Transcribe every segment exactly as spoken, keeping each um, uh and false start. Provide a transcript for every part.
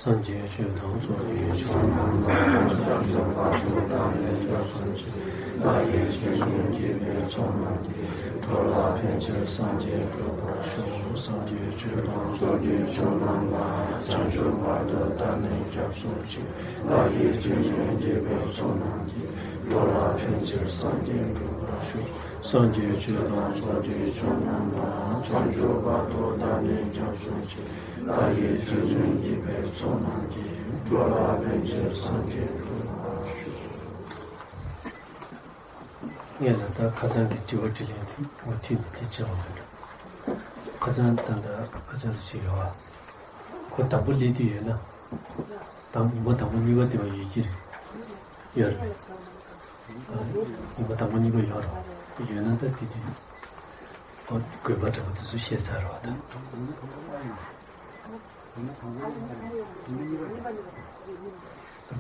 སངས་རྒྱས་ཆོས་དང་ཚོགས་ཀྱི་མཆོག་རྣམས་ལ། བྱང་ཆུབ་བར་དུ་བདག་ནི་སྐྱབས་སུ་མཆི། བདག་གིས་རྗེས་སུ་བགྱིས་པའི་ཚོགས་རྣམས་ཀྱིས། འགྲོ་ལ་ཕན་ཕྱིར་སངས་རྒྱས་འགྲུབ་པར་ཤོག་སངས་རྒྱས་ཆོས་དང་ཚོགས་ཀྱི་མཆོག་རྣམས་ལ། བྱང་ཆུབ་བར་དུ་བདག་ནི་སྐྱབས་སུ་མཆི། བདག་གིས་རྗེས་སུ་བགྱིས་པའི་ཚོགས་རྣམས་ཀྱིས། འགྲོ་ལ་ཕན་ཕྱིར་སངས་རྒྱས་འགྲུབ་པར་ཤོག་སངས་རྒྱས་ཆོས་དང་ཚོགས་ཀྱི་མཆོག་རྣམས་ལ། བྱང་ཆུབ་བར་དུ་བདག་ནི་སྐྱབས་སུ་མཆི། བདག་གིས་རྗེས་སུ་བགྱིས་པའི་ཚོགས་རྣམས་ཀྱིས། འགྲོ་ལ་ཕན་ཕྱིར་སངས་རྒྱས་འགྲུབ་པར་ཤོག་སྔོན་ལ་ད་ཁ་སང་གི་དྲི་བ་དྲིས་ལན་དེ་མུ་མཐུད་ནས་དེ་བྱས་པ་མ་གཏོགས། ཁ་སང་ད་ལྟ་ཨ་ཅག་ལགས་ཅིག་ཡོད་པ། ཁོ་དང་པོ་སླེབས་དུས་ཡོད་ན། དང་ཉི་མ་དང་པོ་གཉིས་པ་དེ་བ་ཡོད་ཀྱི་རེད། ཡོད་རེད། ཉི་མ་དང་པོ་གཉིས་པ་ཡོད་རེད། ཡོད་ན་ད་དེ་དུས། ཨོ་དགོས་པ་འདྲ་པོ་དེ་ཚོ་བཤད་ཚར་བ་དང་།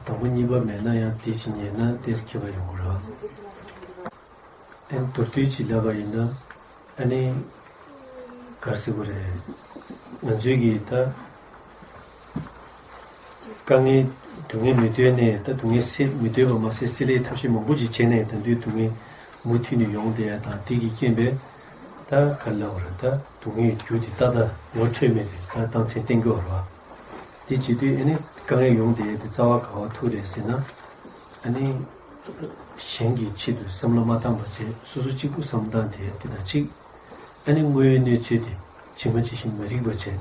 དང་པོ་གཉིས་པ་མེད་ན་ཡང་དེ་ཕྱིན་ཉེ་ན་ཏེས་ཁྱད་པར་ཡོང་གི་རེད། ཨ་ནི་མདོར་བསྡུས་ཅིག་ལབ་པ་ཡིན་ན། ཨ་ནི། ག་རེ་ཟེར་དགོས་རེད། ང་ཚོའི་གི་ད། དཀའ་ངལ་སྡུག་བསྔལ་མི་འདོད་ནས་ད་སྡུག་བསྔལ་སེལ་མི་འདོད་པ་མ་ཟད་སེལ་ཡས་ཐབས་ཤེས་མང་པོ་ཅིག་བྱས་ནས་ད་དུང་སྡུག་བསྔལ་མུ་མཐུད་ནས་ཡོང་བསྡད་ཡ་དང་དེ་གི་རྐྱེན་པས། ད་ག་རེ་ལབ་དགོས་རེད། ད་སྡུག་བསྔལ་རྒྱུ་དེ་ཏག་ཏག་ངོ་འཕྲོད་མེད་པའི་ད་རྟགས་མཚན་བསྟན་གྱི་ཡོད་རེད་བ། དེ་བྱེད་དུས་ཨ་ནི་དཀའ་ངལ་ཡོང་བསྡད་ཡ་དེ་རྩ་བ་ག་པར་ཐུག་རེད་ཟེར་ན། ཨ་ནི། གཞན་གྱི་ཆེད་དུ་བསམ་བློ་མ་བཏང་བ་བྱས་སོ་སོ་གཅིག་པུ་བསམ་བློ་བཏང་བསྡད་ཡ་དེ་དང་གཅིག་ཨ་ནི་དངོས་ཡོད་གནས་ཚུལ་དེ་ཇི་མ་ཇི་བཞིན་མ་རིག་པ་བྱས།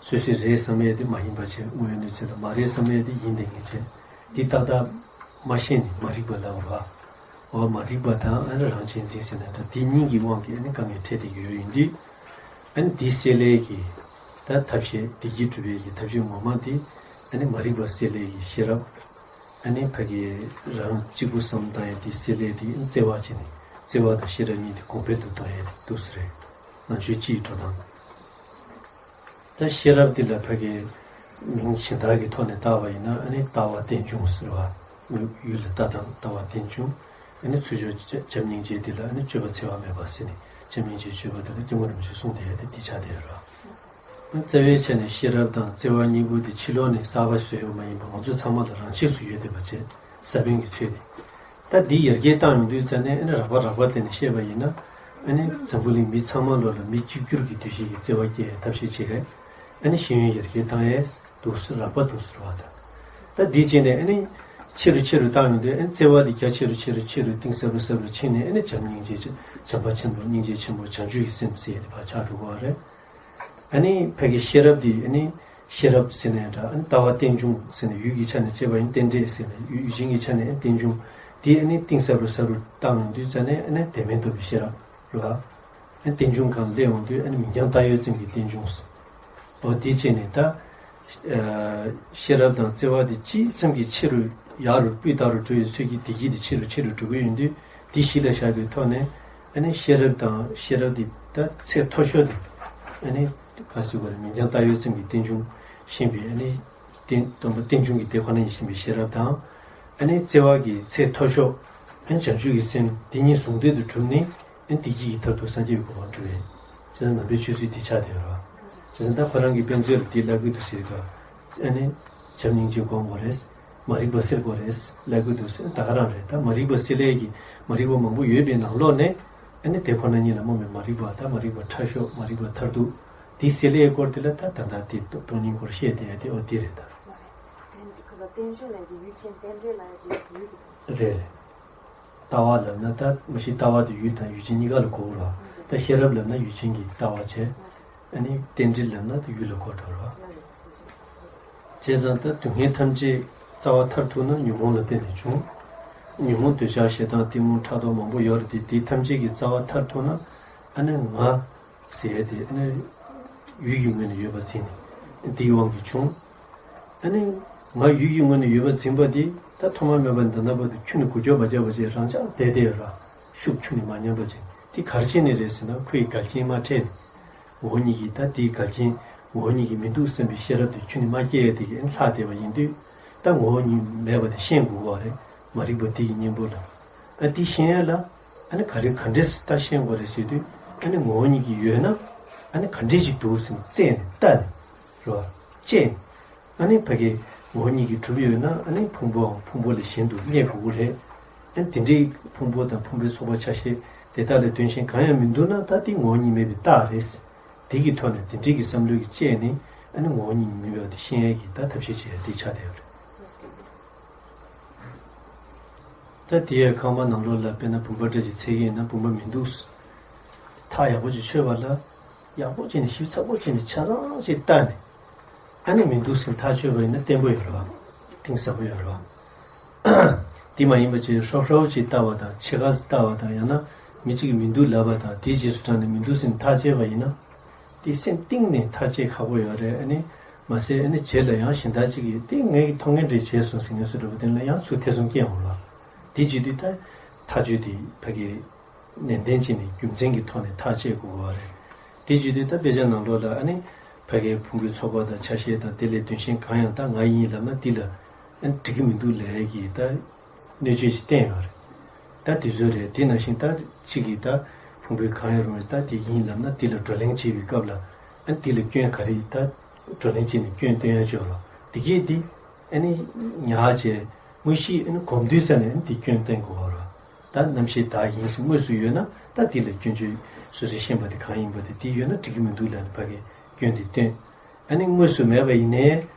སོ་སོས་རེད་བསམ་ཡས་དེ་མ་ཡིན་པ་བྱས། དངོས་ཡོད་གནས་ཚུལ་དང་མ་རེད་བསམ་ཡས་དེ་ཡིན་བསྡད་མཁན་བྱས། འདི་ཏག་ཏག་མ་ཤེས་ནས་མ་རིག་པ་ལབ་པ། འོ་མ་རིག་པ་དང་ཨ་ནི་རང་གཅེས་འཛིན་ཟེར་ན་ད་འདི་གཉིས་ཀྱི་དབང་གིས་ཨ་ནི་དཀའ་ངལ་འཕྲད་བསྡད་ཀྱི་ཡོད་ཡིན་དུས། ཨ་ནི་འདི་སེལ་ཡས་ཀྱི་ད་ཐབས་ཤེས་བདེ་སྐྱིད་སྒྲུབ་ཡས་ཀྱི་ཐབས་ཤེས་ངོ་མ་དེ་ཨ་ནི་མ་རིག་པ་སེལ་ཡས་ཀྱི་ཤེས་རབ། ཨ་ནི་ཕ་གི་རང་གཅིག་པུ་བསམ་བཏང་ཡས་དེ་སེལ་ཡས་དེ་བརྩེ་བ་བྱས་ནས་བརྩེ་བ་དང་ཤེས་རབ་གཉིས་དེ་གོང་འཕེལ་དུ་གཏོང་ཡས་དེ་འདུག་སེ་རེད། ང་ཚོའི་སྤྱིའི་འགྲོ་སྟངས། ད་ཤེས་རབ་འདི་ལ་ཕ་གི་མིང་གཞན་དག་གི་ཐོག་ནས་བཏགས་པ་ཡིན་ན་ཨ་ནི་ལྟ་བ་རྟེན་འབྱུང་ཟེར་བ། ཡུལ་ལ་ལྟ་སྟངས་ལྟ་བ་རྟེན་འབྱུང་། ཨ་ནི་ཚུལ་འཆོས་བྱམས་སྙིང་རྗེ་འདི་ལ་ཨ་ནི་སྤྱོད་པ་འཚེ་བ་མེད་པ་ཟེར་ནས་བྱམས་སྙིང་རྗེའི་སྤྱོད་པ་འདི་ལ་སྐྱབས་མགོན་རིན་པོ་ཆེས་གསུངས་བསྡད་ཡས་དེ་འདི་ཆགས་བསྡད་ཡོད་རེད། རྩ་བའི་ཆ་ནས་ཤེས་རབ་དང་བརྩེ་བ་གཉིས་པོ་དེ་ཕྱི་ལོགས་ནས་གསར་པ་བཟོས་ཡོད་མ་ཡིན་པ་ང་ཚོ་ཚང་མ་ལ་རང་ཆས་སུ་ཡོད་བསྡད་པ་བྱས་ས་བོན་གྱི་ཚུལ་དེ། ད་འདི་ཡར་རྒྱས་བཏང་ཡོང་དུས་ཙ་ནས་ཨ་ནི་རགས་པ་རགས་པ་དེ་ནས་བཤད་པ་ཡིན་ན། ཨ་ནི་འཛམ་བུ་གླིང་མི་ཚང་མ་ལོ་ལ་མི་གཅིག་གྱུར་གྱི་འདུ་ཤེས་ཀྱི་བརྩེ་བ་སྐྱེ་ཡའི་ཐབས་ཤེས་བྱེད་ཡས། ཨ་ནི་ཤེས་ཡོན་ཡར་རྒྱས་བཏང་ཡས་འདུག་སེ་རགས་པ་འདུག་ཟེར་བ་དང་། ད་འདི་བྱས་ནས་ཨ་ནི་ཆེ་རུ་ཆེ་རུ་བཏང་ཡོང་དུས་ཨ་ནི་བརྩེ་བ་འདི་རྒྱ་ཆེ་རུ་ཆེ་རུ་ཆེ་རུ་གཏིང་ཟབ་རུ་ཟབ་རུ་ཕྱིན་ནས་ཨ་ནི་བྱམས་སྙིང་རྗེ་བྱམས་པ་ཆེན་པོ་སྙིང་རྗེ་ཆེན་པོ་བྱང་ཆུབ་ཀྱི་སེམས་ཟེར་ཡས་དེ་ཕར་ཆགས་འགྲོ་གི་ཡོད་རེད། ཨ་ནི་ཕ་གི་ཤེས་རབ་འདི་ཨ་ནི་ཤེས་རབ་ཟེར་ནའི་འདྲ། ཨ་ནི་ལྟ་བ་རྟེན་འབྱུང་ཟེར་ནས་ཡུལ་གྱི་ཆ་ནས་དཔྱད་པ་ཡིན་རྟེན་འབྲེལ་ཟེར་ནས་ཡུལ་ཡུལ་ཅན་གྱི་ཆ་ནས་ཨ་ནི་རྟེན་འབྱུང་། འདི་ཨ་ནི་གཏིང་ཟབ་རུ་ཟབ་རུ་བཏང་ཡོང་དུས་ཙ་ནས་ཨ་ནི་དོན་མེད་རྟོགས་པའི་ཤེས་རབ་ལ། ཨ་ནི་རྟེན་འབྱུང་སྒང་སླེབས་ཡོང་དུས་ཨ་ནི་མིང་རྐྱང་བཏགས་ཡོད་ཙམ་གྱི་རྟེན་འབྱུང་ཟེར། འོ་འདི་བྱས་ནས་ད། ཤེས་རབ་དང་བརྩེ་བ་དེ་ཅིའི་ཙམ་གྱིས་ཆེ་རུ་ཡར་རུ་སྤུས་དག་རུ་འགྲོ་བའི་ཚུལ་གྱིས་བདེ་སྐྱིད་དེ་ཆེ་རུ་ཆེ་རུ་འགྲོ་གི་ཡོད་དུས་འདི་གཞི་ལ་བཞག་པའི་ཐོག་ནས་ཨ་ནི་ཤེས་རབ་དང་ཤེས་རབ་དེ་ད་ཚད་མཐོ་ཤོས་དེ་ཨ་ནི་ག་ཟེར་དགོས་རེད། མིང་རྐྱང་བཏགས་ཡོད་ཙམ་གྱི་རྟེན་འབྱུང་ཤེས་པའི་ཨ་ནི་རྟེན་སྟོན་པ་རྟེན་འབྱུང་གི་དེ་ཁོ་ན་ཡིན་ཤེས་པའི་ཤེས་རབ་དང་། ཨ་ནི་བརྩེ་བ་གི་ཚད་མཐོ་ཤོས་ཨ་ནི་བྱང་ཆུབ་ཀྱི་སེམས་འདི་གཉིས་ཟུང་འབྲེལ་དུ་གྲུབ་ནས་ཨ་ནི་བདེ་སྐྱིད་ཀྱི་མཐར་ཐུག་སངས་རྒྱས་པའི་གོ་འཕང་འགྲུབ་པའི་བྱས་ཙང་ནང་པའི་ཆོས་ཚུལ་འདི་ཆགས་བསྡད་ཡོད་རེད། བྱས་ཙང་ད་ཁོ་རང་གི་དཔེ་མཛོད་ལ་འདི་བཀླག་གི་འདུག་ཟེར་ག་ཨ་ནི། བྱམས་སྙིང་རྗེ་སྒོམ་དགོས་རེད། མ་རིག་པ་སེལ་དགོས་རེད་ལབ་གི་འདུག་ཟེར། ད་ག་རང་རེད། ད་མ་རིག་པ་སེལ་ཡས་ཀྱི་མ་རིག་པ་མང་པོ་ཡོད་པའི་ནང་ལོགས་ནས་ཨ་ནི་དེ་ཁོ་ན་ཉིད་ལ་རྨོངས་པའི་མ་རིག་པ་དང་མ་རིག་པ་ཕྲ་ཤོས་མ་རིག་པ་མཐར་ཐུག་དེ་སེལ་ཡས་སྐོར་དེ་ལ་ད་ད་ལྟ་དེ་སྟོང་ཉིད་སྐོར་བཤད་བསྡད་ཡ་དེ་འོ་དེ་རེད་ད། རྟེན་འབྱུང་ལ་ཡི་ཡུལ་ཅན་རྟེན་འབྲེལ་ལ་ཡི་ཡུལ་གྱི། རེད་རེད། ལྟ་བ་ལབ་ན་ད་མ་གཞི་ལྟ་བ་དེ་ཡུལ་དང་ཡུལ་ཅན་གཉིས་ཀ་ལ་གོ་གི་རེད། ད་ཤེས་རབ་ལབ་ན་ཡུལ་ཅན་གྱི་ལྟ་བ་བྱས། ཨ་ནི་རྟེན་འབྲེལ་ལབ་ན་ད་ཡུལ་ལ་གོ་འགྲོ་རེད། བྱས་ཙང་ད་སྡུག་བསྔལ་ཐམས་ཅད་རྩ་བ་མཐར་ཐུག་ན་ཉོན་མོངས་ལ་བརྟེན་ནས་བྱུང་། ཉོན་མོངས་འདོད་ཆགས་ཞེ་སྡང་གཏི་མུག་ཕྲག་དོག་མང་པོ་ཡོད་རེད་དེ། དེ་ཐམས་ཅད་ཀྱི་རྩ་བ་མཐར་ཐུག་ན་ཨ་ནི་ང་ཟེར་ཡས་དེ་ཨ་ནི་ཡུལ་གྱི་ངོས་ནས་ཡོད་པ་འཛིན་ནས་དེའི་དབང་གིས་བྱུང་། ཨ་ནི་ང་ཡུལ་གྱི་ངོས་ནས་ཡོད་པ་འཛིན་པ་དེ་ད་ཐོག་མ་མེད་པ་ནས་ད་ལྟ་བར་དུ་ཁྱོན་ནས་འགུལ་སྐྱོད་མ་བརྒྱབ་པ་བྱས་རང་འཇགས་བསྡད་བསྡད་ཡོད་ར། ཤུགས་ཁྱོན་ནས་མ་ཉམས་པ་བྱས། དེ་ག་རེ་བྱས་ནས་རེད་ཟེར་ན་ཁོ་ཡི་འགལ་རྐྱེན་མ་འཕྲད་ནས། ངོ་བོ་ཉིད་ཀྱིས་ད་དེའི་འགལ་རྐྱེན་ངོ་བོ་ཉིད་ཀྱིས་མི་འདུག་བསམ་པའི་ཤེས་རབ་དེ་ཁྱོན་ནས་མ་སྐྱེ་ཡས་དེ་གིས་ལྷག་བསྡད་པ་ཡིན་དུས། ད་ངོ་བོ་ཉིད་མེད་པ་དེ་ཤེས་དགོས་པ་རེད། མ་རིག་པ་དེ་ཡི་གཉེན་པོ་ལ། ཨ་དེ་ཤེས་ཡ་ལ་ཨ་ནི་ག་རེ་ག་འདྲས་ད་ཤེས་དགོས་རེད་ཟེར་དུས། ཨ་ནི་ངོ་བོ་ཉིད་ཀྱིས་ཡོད་ན་ཨ་ནི་ག་འདྲས་ཅིག་འདུག་ཟེར་ནས་བཙལ་ནས་ལྟ་ནས་རེད་བ། དཔྱད་ནས། ཨ་ནི་ཕ་གི་ངོ་བོ་ཉིད་ཀྱིས་གྲུབ་ཡོད་ན། ཨ་ནི་ཕུང་པོའང་ཕུང་པོ་ལས་གཞན་དུ་རྙེད་དགོས་ཀྱི་རེད། ཨ་ནི་དེ་འདྲའི་ཕུང་པོ་དང་ཕུང་པོའི་ཚོགས་པ་ཆ་ཤས་དེ་དག་ལས་དོན་གཞན་གང་ཡང་མི་འདུག་ན། ད་དེ་ངོ་བོ་ཉིད་མེད་པའི་རྟགས་རེད། དེ་གི་ཐོག་ནས་དེ་འདྲའི་གི་བསམ་བློ་གི་བཅས་ནས། ཨ་ནི་ངོ་བོ་ཉིད་མིན་པ་དེ་ཤེས་ཡས་ཀྱི་ད་ཐབས་ཤེས་བྱེད་ཡ་དེ་ཆགས་བསྡད་ཡོད་རེད། ད་དེ་ཡའི་ཁང་པ་ནང་ལོགས་ལ་དཔེར་ན་བུམ་པ་འདྲ་ཅིག་འཚོལ་གྱི་ཡིན་ན་བུམ་པ་མི་འདུག། ཐག་ཡག་པོ་ཅིག་ཆོད་པ་ལ། ཡག་པོ་བྱས་ནས་ཞིབ་ཚགས་པོ་བྱས་ནས་ཆ་ཚང་ཅིག་བལྟས་ནས། ཨ་ནི་མི་འདུག་ཟེར་ཐག་ཆོད་པ་ཡིན་ན་བརྟན་པོ་ཡོད་རེད་བ། གཏིང་ཟབ་པོ་ཡོད་རེད་བ། དེ་མ་ཡིན་པ་ཅིག་ཧྲོབ་ཧྲོབ་ཅིག་བལྟ་བ་དང་། ཕྱེད་ཀ་ཙམ་བལྟ་བ་དང་། ཡང་ན་མི་གཅིག་གིས་མི་འདུག་ལབ་པ་དང་། དེའི་རྗེས་སུ་འབྲངས་ནས་མི་འདུག་ཟེར་ནས་ཐག་བཅད་པ་ཡིན་ན། དེ་སེམས་གཏིང་ནས་ཐག་བཅད་ཁག་པོ་ཡོད་རེད། ཨ་ནི་མ་ཟད་ཨ་ནི་རྗེས་ལ་ཡང་གཞན་དག་ཅིག་གིས་དེ་ངའི་མཐོང་མཁན་འདྲ་བྱས་སོང་ཟེར་མཁན་བཟོ་འདྲ་པོ་དེ་ལ་ཡང་ཚུར་ཐེ་ཚོམ་སྐྱེ་འོང་ལ། དེ་བྱེད་དུས་ད་ཐག་གཅོད་དེ་ཕ་གི་ནན་ཏན་བྱས་ནས་རྒྱུ་མཚན་གྱི་ཐོག་ནས་ཐག་བཅད་དགོས་པ་རེད། དེ་བྱེད་དུས་ད་དཔེ་ཆ་ནང་ལོགས་ལ་ཨ་ནི་ཕ་གིའི་ཕུང་པོའི་ཚོགས་པ་དང་ཆ་ཤས་དང་དེ་ལས་དོན་གཞན་གང་ཡང་ད་ང་ཡིན་ལབ་ན་དེ་ལ་ཨ་ནི་འགྲིག་གི་མི་འདུག་ལབ་ཡས་ཀྱི་ད་གནོད་བྱེད་ཅིག་བསྟན་ཡོད་རེད། ད་དེ་ཚོ་རེད། དེ་ནང་བཞིན་ད་གཅིག་གིས་ད་ཕུང་པོའི་གང་ཡང་རུང་བའི་ད་དེ་ཡིན་ལབ་ན་དེ་ལ་བགྲོ་གླེང་བྱེད་པའི་སྐབས་ལ་ཨ་ནི་དེ་ལ་སྐྱོན་ག་རེ། ད་བགྲོ་གླེང་བྱས་ནས་སྐྱོན་སྟོན་ཡ་ཅིག་ཡོད་རེད། དེ་གས་དེ་ཨ་ནི་ཉར་བྱས་དངོས་གཞི་ཨ་ནི་གོམས་དུས་ཙམ་ནས་ཨ་ནི་དེ་སྐྱོན་བསྟན་དགོས་པ་རེད། ད་རྣམ་ཤེས་བདག་ཡིན་ཟེར་དངོས་སུ་ཡོད་ན། ད་དེ་ལ་སྐྱོན་བརྗོད་སོ་སོས་ཤེས་པ་དེ་གང་ཡིན་པ་དེ་དེ་ཡོད་ན་འགྲིག་གི་མི་འདུག་ལབ་ནས་ཕ་གིའི་སྐྱོན་དེ་བཏོན། ཨ་ནི་དངོས་སུ་མེད་པ་ཡིན་ནའི་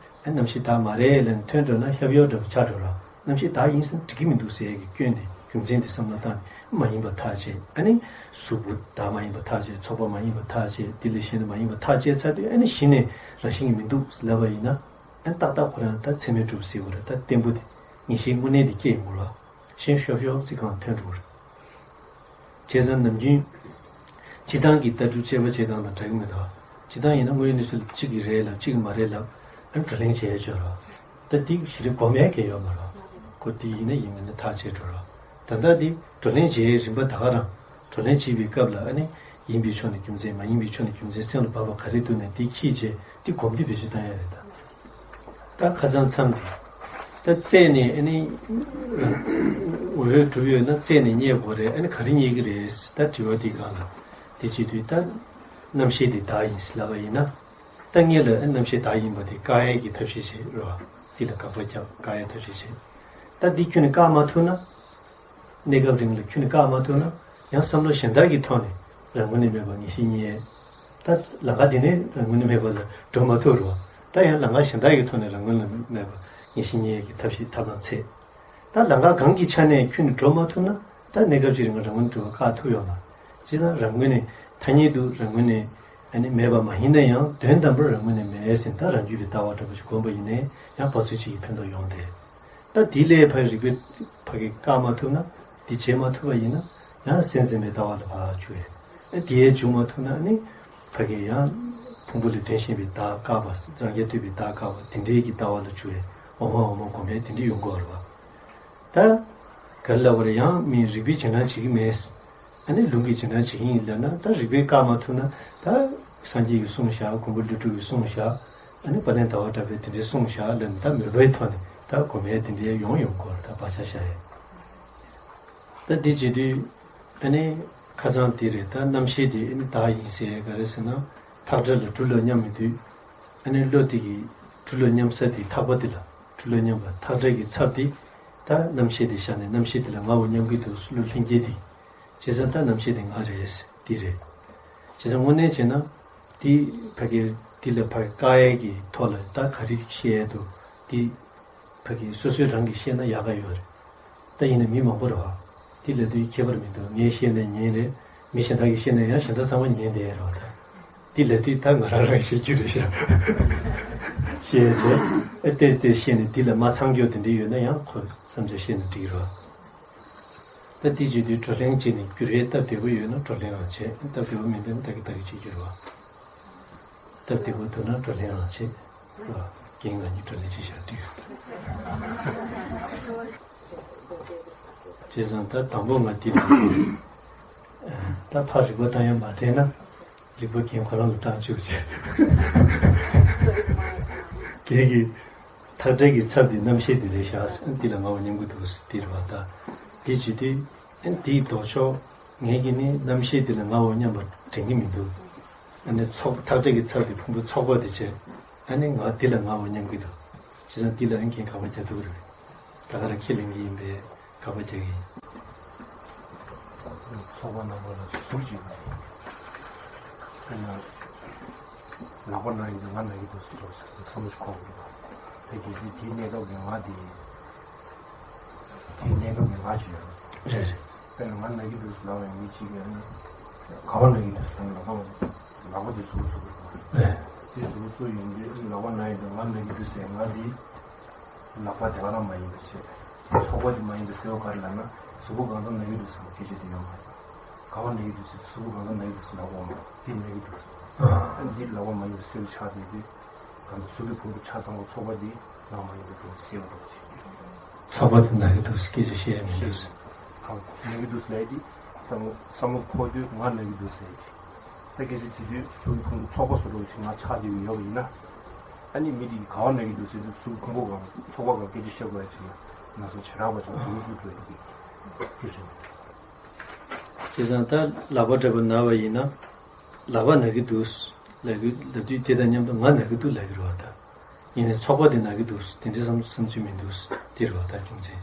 ཨ་རྣམ་ཤེས་བདག་མ་རེད་ལབ་ནས་ཐོན་འགྲོ་ན་ཧབ་ཡོ་འདྲ་པོ་ཆགས་འགྲོ་ར། རྣམ་ཤེས་བདག་ཡིན་ཟེར་ན་འགྲིག་གི་མི་འདུག་ཟེར་ཡས་ཀྱི་སྐྱོན་དེ། རྒྱུ་མཚན་དེ་བསམ་བློ་བཏང་ནས་མ་ཡིན་པ་ཐག་བཅད། ཨ་ནི་གཟུགས་པོ་བདག་མ་ཡིན་པ་ཐག་བཅད། ཚོགས་པ་མ་ཡིན་པ་ཐག་བཅད། དེ་ལས་གཞན་དུ་མ་ཡིན་པ་ཐག་བཅད་ཚར་དུས་ཨ་ནི་གཞི་ནས་རང་བཞིན་གྱིས་མི་འདུག་ལབ་པ་ཡིན་ན། ཨ་ནི་ཏག་ཏག་ཁོ་རང་ད་ཚད་མས་གྲུབ་ཟེར་བ་རེད། ད་བརྟན་པོ་དེ་ངེས་ཤེས་དངོས་གནས་དེ་སྐྱེ་ཡོང་གི་རེད། ཤེས་ཤོབ་ཤོབ་ཙིག་གང་ཐོན་འགྲོ་གི་རེད། བྱས་ཙང་ནམ་རྒྱུན་སྤྱིར་བཏང་གི་ལྟ་གྲུབ་དཔྱད་པ་བྱེད་སྟངས་དང་འདྲ་གི་མི་འདུག། སྤྱིར་བཏང་ཡིན་ན་དངོས་ཡོད་གནས་ཚུལ་གཅིག་གིས་རེད་ལབ། གཅིག་གིས་མ་རེད་ལབ། ཨ་ནི་བགྲོ་གླེང་བྱེད་ཡས་ཅིག་ཡོད་རེད། ད་དེ་གཞི་རིམ་སྒོམ་ཡས་གང་ཡང་ཡོད་མ་རེད། ཁོ་དེ་ཡིན་ན་ཡིན། མིན་ན་ཐག་བཅད་འགྲོ་རེད། ད་ལྟ་དེ་བགྲོ་གླེང་བྱེད་ཡས་རིམ་པ་ད་ག་རང་། བགྲོ་གླེང་བྱེད་པའི་སྐབས་ལ་ཨ་ནི་ཡིན་པའི་ཕྱོགས་ནས་རྒྱུ་མཚན། མ་ཡིན་པའི་ཕྱོགས་ནས་རྒྱུ་མཚན་སེམས་ལ་བབས་པ་ག་རེ་འདུག་ན་དེ་ཁྱེད་ཀྱིས་དེ་གོམས་འདྲིས་བེད་སྤྱོད་བཏང་ཡ་རེད་ད། ད་ཁ་སང་མཚམས་དེ་ད་རྩད་ནས་ཨ་ནི་ངོ་བོས་གྲུབ་ཡོད་ན་རྩད་ནས་རྙེད་དགོས་རེད། ཨ་ནི་ག་རེ་རྙེད་ཀྱི་རེད། ད་དྲི་བ་དེ་སྒང་ལ་དེ་བྱེད་དུས་ད་རྣམ་ཤེས་དེ་བདག་ཡིན་ལབ་པ་ཡིན་ན། ད་ངེད་ལ་ཨ་ནི་རྣམ་ཤེས་བདག་ཡིན་པ་དེ་བཀག་ཡས་ཀྱི་ཐབས་ཤེས་བྱེད་རོགས། དེ་ལ་དགག་པ་རྒྱབ། བཀག་ཡས་ཐབས་ཤེས་བྱེད། ད་འདི་ཁྱོན་ནས་བཀག་མ་ཐུབ་ན། གནས་སྐབས་རིང་ལ་ཁྱོན་ནས་བཀག་མ་ཐུབ་ན། ཡང་བསམ་བློ་གཞན་དག་གི་ཐོག་ནས་རང་ངོས་ནས་མེད་པ་ངེས་ཤེས་རྙེད། ད་ལམ་ཁ་འདི་ནས་རང་ངོས་ནས་མེད་པ་ལ་འགྲོ་མ་ཐུབ་རོགས། ད་ཡང་ལམ་ཁ་གཞན་དག་གི་ཐོག་ནས་རང་ངོས་ནས་མེད་པ་ངེས་ཤེས་རྙེད་ཀྱི་ཐབས་ཤེས་ཐབས་ལམ་འཚོལ། ད་ལམ་ཁ་གང་གི་ཆ་ནས་ཁྱོན་ནས་འགྲོ་མ་ཐུབ་ན། ད་གནས་སྐབས་ཅིག་རིང་ལ་རང་ངོས་ནས་འགྲོ་བ་བཀག་ཐུབ་ཡོད་མ་རེད། བྱས་ཙང་རང་ངོས་ནས་ཐ་སྙད་དུ་རང་ངོས་ནས་ཨ་ནི་མེད་པ་མ་ཡིན་ན་ཡང་དོན་དམ་པར་རང་ངོས་ནས་མེད་ཟེར། ད་རང་རྒྱུད་ཀྱི་ལྟ་བ་འདྲ་པོ་ཞིག་སྒོམ་པ་ཡིན་ནའི་ཡང་ཕར་ཚུར་གཅིག་གིས་ཕན་ཐོགས་ཡོང་སྟེ། ད་དེ་ལས་ཕར་རིགས་པས་ཕ་གི་བཀག་མ་ཐུབ་ན། འདི་བྱེད་མ་ཐུབ་པ་ཡིན་ན། ཡང་སེམས་ཙམ་པའི་ལྟ་བ་ལ་ཕར་འཇུག་ཡས། ཨ་དེ་ཡས་འཇུག་མ་ཐུབ་ན་ནི་ཕ་གི་ཡང་ཕུང་པོ་ལས་དོན་གཞན་པའི་བདག་བཀག་པ། རང་རྐྱ་ཐུབ་པའི་བདག་བཀག་པ་དེ་འདྲའི་གི་ལྟ་བ་ལ་འཇུག་ཡས། འོ་མ་འོ་མ་སྒོམ་ཡས་དེ་འདྲ་ཡོང་གི་ཡོད་རེད་པ། ད་ག་རེ་ལབ་དགོས་རེད། ཡང་མིས་རིགས་པས་རྗེས་འབྲང་བྱེད་ཀྱི་མེད། ཨ་ནི་ལུང་གིས་རྗེས་འབྲང་བྱེད་ཀྱི་ཡིན་ལབ་ན། ད་རིགས་པས་བཀག་མ་ཐུབ་ན། ད་སངས་རྒྱས་ཀྱིས་གསུངས་བཞག། མགོན་པོ་ཀླུ་སྒྲུབ་ཀྱིས་གསུངས་བཞག། ཨ་ནི་དཔལ་ལྡན་ཟླ་བ་གྲགས་པས་དེ་འདྲས་གསུངས་བཞག་ལབ་ནས། ད་མོས་པའི་ཐོག་ནས་ད་སྒོམ་ཡས་དེ་འདྲས་ཡོང་ཡོང་གི་ཡོད་རེད། ད་བག་ཆགས་བཞག་ཡས། ད་འདི་བྱེད་དུས་ཨ་ནི་ཁ་སང་དེ་རེད། ད་རྣམ་ཤེས་དེ་ཨ་ནི་བདག་ཡིན་ཟེར་ཡས་ག་རེ་ཟེར་ན། ཐག་སྒྲ་ལ་གྲུ་ལ་མཉམ་ཡོང་དུས། ཨ་ནི་བློ་དེ་གིས་གྲུ་ལ་མཉམ་ས་དེ། ཐག་པ་དེ་ལ་གྲུ་ལ་མཉམ་པ། ཐག་སྒྲ་གི་ཚབ་དེ་ད་རྣམ་ཤེས་དེ་བཞག་ནས་རྣམ་ཤེས་དེ་ལ་ང་འོ་མཉམ་གྱི་འདུག། བློ་ལྷན་སྐྱེས་དེ། བྱས་ཙང་ད་རྣམ་ཤེས་དེ་ང་རེད། འདི་རེད། བྱས་ཙང་དངོས་གནས་བྱས་ན་དེ་ཕ་གིར་འདི་ལ་ཕར་བཀག་ཡས་ཀྱི་ཐོག་ལ་ད་ག་རེ་བཤད་ཡས་འདུག། འདི་ཕ་གི་སོ་སོས་རང་གིས་ཤེས་ན་ཡག་ག་ཡོད་རེད། ད་ཡིན་ན་མི་མང་པོ་རེད་པ། དེ་ལབ་དུས་ཁྱད་པར་མི་འདུག། ངས་བཤད་ན་ཉན་རེད། མི་གཞན་དག་གིས་བཤད་ན་ཡང་གཞན་དག་ཚང་མ་ཉན་བསྡད་ཡ་རེད་པ། ད་དེ་ལབ་དུས་ད་ང་རང་རང་བཤད་རྒྱུ་རེད་ཤག། བཤད་བྱས་ཨེ་ཏོག་ཙམ་བཤད་ནས་དེ་ལ་མ་ཚང་རྒྱུ་དེ་འདྲ་ཡོད་ན་ཡང་ཁོ་བསམ་འཆར་བཤད་ན་འགྲིག་རེད་པ། ད་དེ་བྱེད་དུས་བགྲོ་གླེང་བྱས་ནས་འགྱུར་བའི་སྟབས་བདེ་པོ་ཡོད་ན་བགྲོ་གླེང་རང་བྱེད། སྟབས་བདེ་པོ་མེད་ན་ད་གི་ད་གི་བྱེད་རྒྱུ་རེད་པ། སྟབས་བདེ་པོ་འདུག་ན་བགྲོ་གླེང་རང་བྱེད། རྒན་ང་གཉིས་བགྲོ་གླེང་བྱེད་བཞག་འགྲིག། བྱས་ཙང་ད་དང་པོ་ང་འདི་ལ། ད་ཕར་རིག་པ་བཏང་ཡ་མ་དྲན་ན། རིག་པ་རྒན་ཁོ་རང་ལ་བཏང་བཅུག་བྱས། རྒན་གྱིས་ཐག་སྒྲ་གི་ཚབ་དེ་རྣམ་ཤེས་དེ་རེད་ཤག། འདི་ལ་ང་འོ་མཉམ་གྱི་འདུག། འདི་རེད་པ། ད་འདི་བྱེད་དུས་ཨ་ནི་འདིའི་ལྡོག་ཕྱོགས། ངེད་ཀྱིས་ནི་རྣམ་ཤེས་འདི་ལ་ང་འོ་མཉམ་པ་དྲན་གྱི་མི་འདུག། ཨ་ནི་ཚོགས་ཐག་སྒྲ་གི་ཚབ་དེ་ཕུང་པོའི་ཚོགས་པ་དེ་བྱས། ཨ་ནི་ང་འདི་ལ་ང་འོ་མཉམ་གྱི་འདུག། བྱས་ཙང་འདི་ལ་ཨང་ཀིང་དགག་པ་རྒྱག་ཐུབ་ཀྱི་རེད། ད་ག་རང་ཁས་ལེན་གྱི་ཡིན་པས་དགག་པ་རྒྱག་གི་ཡིན། ཚོགས་པ་རྣམ་པ་ལ་ཟུར་གཅིག་དཔེར་ན་ལག་པ་ན་ཡིན་དུས་ང་ན་གི་འདུག་ཟེར་བ་ཞིག་བསམ་བློ་ཞིག་འཁོར་གྱི་འདུག་དེ་གལ་སྲིད་དེའི་གནས་སྐབས་ཀྱི་ང་དེ་དེའི་གནས་སྐབས་ཀྱི་ང་ཞིག་ཡོད་རེད། རེད་རེད། དཔེར་ན་ང་ན་གི་འདུག་ཟེར་ལབ་པ་ཡིན་མི་གཅིག་ཡོད་ན་ག་བ་ན་གི་འདུག་ཟེར་ལབ་ན་ལག་པ་ལག་པ་དེ་ཟུར་ཚུགས་དགོས་རེད། དེ་ཟུར་ཚུགས་ཡོང་དུས་ལག་པ་ན་ཡིན་དུས་ང་ན་གི་འདུག་ཟེར་ང་དེ། ལག་པ་དེ་ག་རང་མ་ཡིན་པའི་ཕྱིར། ཚོགས་པ་དེ་མ་ཡིན་པའི་སེལ་བ་ག་རེ་ལབ་ན་གཟུགས་པོ་གང་ཚང་ན་གི་འདུག་ཟེར་བ་སྐད་ཆ་དེ་ཡོད་མ་རེད། ག་བ་ན་གི་འདུག་ཟེར་གཟུགས་པོ་གང་ཚང་ན་གི་འདུག་ཟེར་ལབ་དགོས་མ་རེད། དེ་ན་གི་འདུག་ཟེར། ཨ་འདི་ལག་པ་མ་ཡིན་པའི་སེལ་ཆགས་བསྡད་དུས་གང་ཚང་གཟུགས་ཀྱི་ཕུང་པོ་ཆ་ཚང་བ་ཚོགས་པ་དེ་ལག་མ་ཡིན་པའི་ཕུང་པོ་སེལ་བ་འགྲོ་བ་ཞིག་ཚོགས་པ་དེ་ན་གི་འདུག་ཟེར་སྐད་ཆ་བཤད་ཡ་མི་འདུག་ཟེར། གང་ན་གི་འདུག་ཟེར་ལབ་ཡ་དེ་ད་བསམ་བློ་འཁོར་དུས་ང་ན་གི་འདུག་ཟེར་ཡ་དེ། ད་གལ་སྲིད་དེ་དུས་གཟུགས་ཀྱི་ཕུང་པོ་ཚོགས་པ་བཟོ་འདྲ་ཞིག་ང་ཆགས་བསྡད་ཡོད་པ་ཡིན་ན། ཨ་ནི་མི་དེ་ག་བ་ན་གི་འདུག་ཟེར་དུས་གཟུགས་ཀྱི་ཕུང་པོ་གང་ཚོགས་པ་གང་སྐད་ཆ་བཤད་དགོས་ཡ་ཅིག་ན་ན་ཚོད་ཇེ་དྲག་པ་ཅིག་འཛུགས་འཛུགས་འགྲོ་ཡ་དེ་དེ་རེད། བྱས་ཙང་ད་ལག་པ་འདྲ་པོ་ན་བ་ཡིན་ན། ལག་པ་ན་གི་འདུག་ལབ་གི་ལབ་དུས་དེ་དང་མཉམ་དུ་ང་ན་གི་འདུག་ལབ་གི་རེད་བ་ད། ཡིན་ནའི་ཚོགས་པ་དེ་ན་གི་འདུག་དེ་འདྲའི་བསམ་བསམ་ཚུལ་མི་འདུག་དེ་རེད་བ་ད་རྒྱུ་མཚན།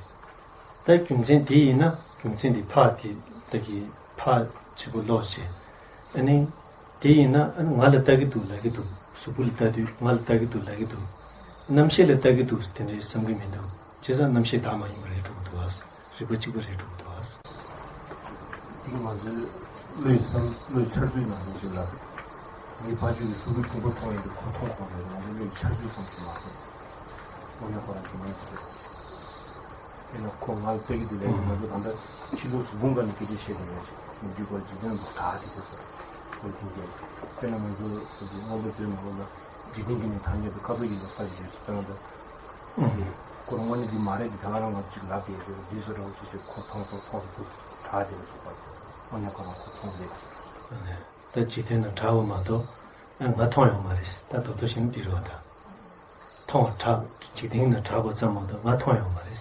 ད་རྒྱུ་མཚན་དེ་ཡིན་ན་རྒྱུ་མཚན་དེ་ཕར་དེ་ལྟ་གི་ཕར་ཆེ་པོ་ལོག་བྱས། ཨ་ནི། དེ་ཡིན་ན་ཨ་ནི་ང་ལ་ལྟ་གི་འདུག་ལབ་གི་འདུག་གཟུགས་པོ་ལ་ལྟ་དུས་ང་ལ་ལྟ་གི་འདུག་ལབ་གི་འདུག་རྣམ་ཤེས་ལ་ལྟ་གི་འདུག་དེ་འདྲའི་བསམ་གི་མི་འདུག་བྱས་ཙང་རྣམ་ཤེས་བདག་མ་ཡིན་པ་རེད་འགྲོ་གི་འདུག་ཨ། རིག་པ་གཅིག་པ་རེད་འགྲོ་གི་འདུག་ཨ། དེ་ང་ཚོའི་བློའི་བསམ་བློའི་འཆར་ཚུལ་ནང་བཞིན་ཞིག་ལ། ངའི་ཕ་ཆོས་ཀྱི་གཟུགས་པོའི་ཕུང་པོ་མཐོང་ཡོང་དུས་ཁོ་མཐོང་དགོས་པའི་ང་ཚོའི་བློའི་འཆར་ཚུལ་ཙམ་ཞིག་མ་གཏོགས། དངོས་གནས་ཁོ་རང་གི་མིང་ཚོས། དེ་ལ་ཁོ་ང་ལ་ལྟ་གི་འདུག་ལབ་ཡིན་ང་ཚོ་ད་ལྟ་ཕྱི་ལོགས་སུ་བུང་ག་ནས་སྐད་ཆ་བཤད་དགོས་ཡོད་ཅིག་མི་འདུག་པར་འཇིག་རྟེན་དུ་གྲགས་ཏེ་དུས་སུ་ཁོ་ཐེངས་རྗེས་དཔེར་ན་ང་ཚོ་ཁོ་ཚོའི་སྔོན་པོ་ཚོའི་ནང་ལོགས་ལ་འཇིག་རྟེན་གྱི་ནི་ཐ་སྙད་དུ་ཁ་དོག་ཡིན་པ་ས་ཞིག་ཡོད་ཅིག་བཏང་ད་ཁོ་རང་དངོས་གནས་འདི་མ་རེད་འདི་ད་ག་རང་ང་ཚོ་ཅིག་ལབ་བསྡད་ཡོད་འདི་བཟོ་འདྲ་བོ་ཅིག་ཅིག་ཁོ་མཐོང་སོང་མཐོང་སོང་དུས་གྲགས་ཏེ་ཡོད་ཅིག་པར་དངོས་གནས་ཁོ་རང་ཁོ་མཐོང་ལེ། ད་འཇིག་རྟེན་ན་གྲགས་པ་མ་གཏོགས་ང་མཐོང་ཡོད་མ་རེད་ད་དོ་དོ་བཞིན་འདི་རེད་བ་ད། མཐོང་བ་དྲག་འཇིག་རྟེན་ན་གྲགས་པ་ཙམ་མ་གཏོགས་ང་མཐོང་ཡོད་མ་རེད།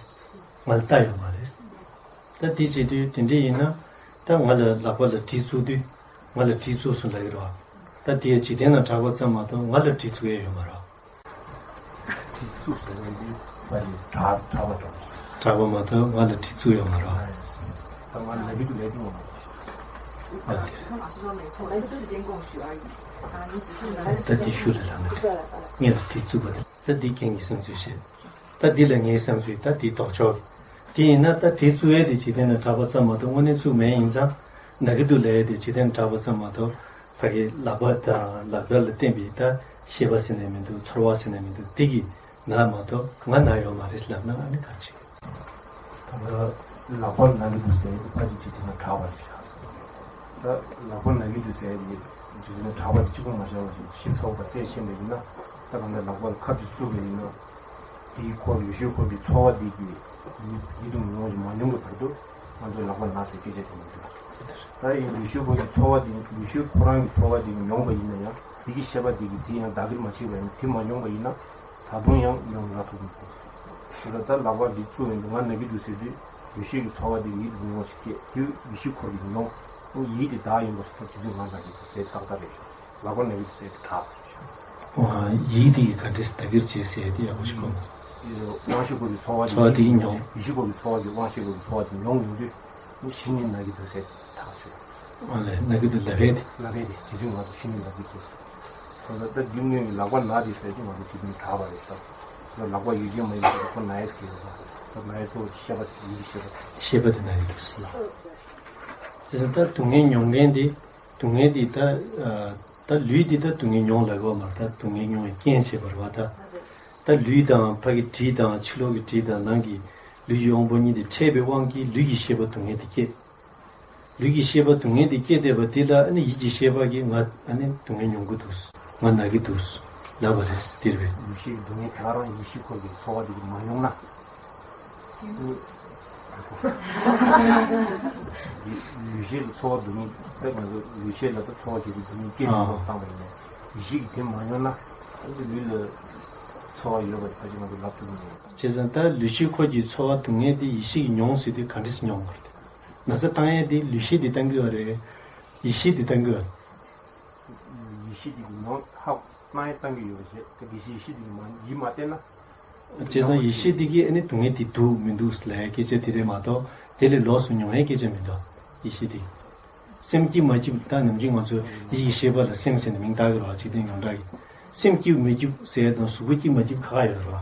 ང་ལ་ལྟ་ཡོད་མ་རེད། ད་དེ་བྱེད་དུས་དེ་འདྲ་ཡིན་ན་ད་ང་ལ་ལག་པ་ལ་གྲི་བཙུགས་དུས་ང་ལ་གྲི་བཙུགས་སོང་ལབ་ཀྱི་རེད་བ། ད་དེ་འཇིག་རྟེན་ན་གྲགས་པ་ཙམ་མ་གཏོགས་ང་ལ་གྲི་བཙུགས་ཡས་ཡོད་མ་རེད། གྲི་བཙུགས་སོང་ལབ་དུས་ཕ་ཡི་གྲགས་གྲགས་པ་འདྲ་བོ། གྲགས་པ་མ་གཏོགས་ང་ལ་གྲི་བཙུགས་ཡོད་མ་རེད་བ། ད་ང་ལབ་ཀྱི་འདུག་ལབ་ཀྱི་ཡོད་མ་རེད། ཨ་དེ་རེད། ད་དེ་ཤུ་ལ་ལབ་ན་ངས་ལ་གྲི་བཙུགས་པ་དེ། ད་འདི་ཁྱེད་ཀྱི་བསམ་ཚུལ་བཤད། ད་འདི་ལ་ངའི་བསམ་ཚུལ་ད་འདི་ལྡོག་ཕྱོགས། དེ་ཡིན་ན་ད་གྲི་བཙུགས་ཡས་དེ་འཇིག་རྟེན་ན་གྲགས་པ་ཙམ་མ་གཏོགས་དངོས་གནས་བཙུགས་མེད་ཡིན་ཙང་། ན་གི་འདུག་ལབ་ཡས་དེ་འཇིག་རྟེན་ན་གྲགས་པ་ཙམ་མ་གཏོགས། ཕ་གི་ལག་པ་དང་ལག་པ་ལ་བརྟེན་པའི་ད་ཤེས་པ་ཟེར་ནས་མི་འདུག་ཚོར་བ་ཟེར་ནས་མི་འདུག་དེ་གི་ན་མ་གཏོགས་ང་ན་ཡོད་མ་རེད་ལབ་ན་ཨ་ནི་ག་རེ་བྱེད། ད་ལྟ་ལག་པ་ན་གི་འདུག་ཟེར་ཡས་དེ་ཕ་གི་འཇིག་རྟེན་ན་གྲགས་པ་རེད་ཤག་ད་ལག་པ་ན་གི་འདུག་ཟེར་ཡས་དེ་འཇིག་རྟེན་ན་གྲགས་པ་དེ་གཅིག་པུ་མ་བཞག་པ་ཞིག་ཤེས་ཚོར་བ་གསལ་ཤེས་པ་ཡིན་ན། ད་གང་ལྟར་ལག་པ་ལ་ཁབ་ཅིག་བཙུགས་པ་ཡིན་ན། དེའི་འཁོར་ལུས་ཤེས་འཁོར་གྱི་ཚོར་བ་དེ་གི་ཡིད་ཡིད་དུ་མི་འོང་ཞིང་མ་མྱོང་གི་བར་དུ་ང་ཚོས་ལག་པ་ན་ཟེར་སྐད་ཆ་དེ་མི་འདུག་ད་ཡིན་ལུས་ཤེས་འཁོར་གྱི་ཚོར་བ་དེ་ལུས་ཤེས་ཁོ་རང་གི་ཚོར་བ་དེ་མྱོང་བ་ཡིན་ན་ཡང་དེ་གི་ཤེས་པ་དེ་གི་དེ་ཡང་བདག་གིར་མ་བྱས་པ་ཡིན་ན་དེ་མ་མྱོང་བ་ཡིན་ན་ད་དུང་ཡང་མྱོང་རག་ཐུབ་མི་འདུག་དེ་ལ་ད་ལག་པ་འདི་བཙུགས་ཡོང་དུས་ང་ན་གི་འདུག་ཟེར་དུས་ལུས་ཤེས་ཀྱི་ཚོར་བ་དེ་ཡིད་དུ་མི་འོང་ཞིག་སྐྱེས་དེ་ལུས་ཤེས་འཁོར་གྱི་མྱོང་ཡིད་དེ་བདག་ཡིན་པ་སོགས་དེ་དུས་ང་ན་གི་འདུག་ཟེར་ཏག་ཏག་རེད། ལག་པ་ན་གི་འདུག་ཟེར་དུས་དྲག་པ་རེད། ཡིད་དེ་ག་འདྲས་བདག་གིར་བྱས་ཟེར་དེ་ཡག་པོ་ཞིག་གོ། དབང་ཤེས་འཁོར་གྱི་ཚོར་བ་ཚོར་བ་དེ་ཡིན་མྱོང་། ཡིད་ཤེས་འཁོར་གྱི་ཚོར་བ་དེ་དབང་ཤེས་འཁོར་གྱི་ཚོར་བ་དེ་མྱོང་ཡོང་དུས་ཨུ་གཞི་ནས་ན་གི་འདུག་ཟེར་ཐག་ཆོད། ཨ་ལས་ན་གི་འདུག་ལབ་པས་དེ། ལབ་པས་དེ་དེ་དུས་ང་ཚོ་གཞི་ནས་ན་གི་འདུག་ཟེར། སོ་སོ་ད་རྒྱུ་དངོས་ཀྱི་ལག་པ་ན་དེ་ཟེར་དུས་ང་ཚོ་དེ་དུས་དྲག་པ་རེད་ཤག་སོ་སོ་ལག་པ་ཡོད་ཀྱི་མ་ཡིན་པ་ཁོ་ན་ཡས་ཀྱི་ཡོད་པ་ཁོ་ན་ཡས་ཚོ་ཤེས་པ་ཡིད་ཀྱི་ཤེས་པ། ཤེས་པ་དེ་ན་གི་འདུག་ཟེར། དེ་ཚོ་ད་སྡུག་བསྔལ་མྱོང་མཁན་དེ་སྡུག་བསྔལ་དེ་ད། ད་ལུས་འདི་ད་སྡུག་བསྔལ་མྱོང་ལབ་དགོས་མ་རེད་ད་སྡུག་བསྔལ་མྱོང་བའི་རྐྱེན་བྱེད་པ་རེད་བ་ད། ད་ལུས་དང་ཕ་གི་དྲི་དང་ཕྱི་ལོགས་ཀྱི་དྲི་དང་ནང་གི་ལུས་ཀྱི་དབང་པོ་གཉིས་དེ་འཕྲད་པའི་དབང་གིས་ལུས་ཀྱི་ཤེས་པ་སྡུག་བསྔལ་དེ་སྐྱེ། ལུས་ཀྱི་ཤེས་པ་སྡུག་བསྔལ་དེ་སྐྱེ་བསྡད་པ་དེ་ལ་ཨ་ནི་ཡིད་ཀྱི་ཤེས་པ་གིས་ང་ཨ་ནི་སྡུག་བསྔལ་མྱོང་གི་འདུག་ང་ན་གི་འདུག་ལབ་པ་རེད་འདིར་བས། ལུས་ཤེས་ཀྱི་སྡུག་བསྔལ་དེ་ག་རང་ཡིད་ཤེས་འཁོར་གྱི་ཚོར་བ་དེ་གིས་མ་མྱོང་ན། ལུས་ཤེས་ལ་ཚོར་བ་སྡུག་བསྔལ་དཔེ་ང་ཚོ་ལུས་ཤེས་ལ་ད་ཚོར་བ་གལ་སྲིད་སྡུག་བསྔལ་སྐྱེ་ཡོང་བར་བཏང་བ་ཡིན་ན་ཡིད་ཤེས་ཀྱིས་དེ་མ་མྱོང་ན་ཨ་ཙི་ལུས་ལ་ཚོར་བ་ཡོད་པ་ཕལ་ཆེར་ང་ཚོ་ལབ་ཐུབ་ཀྱི་མེད། བྱས་ཙང་ད་ལུས་ཤེས་འཁོར་གྱི་ཚོར་བ་སྡུག་བསྔལ་དེ་ཡིད་ཤེས་ཀྱིས་མྱོང་ཟེར་དུས་ག་འདྲས་སེ་མྱོང་དགོས་རེད། ན་ཚ་བཏང་ཡས་དེ་ལུས་ཤེས་དེ་བཏང་གི་ཡོད་རེད། ཡིད་ཤེས་དེ་བཏང་གི་ཡོད་རེད། ཡིད་ཤེས་དེ་གིས་མྱོང་ཧ་གོ་བཏང་ཡས་བཏང་གི་ཡོད་པ་བྱས་ད་གལ་སྲིད་ཡིད་ཤེས་དེ་གིས་མ་ཡིད་མ་བརྟན་ན། བྱས་ཙང་ཡིད་ཤེས་དེ་གིས་ཨ་ནི་སྡུག་བསྔལ་དེ་འདུག་མི་འདུག་ལབ་སྐད་ཆ་དེ་རེད་མ་གཏོགས། དེ་ལས་ལོགས་སུ་མྱོང་ཡའི་སྐད་ཆ་མི་འདུག་ཡིད་ཤེས་དེ། སེམས་སྐྱིད་མ་སྐྱིད་ད་ནམ་རྒྱུན་ང་ཚོ་ཡིད་ཀྱི་ཤེས་པ་ལ་སེམས་ཟེར་ནས་མིང་བཏགས་ཀྱི་རེད་བ། འཇིག་རྟེན་ཡོངས་གྲགས་ཀྱི། སེམས་སྐྱིད་མི་སྐྱིད་ཟེར་ཡ་དང་གཟུགས་པོ་སྐྱིད་མ་སྐྱིད་ཁ་ཁ་ཡོད་རེད་བ།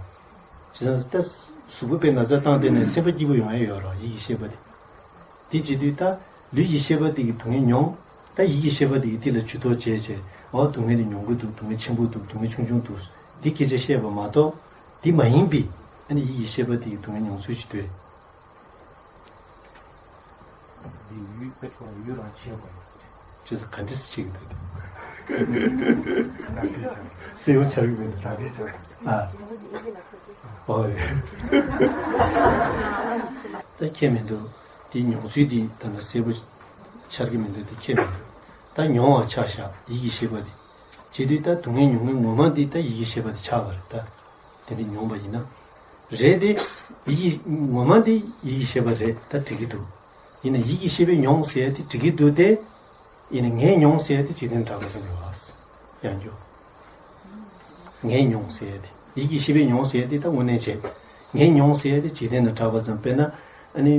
བྱས་ཙང་ད་གཟུགས་པོ་དཔེར་ན་ཚ་བཏང་བསྡད་ནས་སེམས་པ་སྐྱིད་པོ་ཡོང་ཡ་ཡོད་རེད་བ། ཡིད་ཀྱི་ཤེས་པ་དེ། དེ་བྱེད་དུས་ད་ལུས་ཀྱི་ཤེས་པ་དེ་གིས་སྡུག་བསྔལ་མྱོང་། ད་ཡིད་ཀྱི་ཤེས་པ་དེ་གིས་དེ་ལ་ཇུས་གཏོགས་བྱས་བྱས། འོ་སྡུག་བསྔལ་དེ་མྱོང་གི་འདུག་སྡུག་བསྔལ་ཆེན་པོ་འདུག་སྡུག་བསྔལ་ཆུང་ཆུང་འདུག་འདི་སྐད་ཆ་བཤད་པ་མ་གཏོགས། འདི་མ་ཡིན་པའི་ཨ་ནི་ཡིད་ཀྱི་ཤེས་པ་དེ་གིས་སྡུག་བསྔལ་མྱོང་ཚུལ་ཞིག་འདུག་འདི་ཡུལ་དཔེ་ཁོ་ཡུལ་རང་ཆེན་པོ་ཡོད། ཅེས་ག་འདྲས་ཅིག་འདུག་གསལ་པོ་ཆགས་ཀྱི་མི་འདུག་ཨ། ཨོ་རེད། ད་ཁྱད་མི་འདུག་དེ་མྱོང་ཚུལ་འདི་ད་ལྟ་གསལ་པོ་ཆགས་ཀྱི་མི་འདུག་དེ་ཁྱད་མི་འདུག་ད་མྱོང་བ་ཆ་བཞག་ཡིད་ཀྱི་ཤེས་པ་འདི། བྱེད་དུས་ད་སྡུག་བསྔལ་མྱོང་མཁན་ངོ་མ་འདི་ད་ཡིད་ཀྱི་ཤེས་པ་འདི་ཆགས་པ་རེད་ད། དེ་འདྲ་མྱོང་བ་ཡིན་ན། རེད་དེ། ཡིད་ཀྱི་ངོ་མ་དེ་ཡིད་ཀྱི་ཤེས་པ་རེད་ད་འགྲིག་གི་འདུག་ཡིན་ན་ཡིད་ཀྱི་ཤེས་པས་མྱོང་ཟེར་ཡ་དེ་འགྲིག་གི་འདུག་སྟེ། ཡིན་ན་ངས་མྱོང་ཟེར་ཡ་དེ་འཇིག་རྟེན་གྲགས་པ་ཙམ་རེད་བ། ཡང་འགྱོ། ངས་མྱོང་ཟེར་ཡ་དེ་ཡིད་ཀྱི་ཤེས་པས་མྱོང་ཟེར་ཡ་དེ་ད་དངོས་གནས་བྱས། ངས་མྱོང་ཟེར་ཡ་དེ་འཇིག་རྟེན་ལ་གྲགས་པ་ཙམ། དཔེར་ན་ཨ་ནི་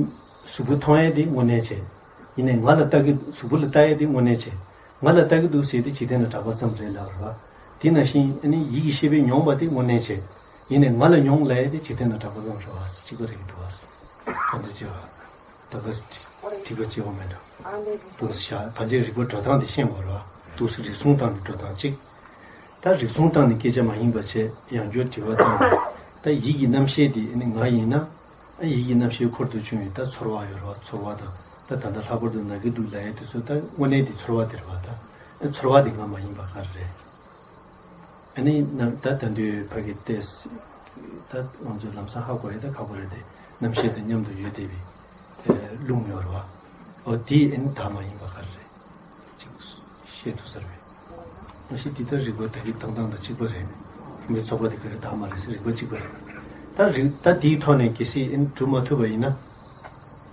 གཟུགས་པོ་མཐོང་ཡ་དེ་དངོས་གནས་བྱས། ཡིན་ནའི་ང་ལ་ལྟ་གི་གཟུགས་པོ་ལ་ལྟ་ཡ་དེ་དངོས་གནས་བྱས། ང་ལ་ལྟ་གི་འདུག་ཟེར་དེ་འཇིག་རྟེན་ལ་གྲགས་པ་ཙམ་རེད་ལབ་རེད་བ། དེ་ནང་བཞིན་ཨ་ནི་ཡིད་ཀྱི་ཤེས་པས་མྱོང་བ་དེ་དངོས་གནས་བྱས། ཡིན་ནའི་ང་ལ་མྱོང་ལབ་ཡ་དེ་འཇིག་རྟེན་ལ་གྲགས་པ་ཙམ་རེད་བ། གཅིག་པ་རེད་འདུག་བ། ག་འདྲ་བྱས་བ། ད་ག་དྲི་བ་བྱེད་དགོས་མེད་འགྲོ། འདུག་སེ་བཞག་ཕལ་ཆེར་རིགས་པ་འགྲོ་སྟངས་དེ་ཤེས་དགོས་རེད་བ། འདུག་སེ་རིགས་གསུམ་སྟེང་ནས་འགྲོ་སྟངས་གཅིག་ད་རིགས་གསུམ་སྟེང་ནས་སྐད་ཆ་མ་ཡིན་པ་བྱས་ཡང་བསྐྱར་དྲི་བ་བཏང་ནས། ད་ཡིད་ཀྱི་རྣམ་ཤེས་དེ་ཨ་ནི་ང་ཡིན་ན། ཨ་ཡིད་ཀྱི་རྣམ་ཤེས་འཁོར་དུ་ཆུད་ཡོད་ད་ཚོར་བ་ཡོད་རེད་བ། ཚོར་བ་དང་། ད་ད་ལྟ་ལྷག་པར་དུ་ན་གི་འདུག་ལབ་ཡ་དེ་ཚོ་ད་དངོས་གནས་དེ་ཚོར་བ་དེ་རེད་བ་ད། ཨ་ཚོར་བ་དེ་ང་མ་ཡིན་པ་ག་རེ་རེད། ཨ་ནི་ནམ་ད་ད་དུང་ཕ་གི་ཏེས། ད་ང་ཚོས་ལམ་སང་ཧ་གོ་ཡ་ད་ཁག་པོ་རེད་དེ། རྣམ་ཤེས་དང་མཉམ་དུ་ཡོད་བསྡད་པའི་རླུང་ཡོད་རེད་བ། འོ་དེ་ཨ་ནི་ད་མ་ཡིན་པ་ག་རེ་རེད། ཅིག་ཤེས་ཐུབ་ས་རེད། མ་གཞི་འདི་ལྟར་རིགས་པ་ད་གི་བཏང་སྟངས་དང་གཅིག་པ་རེད། མི་ཚོགས་པ་དེ་ག་རེ་ད་མ་རེད་ཟེར་རིགས་པ་གཅིག་པ་རེད། ད་རིགས་ད་འདིའི་ཐོག་ནས་གལ་སྲིད་ཨ་ནི་གྲུབ་མ་ཐུབ་པ་ཡིན་ན།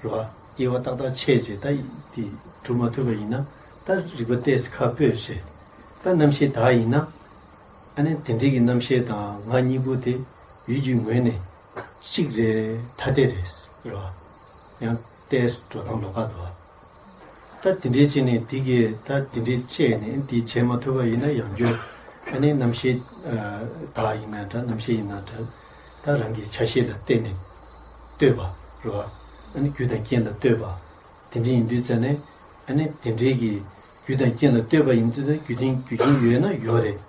རེད་བ། དབྱེ་བ་ཏག་ཏག་ཕྱེ་བྱས་ད་འདི་གྲུབ་མ་ཐུབ་པ་ཡིན་ན། ད་རིགས་པ་ཏོག་ཙམ་ཁ་སྤོས་བྱས། ད་རྣམ་ཤེས་བདག་ཡིན་ན། ཨ་ནི་དེ་འདྲའི་གི་རྣམ་ཤེས་དང་ང་གཉིས་པོ་དེ་ཡུལ་གྱི་ངོས་ནས་གཅིག་རེད་ཐ་དད་རེད་ཟེར་བ། ཡང་ཏོག་ཙམ་འགྲོ་སྟངས་ལོགས་ཀ་འདུག་བ། ད་དེ་འདྲའི་བྱས་ནས་དེ་གས་ད་དེ་འདྲའི་བཅད་ནས་འདི་བྱས་མ་ཐུབ་པ་ཡིན་ན་ཡང་བསྐྱར་ཨ་ནི་རྣམ་ཤེས་བདག་ཡིན་ན་འདྲ་རྣམ་ཤེས་ཡིན་ན་འདྲ། ད་རང་གི་ཆ་ཤས་ལ་བརྟེན་ནས་ལྟོས་པ་རེད་བ། ཨ་ནི་རྒྱུ་དང་རྐྱེན་ལ་ལྟོས་པ། དེ་འདྲ་ཡིན་དུས་ཙ་ནས་ཨ་ནི་དེ་འདྲའི་གི་རྒྱུ་དང་རྐྱེན་ལ་ལྟོས་པ་ཡིན་དུས་ཙ་རྒྱུ་རྐྱེན་རྒྱུ་རྐྱེན་ཡོད་ན་ཡོད་རེད།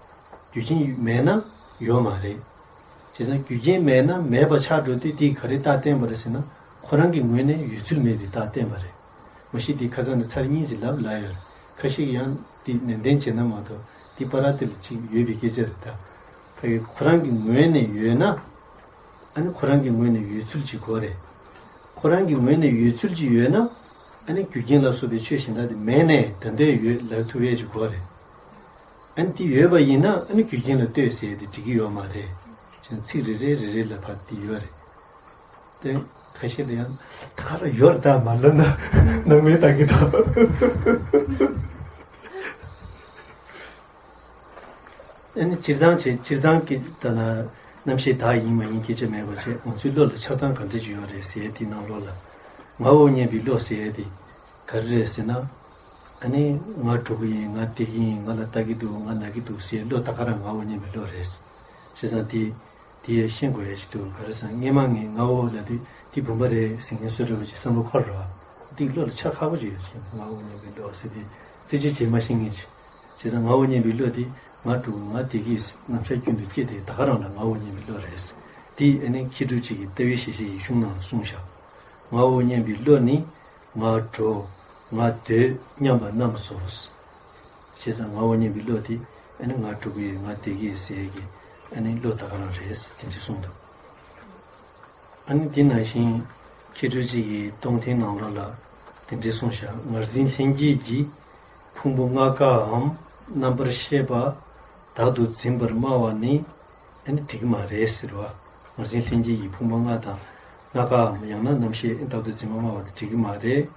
རྒྱུ་རྐྱེན་མེད་ན་ཡོད་མ་རེད། བྱས་ཙང་རྒྱུ་རྐྱེན་མེད་ན་མེད་པ་ཆགས་འགྲོ་དུས་དེས་ག་རེ་རྟགས་བསྟན་པ་རེད་ཟེར་ན། ཁོ་རང་གི་ངོས་ནས་ཡོད་ཚུལ་མེད་པའི་རྟགས་བསྟན་པ་རེད། མ་གཞི་དེ་ཁ་སང་ནས་ཚར་གཉིས་ཙམ་ལབ་ལབ་ཡོད་རེད། ཁ་ཤས་ཀྱིས་ཡང་དེ་ནན་ཏན་བྱས་ན་མ་གཏོགས་དེ་པ་ར་དེ་ལ་ཅིག་ཡོད་པའི་སྐད་ཆ་རེད་ད། ཕ་གི་ཁོ་རང་གི་ངོས་ནས་ཡོད་ན། ཨ་ནི་ཁོ་རང་གི་ངོས་ནས་ཡོད་ཚུལ་ཅིག་དགོས་རེད། ཁོ་རང་གི་ངོས་ནས་ཡོད་ཚུལ་ཅིག་ཡོད་ན། ཨ་ནི་རྒྱུ་རྐྱེན་ལ་སོགས་པའི་ཆོས་གཞན་དག་དེ་མེད་ནས་ད་ལྟའི་ཡོད་ལབ་ཐུབ་ཡས་ཅིག་དགོས་རེད། ཨ་ནི་དེ་ཡོད་པ་ཡིན་ན་ཨ་ནི་རྒྱུ་རྐྱེན་ལ་ལྟོས་ཟེར་ཡས་དེ་འགྲིག་གི་ཡོད་མ་རེད། བྱས་ན་ཚིག་རེ་རེ་རེ་རེ་ལ་ཕར་དེ་ཡོད་རེད། དེ་ཁ་ཤས་ལ་ཡང་ད་ག་རང་ཡོད་རེད་ད་མ་ལབ་ན་ནང་མི་ལྟ་གི་ད། ཨ་ནི་སྤྱིར་བཏང་བྱས་སྤྱིར་བཏང་གི་ལྟ་ན་རྣམ་ཤེས་བདག་ཡིན་མ་ཡིན་སྐད་ཆ་མེད་པ་བྱས་ང་ཚོའི་བློ་ལ་ཆགས་སྡང་ག་འདྲ་ཅིག་ཡོད་རེད་ཟེར་ཡས་དེའི་ནང་ལོགས་ལ་ང་འོ་སྙམ་པའི་བློ་ཟེར་ཡས་དེ་ག་རེ་རེད་ཟེར་ན། ཨ་ནི་ང་འགྲོ་གི་ཡིན་ང་བསྡད་ཀྱི་ཡིན་ང་ལ་ལྟ་གི་འདུག་ང་ན་གི་འདུག་ཟེར་བློ་ད་ག་རང་ང་འོ་སྙམ་པའི་བློ་རེད། བྱས་ཙང་དེ་དེ་ཡང་ཤེས་དགོས་ཡ་ཞིག་འདུག་ག་རེ་ཟེར་ན་སྔས་མ་ངས་ང་འོ་ལབ་དུས་དེ་བུམ་པ་རེད་ཟེར་མཁན་སུ་རེད་པ་ཅིག་བསམ་བློ་འཁོར་རེད་བ། དེ་བློ་ལ་ཆགས་ཁག་པོ་ཅིག་ཡོད་ཅིང་ང་འོ་སྙམ་པའི་བློ་ཟེར་དེ་རྩེ་གཅིག་བྱེད་མ་ཤེས་མཁན་ཅིག་བྱས་ཙང་ང་འོ་སྙམ་པའི་བློ་དེ་ང་འགྲོ་གི་ང་བསྡད་ཀྱི་རྣམ་གཞག་རྒྱུན་དུ་སྐྱེས་ཏེ་ད་ག་རང་ལ་ང་འོ་སྙམ་པའི་བློ་རེད། དེ་ཨ་ནི་མཁས་གྲུབ་ཅིག་གིས་ལྟ་བའི་ཞལ་བཞེས་ཡིག་ཆུང་ནང་ལ་གསུངས་བཞག་ང་འོ་སྙམ་པའི་བློ་ནི་ང་འགྲོ། ང་སྡོད་སྙམ་པ་རྣམས་སོ། བྱས་ཙང་ང་འོ་སྙམ་པའི་བློ་དེ་ཨ་ནི་ང་འགྲོ་གི་ཡོད་ང་བསྡད་ཀྱི་ཡོད་ཟེར་ཡས་ཀྱི་ཨ་ནི་བློ་ད་ག་རང་རེད་དེ་འདྲ་གསུངས་འདུག་ཨ་ནི་དེ་ནང་བཞིན་མཁས་གྲུབ་ཅིག་གིས་སྟོང་ཐུན་ནང་ལོགས་ལ་དེ་འདྲའི་གསུངས་བཞག་ངར་འཛིན་ལྷན་སྐྱེས་ཀྱི་ཕུང་པོ་ལྔ་ཀའམ་རྣམ་པར་ཤེས་པ་བདག་ཏུ་འཛིན་པར་སྨྲ་བ་ནི་ཨ་ནི་འགྲིག་གི་མ་རེད་ཟེར་བ། ངར་འཛིན་ལྷན་སྐྱེས་ཀྱི་ཕུང་པོ་ལྔ་དང་ལྔ་ཀའམ་ཡང་ན་རྣམ་ཤེས་བདག་ཏུ་འཛིན་པར་སྨྲ་བ་དེ་འགྲིག་གི་མ་རེད།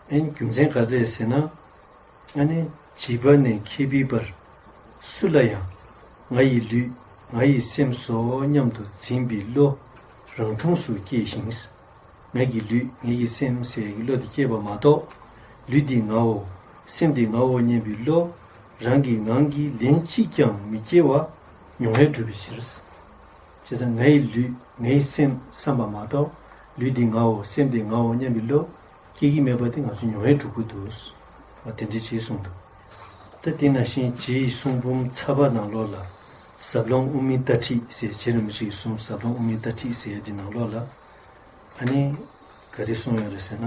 ཨ་ནི་རྒྱུ་མཚན་ག་རེ་རེད་ཟེར་ན། ཨ་ནི་བྱིས་པ་ནས་མཁས་པའི་བར་སུ་ལ་ཡང་ང་ཡི་ལུས་ ང་ཡི་སེམས་སོ་སྙམ་དུ་འཛིན་པའི་བློ་རང་འཁྲུངས་སུ་སྐྱེས་ཤིང་། ངེད་ཀྱི་ལུས་ངེད་ཀྱི་སེམས་ཟེར་གྱི་བློ་དེ་སྐྱེས་པ་མ་གཏོགས། ལུས་འདི་ངའོ། སེམས་འདི་ངའོ་སྙམ་པའི་བློ་རང་གི་ངང་གིས་ལན་གཅིག་ཀྱང་མི་སྐྱེ་བ་མྱོང་བས་གྲུབ་པའི་ཕྱིར། བྱས་ཙང་ངའི་ལུས་ངའི་སེམས་བསམ་པ་མ་གཏོགས། ལུས་འདི་ངའོ་སེམས་འདི་ངའོ་སྙམ་པའི་བློ་སྐྱེ་གི་མེད་པ་དེ་ང་ཚོ་མྱོང་བས་གྲུབ་ཀྱི་འདུག། འོ་དེ་འདྲ་ཅིག་གསུངས་འདུག། ད་དེ་ནང་བཞིན་རྗེ་ཡི་གསུང་འབུམ་ཚབ་པ་ནང་ལོགས་ལ། ཟབ་ལམ་དབུ་མའི་ལྟ་ཁྲིད་ཟེར། རྗེ་རིན་པོ་ཆེའི་གསུང་ཟབ་ལམ་དབུ་མའི་ལྟ་ཁྲིད་ཟེར་ཡ་དེ་ནང་ལོགས་ལ། ཨ་ནི་ག་རེ་གསུངས་ཡོད་རེད་ཟེར་ན།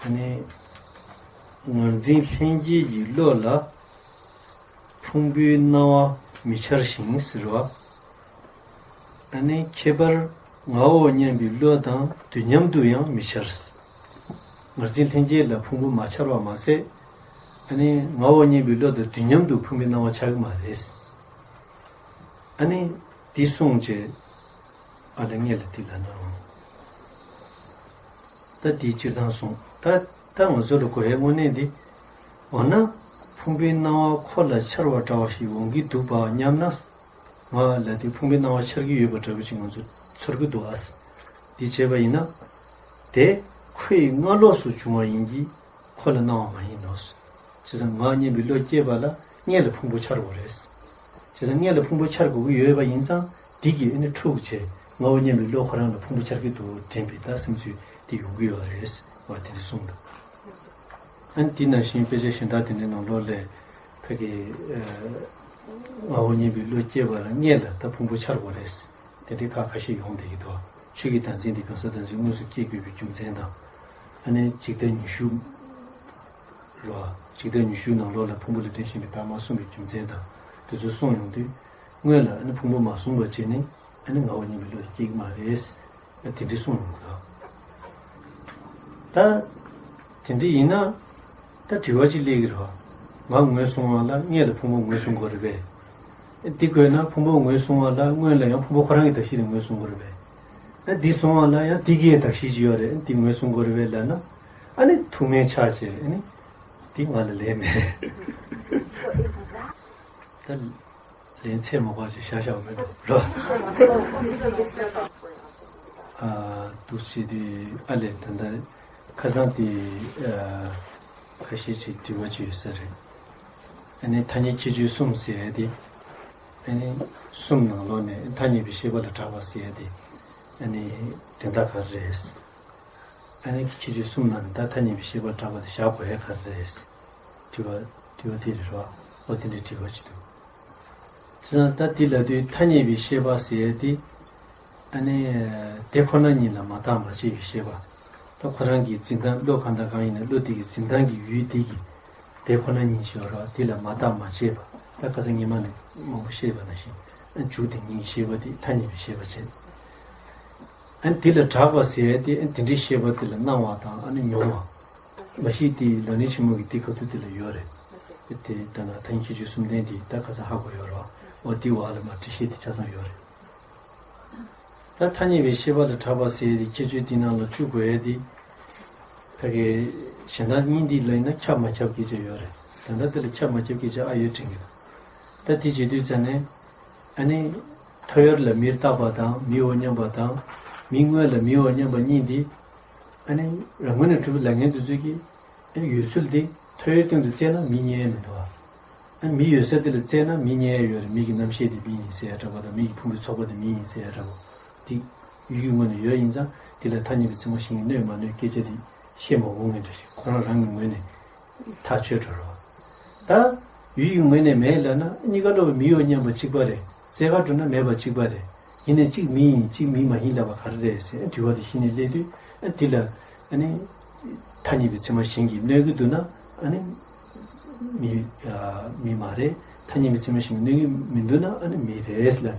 ཨ་ནི་ངར་འཛིན་ལྷན་སྐྱེས་ཀྱི་བློ་ལ་ཕུང་པོའི་སྣང་བ་མི་འཆར་ཞིང་ཟེར་བ། ཨ་ནི་ཁྱད་པར་ངའོ་སྙམ་པའི་བློ་དང་དུས་མཉམ་དུ་ཡང་མི་འཆར། ངར་འཛིན་ལྷན་སྐྱེས་ལ་ཕུང་པོ་མ་འཆར་བ་མ་ཟད། ཨ་ནི་ངའོ་སྙམ་པའི་བློ་དང་དུས་མཉམ་དུ་ཕུང་པོའི་སྣང་བ་འཆར་གྱི་མ་རེད། ཨ་ནི་འདི་གསུངས་རྗེས། ཨ་ལས་ངེད་ལ་འདི་ལབ་ན་འོང་། ད་འདི་སྤྱིར་བཏང་གསུངས། ད་ད་ང་ཚོ་ལ་གོ་ཡའི་དངོས་གནས་འདི། འོ་ན་ཕུང་པོའི་སྣང་བ་ཁོ་ལ་འཆར་བ་འདྲ་བ་ཞིག་འོང་གི་འདུག་པ་སྙམ་ན། ང་ལ་དེ་ཕུང་པོའི་སྣང་བ་འཆར་གྱི་ཡོད་པ་འདྲ་བོ་ཅིག་ང་ཚོ་ཚོར་གྱི་འདུག་ཨ། འདི་བྱས་པ་ཡིན་ན། དེ་ཁོའི་སྔ་ལོགས་སུ་བྱུང་བ་ཡིན་གྱི། ཁོ་ལ་སྣང་བ་མ་ཡིན་ནོ། བྱས་ཙང་ང་སྙམ་པའི་བློ་སྐྱེས་པ་ལ་སྔོན་ལ་ཕུང་པོ་འཆར་དགོས་རེད། བྱས་ཙང་སྔོན་ལ་ཕུང་པོ་འཆར་དགོས་ཀྱི་ཡོད་པ་ཡིན་ཙང་། འདི་གིས་ཨ་ནི་འཁྲུག་བྱས་ངའོ་སྙམ་པའི་བློ་ཁོ་རང་ལ་ཕུང་པོ་འཆར་གྱི་འདུག་དྲན་པའི་ད་སེམས་ཚུལ་དེ་ཡོང་གི་ཡོད་རེད། བ་དེ་འདྲ་གསུངས་འདུག། ཨ་ནི་དེ་ནང་བཞིན་དཔེ་ཆ་གཞན་དག་དེ་འདྲའི་ནང་ལོགས་ལ། ཕ་གི། ཨ། ངའོ་སྙམ་པའི་བློ་སྐྱེས་པ་ལ་སྔོན་ལ་ད་ཕུང་པོ་འཆར་དགོས་རེད། དེ་འདྲའི་ཁ་ཁ་ཤས་ཡོང་བསྡད་ཀྱི་འདུག། ཆོས་ཀྱི་བདག་འཛིན་དེ་གང་ཟག་བདག་འཛིན་དངོས་སུ་སྐྱེ་དགོས་པའི་རྒྱུ་མཚན་དང་། ཨ་ནི་འཇིག་ལྟ་ཉི་ཤུ། རོ། འཇིག་ལྟ་ཉི་ཤུའི་ནང་ལོགས་ལ་ཕུང་པོ་ལ་བརྟེན་ཞེན་པའི་བདག་མ་གསུངས་པའི་རྒྱུ་མཚན་དང་། དེ་ཚོ་གསུངས་ཡོང་དུས། སྔོན་ལ་ཨ་ནི་ཕུང་པོ་མ་གསུངས་པ་བྱས་ནས། ཨ་ནི་ངའོ་སྙམ་པའི་བློ་སྐྱེ་གི་མ་རེད། ཨ་དེ་འདྲའི་གསུངས་ཡོང་གི་འདུག། ད་དེ་འདྲ་ཡིན་ན། ད་དྲི་བ་གཅིག་སླེབས་ཀྱི་རེད་བ། ང་ངོས་བཟུང་བ་ལ་སྔོན་ལ་ཕུང་པོ་ངོས་བཟུང་དགོས་རེད་པས། འདི་དགོས་ན་ཕུང་པོ་ངོས་བཟུང་བ་ལ་སྔོན་ལ་ཡང་ཕུང་པོ་ཁོ་རང་གི་གདགས་གཞི་དེ་ངོས་བཟུང་དགོས་རེད་པས། ཨ་འདི་བཟུང་བ་ལ་ཡང་འདི་གི་གདགས་གཞི་ཅིག་ཡོད་རེད། འདི་ངོས་བཟུང་དགོས་རེད་པས་ལབ་ན། ཨ་ནི་ཐུགས་ངལ་ཆགས་བྱས། ཨ་ནི་འདི་ང་ལ་ལན་མེད། ད་ལན་ཚད་མ་གོ་ཅིག་བཞག་བཞག་མེད་པ་རོ། ཨ་འདུག་བྱས་དུས་ཨ་ལས་ད་ལྟ་ཁ་སང་དེ་ཨ་ཁ་ཤས་ཅིག་དྲི་བ་ཅིག་ཡོད་ས་རེད། ཨ་ནི་ཐ་སྙད་ཁྱད་ཆོས་གསུམ་ཟེར་ཡ་དེ། ཨ་ནི་གསུམ་ནང་ལོགས་ནས་ཐ་སྙད་པའི་ཤེས་པ་ལ་གྲགས་པ་ཟེར་ཡ་དེ། ཨ་ནི་དོན་དག་ག་རེ་རེད། ཨ་ནི་ཁྱད་ཆོས་གསུམ་ནང་ནས་ད་ཐ་སྙད་པའི་ཤེས་པ་གྲགས་པ་དེ་བཞག་དགོས་ཡ་ག་རེ་རེད། དྲི་བ་དྲི་བ་དེ་རེད་རོ། ཨོ་དེ་འདྲའི་དྲི་བ་ཅིག་འདུག། བྱས་ཙང་ད་འདི་ལབ་དུས་ཐ་སྙད་པའི་ཤེས་པ་ཟེར་ཡ་དེ། ཨ་ནི། དེ་ཁོ་ན་ཉིད་ལ་མ་བརྟགས་མ་དཔྱད་པའི་ཤེས་པ། ད་ཁོ་རང་གི་འཛིན་སྟངས་བློ་གང་དང་གང་ཡིན་ན་བློ་དེ་གི་འཛིན་སྟངས་ཀྱི་ཡུལ་དེ་གི། དེ་ཁོ་ན་ཉིད་ཅེས་པ་རེད་བ། དེ་ལ་མ་བརྟགས་མ་དཔྱད་པ། ད་ཁ་སང་ཉི་མ་ནས་མང་པོ་བཤད་པ་ནང་བཞིན། ཨ་འཇུག་དེ་ཉིད་ཀྱི་ཤེས་པ་དེ་ཐ་སྙད་པའི་ཤེས་པ་བྱས། ཨ་དེ་ལ་གྲགས་པ་ཟེར་ཡ་དེ། ཨ་དེ་འདྲའི་ཤེས་པ་དེ་ལ་སྣང་བ་དང་ཨ་ནི་མྱོང་བ། མ་གཞི་དེ་ལག་ལེན་ཆེན་མོ་གི་དེ་ཁ་ཐུག་དེ་ལ་ཡོད་རེད། དེ་ལྟ་ན་ཐ་སྙད་ཁྱད་ཆོས་གསུམ་ལྡན་དེ་ད་ཁ་སང་ཧ་གོ་ཡོད་རེད་བ། འོ་དེ་བ་ལ་མ་འགྲེལ་བཤད་དེ་ཆ་ཚང་ཡོད་རེད། ད་ཐ་སྙད་པའི་ཤེས་པ་ལ་གྲགས་པ་ཟེར་ཡ་དེ་ཁྱད་ཆོས་དེ་ནང་ལ་བཅུག་དགོས་ཡ་དེ། ཕ་གི་གཞན་དག་གཉིས་འདི་ལ་ཡིན་ན་ཁྱབ་མ་ཁྱབ་སྐད་ཆ་ཡོད་རེད། ད་ལྟ་དེ་ལ་ཁྱབ་མ་ཁྱབ་སྐད་ཆ་ཨ་ཡོད་དྲན་གྱི་འདུག། ད་དེ་བྱེད་དུས་ཙ་ནས། ཨ་ནི། ཐོ་ཡོར་ལ་མིར་བཏགས་པ་དང་མིའོ་སྙམ་པ་དང་། མི་སྔོན་ལ་མིའོ་སྙམ་པ་གཉིས་འདི། ཨ་ནི་རང་ངོས་ནས་གྲུབ་པའི་ལབ་མཁན་དེ་ཚོ་གིས། ཨ་ནི་ཡོད་ཚུལ་འདི་ཐོ་ཡོར་སྟེང་དུ་བཙལ་ན་མི་རྙེད་ཡ་མི་འདུག་ཨ། ཨ་ནི་མི་ཡོད་ས་དེ་ལ་བཙལ་ན་མི་རྙེད་ཡ་ཡོད་རེད། མི་གི་རྣམ་ཤེས་དེ་མི་ཡིན་ཟེར་ཡ་འདྲ་པོ་དང་། མི་གི་ཕུང་པོའི་ཚོགས་པ་དེ་མི་ཡིན་ཟེར་ཡ་འདྲ་པོ། དེ་ཡུལ་གྱི་ངོས་ནས་ཡོད་ཡིན་ཙང་། དེ་ལ་ཐ་སྙད་པའི་ཚད་མ་གཞན་གྱིས་གནོད་མ་གནོད་སྐད་ཆ་དེ་བཤད་མ་འོང་མཁན་འདྲ་ཞིག། ཁོ་རང་རང་གི་ངོས་ནས་ཐག་ཆོད་འགྲོ་རེད་བ། ད་ཡུལ་གྱི་ངོས་ནས་མེད་ལབ་ན། གཉིས་ཀ་ལོག་པའི་མི་ཡོད་སྙམ་པ་གཅིག་པ་རེད། རྩལ་ག་འགྲོ་ན་མེད་པ་གཅིག་པ་རེད། ཡིན་ནའི་གཅིག་མི་ཡིན་གཅིག་མི་མ་ཡིན་ལབ་པ་ག་རེ་རེད་ཟེར་དྲི་བ་དེ་གཞི་ནས་སླེབས་དུས། ཨ་དེ་ལ་ཨ་ནི་ཐ་སྙད་པའི་ཚད་མ་གཞན་གྱིས་གནོད་ཀྱི་འདུག་ན་ཨ་ནི་མི། ཨ་མི་མ་རེད། ཐ་སྙད་པའི་ཚད་མ་གཞན་གྱིས་གནོད་ཀྱི་མི་འདུག་ན་ཨ་ནི་མི་རེད་ལབ།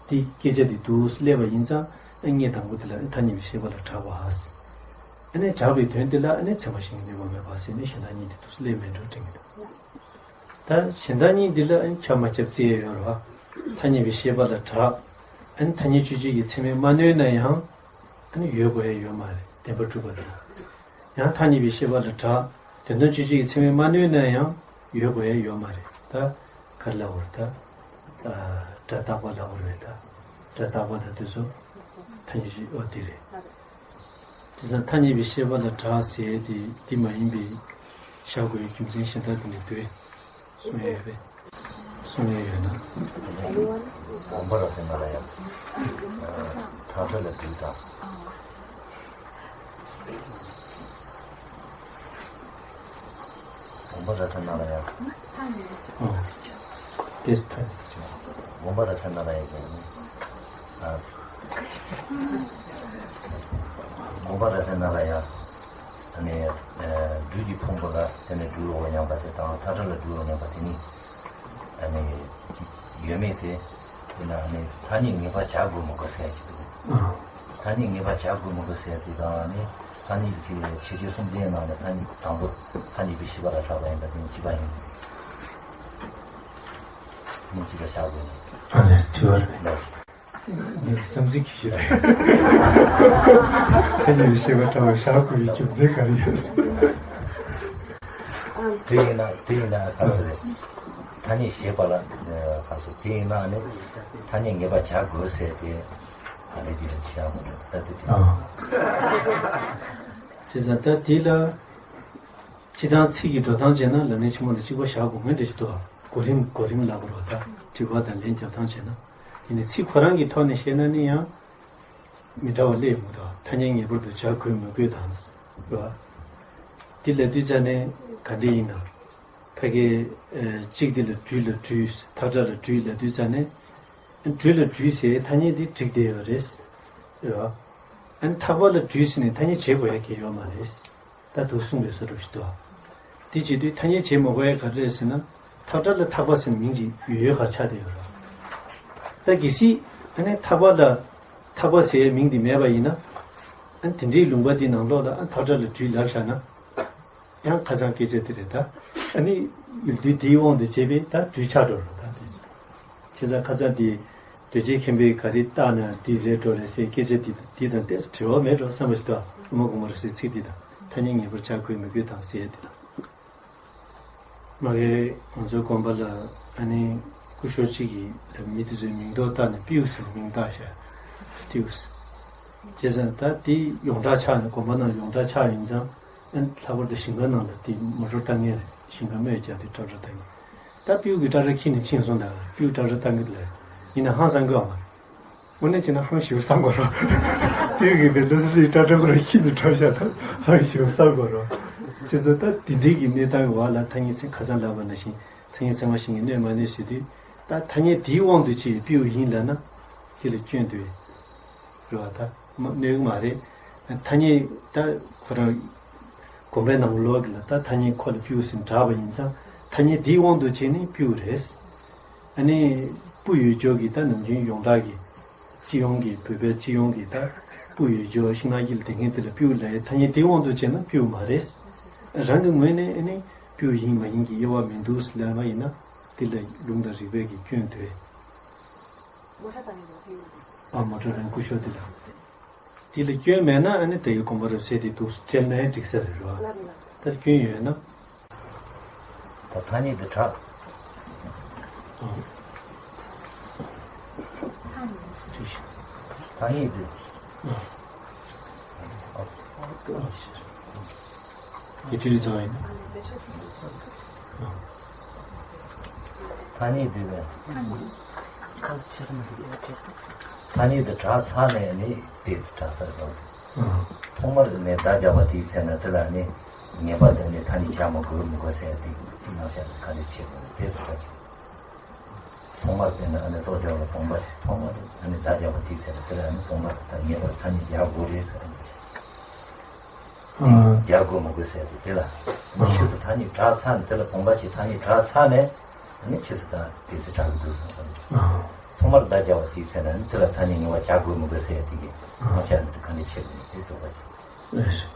དེ་སྐད་ཆ་དེ་འདུག་སླེབས་པ་ཡིན་ཙང་། ཨ་ངས་དང་པོ་དེ་ལ་ཨ་ཐ་སྙད་པའི་ཤེས་པ་ལ་གྲགས་པ། ཨ་ནི་གྲགས་པའི་དོན་དེ་ལ་ཨ་ནི་ཚད་མ་གཞན་གྱིས་གནོད་པ་མེད་པ་ཟེར་ནས་གཞན་དག་གཉིས་དེ་འདུག་སླེབས་མེད་འགྲོ་དྲན་གྱི་འདུག། ད་གཞན་དག་གཉིས་འདི་ལ་ཨ་ནི་ཁྱབ་མ་ཁྱབ་རྩི་ཡས་ཡོད་རེད་བ། ཐ་སྙད་པའི་ཤེས་པ་ལ་གྲགས། ཨ་ནི་ཐ་སྙད་དཔྱོད་བྱེད་ཀྱི་ཚད་མས་མ་གནོད་ན་ཡང་། ཨ་ནི་ཡོད་དགོས་ཡས་ཡོད་མ་རེད། བདེན་པར་གྲུབ་པ་རེད། ཡང་ཐ་སྙད་པའི་ཤེས་པ་ལ་གྲགས། དོན་དམ་དཔྱོད་བྱེད་ཀྱི་ཚད་མས་མ་གནོད་ན་ཡང་ཡོད་དགོས་ཡས་ཡོད་མ་རེད། ད་ག་རེ་ལབ་དགོས་རེད་ད། ཨ། སྒྲ་རྟག་པ་ལབ་པ་རེད་ད། སྒྲ་རྟག་པ་དང་དེ་ཚོ་ཐ་སྙད་བཞི། ཨོ་དེ་རེད། དེ་ཙང་ཐ་སྙད་པའི་ཤེས་པ་ལ་སྒྲ་ཟེར་དེ་འདི་མ་ཡིན་པའི་བཞག་དགོས་ཡའི་རྒྱུ་མཚན་གཞན་དག་དེ་འདྲ་འདུག་གསུང་ཡས་ཡོད་པས། གསུང་ཡས་ཡོད་ན། དགོངས་པ་རབ་གསལ་ན་ལ་ཡང་། ཐག་ཆོད་ལ་འདུག་དང་། དགོངས་པ་རབ་གསལ་ན་ལ་ཡང་། ཨོ། དེས་ཐ་སྙད་ཀྱི་དགོངས་པ་རབ་གསལ་ན་ལ་ཡང་ཀྱང་ནི། ཨ། དགོངས་པ་རབ་གསལ་ན་ལ་ཡང་། ཨ་ནི། ཨ། སྦྲུལ་གྱི་ཕུང་པོ་ལ་དེ་ནི་སྦྲུལ་འོ་མཉམ་པ་དེ་དང་ཐག་ཁྲ་ལ་སྦྲུལ་འོ་མཉམ་པ་དེ་ནི། ཨ་ནི། ཡོད་མེད་དེ། དེ་ལ་ཨ་ནི་ཐ་སྙད་ངེས་པ་བྱ་དགོས་མི་དགོས་ཟེར་གྱི་འདུག་ཨ། ཐ་སྙད་ངེས་པ་བྱ་དགོས་མི་དགོས་ཟེར་དེ་དང་ཨ་ནི་ཐ་སྙད་ཀྱི་ཕྱི་ཕྱི་ཤེས་བྱ་གསུམ་ལྡན་ནང་ནས་ཐ་སྙད་དང་པོ་ཐ་སྙད་པའི་ཤེས་པ་ལ་གྲགས་པ་ཡིན་པ་དེ་ནི་གཅིག་པ་ཡིན། ནི་གཅིག་པ་བྱ་དགོས་ནས། ཨ་ནི་དྲི་བ་རེད། ལགས། ངས་བསམ་ཚུལ་གྱི་ཞིག་རེད། ཐ་སྙད་ཤེས་པ་ཕྲ་བ་བཞག་དགོས་པའི་རྒྱུ་མཚན་ག་རེ་ཡོད། དེ་ཡིན་ན་དེ་ཡིན་ན་ག་ཚོད་རེད། ཐ་སྙད་ཤེས་པ་ལ་ག་ཚོད་དེ་ཡིན་ན་ནི་ཐ་སྙད་ངེས་པ་བྱ་དགོས་ཟེར་ཏེ་ག་རེ་དེ་ལ་བྱེད་ཡག་མི་འདུག་ད་དེ་དེ། ཨ། དེ་ཙང་ད་དེ་ལ། སྤྱི་དང་ཚིག་གི་འགྲོ་སྟངས་བྱས་ན་ལམ་རིམ་ཆེན་མོ་ལ་གཅིག་པ་བཞག་དགོས་ངེས་འདྲ་ཞིག་འདུག་གོ་རིམ་གོ་རིམ་ལབ་དགོས་རེད་ད། དྲི་བ་དང་ལན་རྒྱབ་སྟངས་བྱས་ན། དེ་ནི་ཚིག་ཁོ་རང་གི་ཐོག་ནས་བཤད་ན་ནི་ཡང་མི་འདྲ་བ་སླེབས་མི་འདུག་ཐ་སྙད་ངེས་པར་དུ་བྱ་དགོས་མི་དགོས་དང་། རེད་བ། དེ་ལབ་དུས་ཙ་ནས་ག་འདྲ་ཡིན་ན། ཕ་གི། ཨ། གཅིག་དེ་ལ་སྦྲུལ་ལ་སྦྲུལ། ཐག་ཁྲ་ལ་སྦྲུལ་ལབ་དུས་ཙ་ནས། སྦྲུལ་ལ་སྦྲུལ་ཟེར་ཐ་སྙད་དེ་འགྲིག་བསྡད་ཡོད་རེད། རེད་བ། ཨ་ནི་ཐག་པ་ལ་སྦྲུལ་ཟེར་ནས་ཐ་སྙད་བྱེད་དགོས་ཡ་གི་ཡོད་མ་རེད། ད་དུ་གསུངས་པའི་བཟོ་འདྲ་ཞིག་འདུག་དེ་བྱེད་དུས་ཐ་སྙད་བྱེད་མ་དགོས་ཡ་ག་རེ་རེད་ཟེར་ན། ཐག་ཁྲ་ལ་ཐག་པ་ཟེར་ནས་མིང་གཅིག་ཡོད་ཡོད་ག་ཆགས་བསྡད་ཡོད་རེད། ད་གལ་སྲིད་ཨ་ནི་ཐག་པ་ལ་ཐག་པ་ཟེར་ཡའི་མིང་དེ་མེད་པ་ཡིན་ན། ཨ་ནི་དེ་འདྲའི་ལུང་པ་དེ་ནང་ལོགས་ལ་ཨ་ཐག་ཁྲ་ལ་སྦྲུལ་ལབ་བཞག་ན། ཡང་ཁ་སང་སྐད་ཆ་དེ་རེད་ད། ཨ་ནི་ཡུལ་དུས་དེའི་དབང་དུ་བྱས་པས་ད་སྦྲུལ་ཆགས་འགྲོ་རེད་ད། བྱས་ཙང་ཁ་སང་དེ་གདོལ་སྐྱེས་མཁན་པོས་ག་རེ་བཏགས་ན་དེ་རེད་འགྲོ་རེད་ཟེར་སྐད་ཆ་དེ་དེ་དང་ཏོག་ཙམ་འབྲེལ་བ་མེད་འགྲོ་བསམ་པ་ཞིག་འདུག་ཨ་མ་དགོངས་པ་རབ་གསལ་ཚིག་དེ་དང་ཐ་སྙད་ངེས་པར་བྱ་དགོས་མི་དགོས་དང་ཟེར་ཡ་དེ་དང་། མ་གི་ང་ཚོའི་དགོན་པ་ལ་ཨ་ནི་སྐུ་ཞབས་གཅིག་གིས་ལ་མི་དེ་ཚོའི་མིང་ཐོག་བཏགས་ནས་པིའུ་ཟེར་མིང་བཏགས་ཤག་ཏིའུ་ཟེར། བྱས་ཙང་ད་དེ་ཡོངས་གྲགས་ཆགས་ནས་དགོན་པ་ནང་ཡོངས་གྲགས་ཆགས་ཡིན་ཙང་། ཨ་ནི་ལྷག་པར་དུ་ཞིང་ཁ་ནང་ལ་དེ་མོ་ཊ་བཏང་མཁན་རེད། ཞིང་ཁ་རྨོས་རྒྱག་དུས་ཊ་ཊ་བཏང་མཁན། ད་པིའུ་གི་ཊ་ཊ་ཁྱེར་ནས་ཕྱིན་སོང་ད། པིའུ་ཊ་ཊ་བཏང་གི་ལ་ཡིན་ན་ཧང་སང་གི་ཨ་མ་རེད། དངོས་གནས་བྱས་ན་ཧང་ཞེ་པོ་སང་དགོས་རེད། པིའུ་གི་བེ་ལོ་སི་ཊི་ཊ་ཊ་ཁོ་རང་ཁྱེར་ནས་འགྲོ་བཞག་ད་ཧང་ཞེ་པོ་སང་དགོས་རེད། བྱས་ཙང་ད་དེ་འདྲའི་གི་གནས་སྟངས་གི་བར་ལ་ཐ་སྙད་ཚན་ཁ་སང་ལབ་པ་ནང་བཞིན་ཐ་སྙད་ཚད་མ་གཞན་གྱིས་གནོད་མ་གནོད་ཟེར་དུས། ད་ཐ་སྙད་དེའི་དབང་དུ་བྱས་པའི་པིའུ་ཡིན་ལབ་ན་དེ་ལ་སྐྱོན་འདུག་རེད་བ། ད་མ་གནོད་ཀྱི་མ་རེད། ཐ་སྙད་ད་ཁོ་རང་དགོན་པའི་ནང་ལོགས་ཀྱི་ལ་ད་ཐ་སྙད་ཁོ་ལ་པིའུ་ཟེར་གྲགས་པ་ཡིན་ཙང་ཐ་སྙད་འདིའི་དབང་དུ་བྱས་ནས་པིའུ་རེད། ཨ་ནི་སྤུ་ཡོད་ཅོག་གི་ད་ནམ་རྒྱུན་ཡོངས་གྲགས་ཀྱི་སྤྱི་ཡོངས་ཀྱི་བོད་པའི་སྤྱི་ཡོངས་ཀྱི་ད་སྤུ་ཡོད་ཅོག་ཤིང་ནགས་དཀྱིལ་ལ་བསྡད་མཁན་དེ་ལ་པིའུ་ལབ་ཡས། ཐ་སྙད་འདིའི་དབང་དུ་བྱས་ན་པིའུ་མ་རེད། རང་གི་ངོས་ནས་ཨ་ནི་པིའུ་ཡིན་མ་ཡིན་གྱི་དབྱེ་བ་མི་འདུག་ལབ་པ་ཡིན་ན་དེ་ལ་ལུང་དང་རིགས་པའི་གི་སྐྱོན་འདུག་མོ་ཊ་བཏང་ཡོད་པ་ཕེབས་ཡོད་རེད། ཨ་མོ་ཊ་རང་སྐུ་ཞབས་དེ་ལ། དེ་ལ་སྐྱོན་མེད་ན་ཨ་ནི་དེ་གའི་དགོངས་པ་རབ་གསལ་དེ་འདུག་སྤྲད་ན་ཡང་འགྲིག་ས་རེད་རོ། ལབ་ལབ། ད་སྐྱོན་ཡོད་ན། ད་ཐ་སྙད་དེ་གྲགས། ཨ། ཐ་སྙད་དེ། ཨ། ཨ། ཨ། ཡིད་ཆེས་བཟང་ཡིན། ཐ་སྙད་དེ་བས། ཐ་སྙད་དེ་གྲགས་ཚར་ནས་ནི་དེ་གྲགས་ཚར་སོང་། ཐོག་མར་ནས་བརྡ་རྒྱག་པ་དེའི་ཚེ་ན་དེ་ལ་ནི་ངེས་པར་དུ་ནི་ཐ་སྙད་བྱ་མི་དགོས་མི་དགོས་ཟེར་ཡ་དེ་དེ་ནང་བཞིན་ག་འདྲ་བྱེད་དགོས་དེ་ཚོ་ག་ཅིག་ཐོག་མར་དེ་ནི་ཨ་ནི་ལྟོ་ལྡིར་བ་སྟོང་པ་ཞིག་ཐོག་མར་ཨ་ནི་བརྡ་རྒྱག་པ་དེའི་ཚེ་ན་དེ་ལ་ནི་སྟོང་པ་ཟེར་ད་ངེས་པར་ཐ་སྙད་བྱ་དགོས་རེད་ཟེར་ཨ་ནི། ཨ། རྒྱག་དགོས་མི་དགོས་ཟེར་ཏེ་དེ་ལ། ཨ། ཕྱིས་སུ་ཐ་སྙད་གྲགས་ཚར་ནས་དེ་ལ་དགོངས་པ་བཞེས་ཐ་སྙད་གྲགས་ཚར་ནས་ཨ་ནི་ཕྱིས་སུ་ད་དེ་ཚོ་གྲགས་ཀྱི་འདུག་ཟེར་ཨ་ནི། ཨ། ཐོག་མར་བརྡ་རྒྱག་པ་དེའི་ཚེ་ན་ཨ་ནི་དེ་ལ་ཐ་སྙད་ངེས་པར་བྱ་དགོས་མི་དགོས་ཟེར་ཡ་དེ་གི་ཨ། དབང་ཆ་ནི་དེ་ག་འདྲ་ཆེ་བ་ནི་དེ་འདུག་པ་ཅིག་ཨེ་རེད།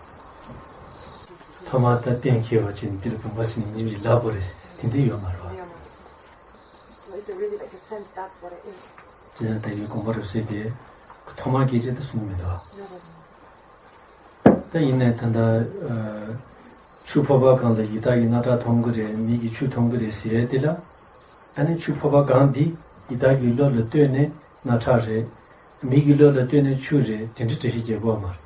ཐོག་མར་ད་གཏན་འཁེལ་བ་ཅིག་ནི་དེ་ལ་དགོངས་པ་ཟིན་ཉིན་གྱི་ལབ་དགོས་རེད་དེ་འདྲ་ཡོད་མ་རེད་བ། So is there really like a sense that's what it is? དེ་ཡང་ད་ཡོད་དགོངས་པ་རབ་གསལ་དེ་ཐོག་མར་སྐད་ཆ་དེ་གསུངས་མི་འདུག་ད་ཡིན་ནའི་ད་ལྟ་ཆུ་ཕོར་པ་སྒང་ལ་ཡི་དྭགས་ཀྱི་རྣག་ཁྲག་མཐོང་གི་རེད། མི་གི་ཆུ་མཐོང་གི་རེད་ཟེར་ཡས་དེ་ལ་ཨ་ནི་ཆུ་ཕོར་པ་སྒང་འདི་ ཡི་དྭགས་ཀྱི་བློ་ལ་ལྟོས་ནས་རྣག་ཁྲག་རེད། མི་གི་བློ་ལ་ལྟོས་ནས་ཆུ་རེད། དེ་འདྲ་འགྲེལ་བཤད་རྒྱག་དགོས་མ་རེད།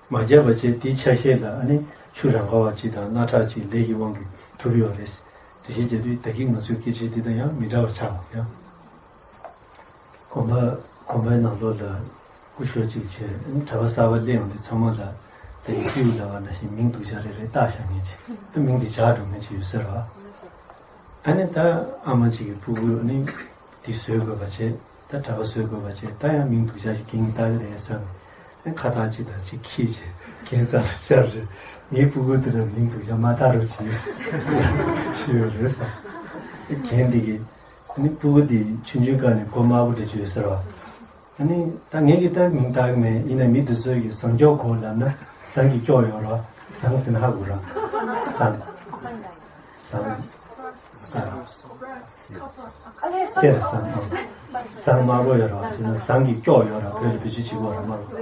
མ་རྒྱག་པ་བྱས་དེའི་ཆ་ཤས་ལ་ཨ་ནི་ཆུ་རང་ག་བ་གཅིག་དང་རྣག་ཁྲག་གཅིག་ལས་ཀྱི་དབང་གིས་གྲུབ་ཡོད་རེད། འགྲེལ་བཤད་རྒྱག་དུས་ད་གིན་ང་ཚོའི་སྐད་ཆ་འདི་དང་ཡང་མི་འདྲ་བ་ཆགས་པ་ཡང་། དགོན་པ་དགོན་པའི་ནང་ལོགས་ལ་སྐུ་ཞབས་གཅིག་བྱས་གྲྭ་པ་གསར་པ་སླེབས་ཡོང་དུས་ཚང་མ་ལ་ད་ཡིག་སྐུལ་ལབ་པ་ནང་བཞིན་མིང་སྡུག་ཅག་རེ་རེ་བཏགས་བཞག་མཁན་ཅིག་ད་མིང་འདི་བཞག་འགྲོ་མཁན་ཅིག་ཡོད་ཟེར་བ། ཨ་ནི་ད་ཨ་མ་གཅིག་གི་སྤུ་གུ་ཨ་ནི་འདི་བཟོས་དགོས་པ་བྱས། ད་གྲྭ་པ་བཟོས་དགོས་པ་བྱས། ད་ཡང་མིང་སྡུག་ཅག་ཞིག་རྒན་བཏགས་ཀྱི་རེད་བསམ་ནས་ཁ་བཏགས་གཅིག་དང་གཅིག་འཁྱེར་བྱས་རྒན་རྩ་ལ་བཅར་རེད། ངའི་སྤུ་གུ་འདི་ལ་མིང་སྡུག་ཅག་མ་བཏགས་རོགས་གྱིས་ཞུས་ཡོད་རེད་བསམ། རྒན་འདི་གིས་ཨ་ནི་སྤུ་གུ་འདི་ཆུང་ཆུང་སྒང་ནས་མགོ་དམར་པོ་འདྲ་ཅིག་ཡོད་ཟེར་བ། ཨ་ནི་ད་ངས་ཀྱི་ད་མིང་བཏགས་ཀྱི་མེད། ཡིན་ན་མི་འདི་ཚོ་གིས་ཟངས་སྐྱོགས་གོ་ལབ་ན་ཟངས་ཀྱི་སྐྱོགས་ཡོད་རེད་བ། ཟངས་ཟེར་ན་ཧ་གོ་ར། ཟངས། ཟངས། ཨ། གསེར་ཟངས། ཨ། ཟངས་དམར་པོ་ཡོད་རེད་བ། ཟངས་ཀྱི་སྐྱོགས་ཡོད་རེད། བོད་ལ་བེད་སྤྱོད་བྱེད་ཀྱི་ཡོད་རེད་དམར་པོ།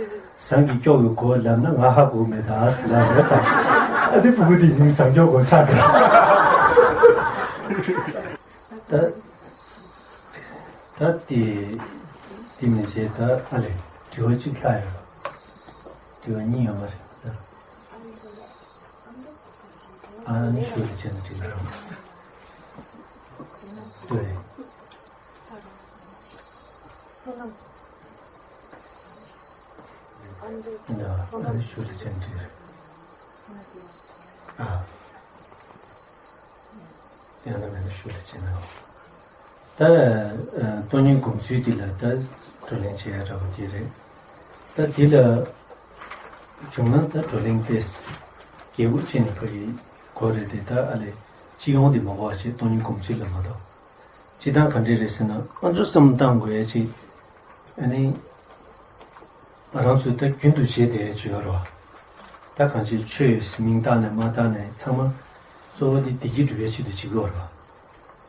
ཟངས་ཀྱི་སྐྱོགས་ཀྱི་གོ་ལབ་ན་ང་ཧ་གོ་མེད་ད་ཟེར་ལབ་རེད་ཟེར། ཨ་དེ་སྤུ་གུ་དེ་མིང་ཟངས་སྐྱོགས་གོ་ཆགས་འདུག་ད། ད་དེ་དེ་མི་ཚེ་ད་ཨ་ལས་དྲི་བ་གཅིག་ལྷག་ཡོད་རེད། དྲི་བ་གཉིས་ཡོད་མ་རེད་ད། ཨ་ནི་ཤུགས་ལ་བྱས་ན་འགྲིག་གི་རེད། ལྟོས་རེད། འདི་ཨ་ནི་ཤུགས་ལ་བྱས་ན་འགྲིག་གི་རེད། ཨ། ཡང་ན་མེད་ན་ཤུགས་ལ་བྱས་ན། ད་སྟོང་ཉིད་སྒོམ་ཚུལ་འདི་ལ་ད་བགྲོ་གླེང་བྱེད་ཡ་འདྲ་པོ་དེ་རེད། ད་འདི་ལ་བྱུང་ན་ད་བགྲོ་གླེང་ཏེ་རྒྱས་པོ་བྱས་ནས་ཕ་གི་གོ་རེད་དེ། ད་ཨ་ལས་སྤྱི་ཡོངས་འདི་མ་གོ་བ་བྱས། སྟོང་ཉིད་སྒོམ་ཚུལ་ལ་མ་གཏོགས། སྤྱི་བཏང་ག་འདྲས་རེད་ཟེར་ན། ང་ཚོ་བསམ་བློ་བཏང་དགོས་ཡ་ཅིག་ཨ་ནི། ང་རང་ཚོས་ད་རྒྱུན་དུ་བྱས་བསྡད་ཡ་ཅིག་ཡོད་རེད་བ། ད་གང་ཅིའི་ཆོས་ཟེར་མིང་བཏགས་ནས་མ་བཏགས་ནས་ཚང་མ་གཙོ་བོ་དེ་བདེ་སྐྱིད་སྒྲུབ་ཡ་ཆེད་དུ་བྱེད་ཀྱི་ཡོད་རེད་བ།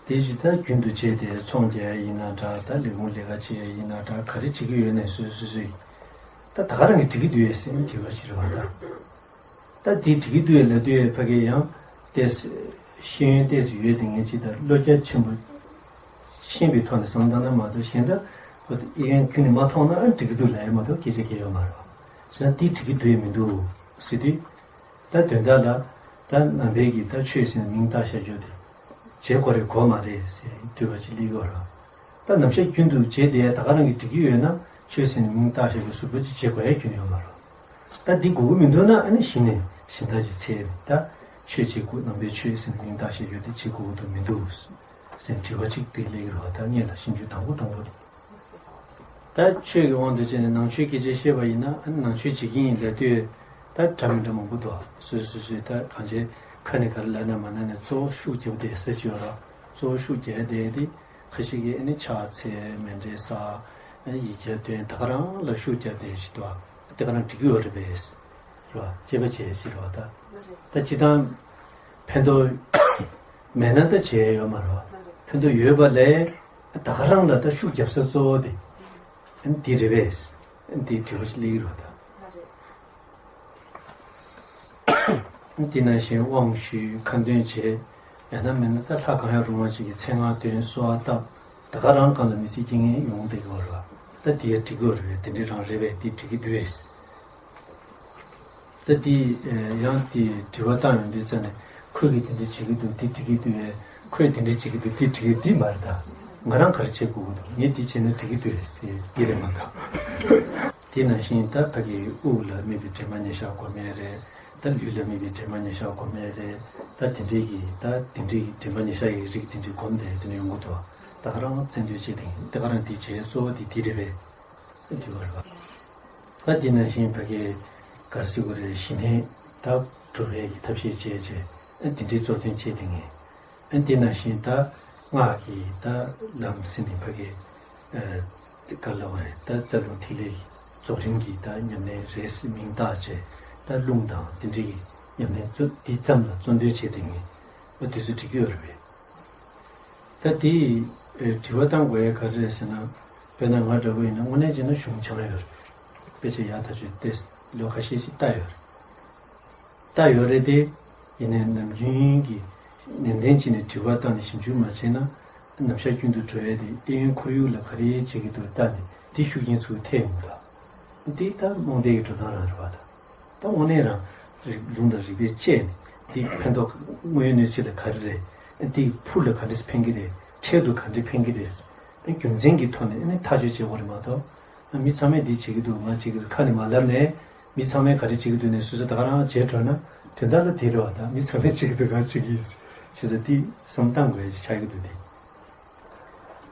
དེ་ཅིག་ད་རྒྱུན་དུ་བྱས་ཏེ་ཚོང་རྒྱག་ཡ་ཡིན་ན་འདྲ། ད་ལས་ཁུངས་ལས་ཀ་བྱེད་ཡ་ཡིན་ན་འདྲ། ག་རེ་བྱེད་ཀྱི་ཡོད་ནའི་སོ་སོ་སོ་སོ་ཡིན། ད་ད་ག་རང་གིས་འགྲིག་གི་འདུག་ཡ་ཟེར་ནས་དྲི་བ་ཞིག་རེད་བ་ད། ད་དེ་འགྲིག་གི་འདུག་ཡ་ལབ་དུས་ཕ་གི་ཡང་ཏོག་ཙམ་ཤེས་ཡོན་ཏོག་ཙམ་ཡོད་དེ་ངེས་ཅིག་ད་བློ་རྒྱ་ཆེན་པོ་ཤེས་པའི་ཐོག་ནས་བསམ་བཏང་ན་མ་གཏོགས། གཞན་དག་ཁོ་ཨེ་ཡོན་ཁྱོན་ནས་མ་མཐོང་ན་ཨ་འགྲིག་གི་འདུག་ལབ་ཡ་མ་གཏོགས་སྐད་ཆ་སྐྱེ་ཡོད་མ་རེད་བ། བྱས་ན་དེ་འགྲིག་གི་འདུག་ཡ་མི་འདུག་ཟེར་དུས། ད་དོན་དག་ལ་ད་ནང་པའི་གི་ད་ཆོས་ཟེར་ནས་མིང་བཏགས་བཞག་རྒྱུ་དེ་བྱེད་དགོས་རེད་དགོས་མ་རེད་ཟེར་དྲི་བ་ཅིག་སླེབས་ཀྱི་ཡོད་རེད། ད་ནམ་ཞག་རྒྱུན་དུ་བྱས་བསྡད་ཡ་ད་ག་རང་གིས་འགྲིག་གི་ཡོད་ན་ཆོས་ཟེར་ནས་མིང་བཏགས་བཞག་རྒྱུ་ཟུར་པ་ཅིག་བྱེད་དགོས་ཡ་ཁྱོན་ནས་ཡོད་མ་རེད། ད་འདི་དགོས་ཀྱི་མི་འདུག་ན་ཨ་ནི་གཞི་ནས་གཞན་དག་གི་ཚད་རེད། ད་ཆོས་བྱེད་དགོས། ནང་པའི་ཆོས་ཟེར་ནས་མིང་བཏགས་བཞག་རྒྱུ་དེ་བྱེད་དགོས་ཀྱི་འདུག་མི་འདུག་ཟེར་དྲི་བ་གཅིག་དེ་སླེབས་ཀྱི་རེད་བ། ད་ངེད་ལ་ཞིབ་འཇུག་དང་པོ་དང་པོ་དེ། ད་ཆོས་ཀྱི་དབང་དུ་བྱས་ནས་ནང་ཆོས་སྐད་ཆ་བཤད་པ་ཡིན་ན། ཨ་ནི་ནང་ཆོས་བྱེད་ཀྱི་ཡིན་ལབ་དུས་ད་འདྲ་མི་འདྲ་མང་པོ་འདུག་སོ་སོ་སོས་ད་གང་ཅིའི་ཁ་ནས་ག་རེ་ལབ་ན་མ་ན་ནས་གཙོ་བོ་ཤུགས་རྒྱབ་བསྡད་ས་ཅིག་ཡོད་རེད། གཙོ་བོ་ཤུགས་རྒྱབ་བསྡད་དེ། ཁ་ཤས་ཀྱིས་ཨ་ནི་ཕྱག་འཚལ། མཎྜལ་བསགས། ཨ་ནི་ཡིག་བརྒྱ་འདོན། ད་ག་རང་ལ་ཤུགས་རྒྱབ་བསྡད་ཅིག་འདུག་དེ་ག་རང་འགྲིག་གི་ཡོད་རེད་པས། རེད་བ། དཔྱད་པ་བྱས་ཅིག་རེད་བ་ད། ད་སྤྱི་བཏང་ཕན་ཐོགས་མེད་ན་ད་བྱས་ཡོད་མ་རེད་བ། ཕན་ཐོགས་ཡོད་པ་ལས་ད་ག་རང་ལ་ད་ཤུགས་རྒྱབ་ས་གཙོ་བོ་དེ་ཨ་ནི་དེ་རེད་པས། ཨ་ནི་དེ་དྲི་བ་ཞིག་སླེབས་ཀྱི་རེད་བ་ད། དེ་ནང་བཞིན་དབང་ཞུས། ཁ་འདོན་བྱས། ཡང་ན་མིན་ན་ད་ལྷ་གང་ཡང་རུང་བ་ཅིག་གི་མཚན་སྔགས་འདོན། གསོལ་བ་བཏབ། ད་ག་རང་སྒང་ལ་མི་ཚེ་སྐྱེལ་མཁན་ཡོང་བསྡད་ཀྱི་ཡོད་རེད་བ། ད་དེ་ཡང་འགྲིག་གི་ཡོད་རེད་པས། དེ་འདྲ་རང་རེད་པས། དེ་འགྲིག་གི་འདུག་པས། ད་དེ་ཡང་དེ་དྲི་བ་བཏང་ཡོང་དུས་ཙ་ནས་ཁོས་ཀྱིས་དེ་འདྲ་བྱེད་ཀྱི་འདུག་དེ་འགྲིག་གི་འདུག་པས། ཁོས་དེ་འདྲ་བྱེད་ཀྱི་འདུག་དེ་འགྲིག་གི་འདི་མ་རེད་ད། ང་རང་ག་རེ་བྱེད་དགོས་ཀྱི་འདུག་ངས་འདི་བྱས་ན་འགྲིག་གི་འདུག་ཟེར་གྱི་རེད་མ་གཏོགས། དེ་ནང་བཞིན་ད་ཕ་གི་དབུགས་ལ་དམིགས་པའི་དྲན་པ་ཉེར་བཞག་དགོས་མེད་རེད། ད་ལུས་ལ་དམིགས་པའི་དྲན་པ་ཉེར་བཞག་དགོས་མེད་རེད། ད་དེ་འདྲའི་གི་ད་དེ་འདྲའི་གི་དྲན་པ་ཉེར་བཞག་གི་རིགས་དེ་འདྲའི་སྒོམ་དེ་དེ་ནས་ཡོང་གི་འདུག་ད་ག་རང་རྩལ་འདོན་བྱེད་དེ་ད་ག་རང་དེ་བྱས་གཙོ་བོ་དེ་དེ་རེད་པས། དེ་བ་རེད་པ། ད་དེ་ནང་བཞིན་ཕ་གི་ག་རེ་ཟེར་དགོས་རེད། ཞི་གནས་ད་སྒྲུབ་པའི་གི་ཐབས་ཤེས་བྱས་བྱས་དེ་འདྲའི་གཙོ་དོན་བྱེད་དེ་ངས། ཨ་དེ་ནང་བཞིན་ད་སྔགས་ཀྱི་ད་ལམ་ཟེར་ནས་ཕ་གི་ཨ་ག་ལབ་པ་རེད། ད་རྩ་རླུང་ཐིག་ལེ་ཡི་རྫོགས་རིམ་གྱི་ད་ཉམས་ལེན་རེད་ཟེར་མིང་བཏགས་བྱས། ད་རླུང་དང་དེ་འདྲའི་གི་ཉམས་ལེན་གཙོ་འདི་ཙམ་ལ་གཙོ་འདོན་བྱས་དེ་ངས་འོ་དེ་ཚོ་འགྲིག་གི་ཡོད་རེད་པས། ད་དེ་ཨ་དྲི་བ་བཏང་དགོས་ཡ་ག་རེ་རེད་ཟེར་ན། དཔེར་ན་ང་འདྲ་པོ་ཡིན་ན་དངོས་གནས་བྱས་ན་གཞུང་སྦྱངས་ཡོད་རེད། དཔེ་ཆ་ཡག་ཐག་ཆོད་དེ་ལོ་ཁ་ཤས་ཤིག་ལྟ་ཡོད་རེད། ལྟ་ཡོད་རེད་དེ། ཡིན་ནའི་ནམ་རྒྱུན་གྱི་ནན་ཏན་བྱས་ནས་དྲི་བ་བཏང་ནས་ཞིབ་འཇུག་མ་བྱས་ན། ད་ ནམ་ཞག་རྒྱུན་དུ་འགྲོ་ཡས་དེ་གཡས་གཡོན་ཁོར་ཡུག་ལ་ག་རེ་བྱེད་ཀྱི་འདུག་ལྟ་ནས་དེ་ཤུགས་རྐྱེན་ཚུར་ཐེབས་ཡོང་གི་འདུག་དེ་ད་རྨོངས་དད་ཀྱི་འགྲོ་སྟངས་རང་རེད་པ། ད་ད་དངོས་གནས་རང་རིག་ལུང་དང་རིགས་པས་དཔྱད་ནས་དེ་ཕན་ཐོགས་དངོས་ཡོད་གནས་ཚུལ་ལ་ག་རེ་རེད། དེ་ཕུགས་ལ་ག་འདྲས་ཕན་གྱི་རེད། འཕྲལ་དུ་ག་འདྲས་ཕན་གྱི་རེད། རྒྱུ་མཚན་གྱི་ཐོག་ནས་ཐག་གཅོད་བྱེད་དགོས་རེད་མ་གཏོགས། མི་ཚང་མས་འདི་བྱེད་ཀྱི་འདུག་ང་བྱེད་ཀྱི་འདུག་ཁ་ནས་མ་ལབ་ནས། མི་ཚང་མས་ག་རེ་བྱེད་ཀྱི་འདུག་ནས་སོ་སོ་ད་ག་རང་བྱེད་འགྲོ་ན། དོན་དག་ལ་དེ་རེད་བ། ད་མི་ཚང་མས་བྱེད་ཀྱི་འདུག་ང་བྱེད་ཀྱི་ཡིན་ཞེས་ཟེར་དེ་བསམ་བཏང་དགོས་ཡ་ཆགས་ཀྱི་འདུག་དེ།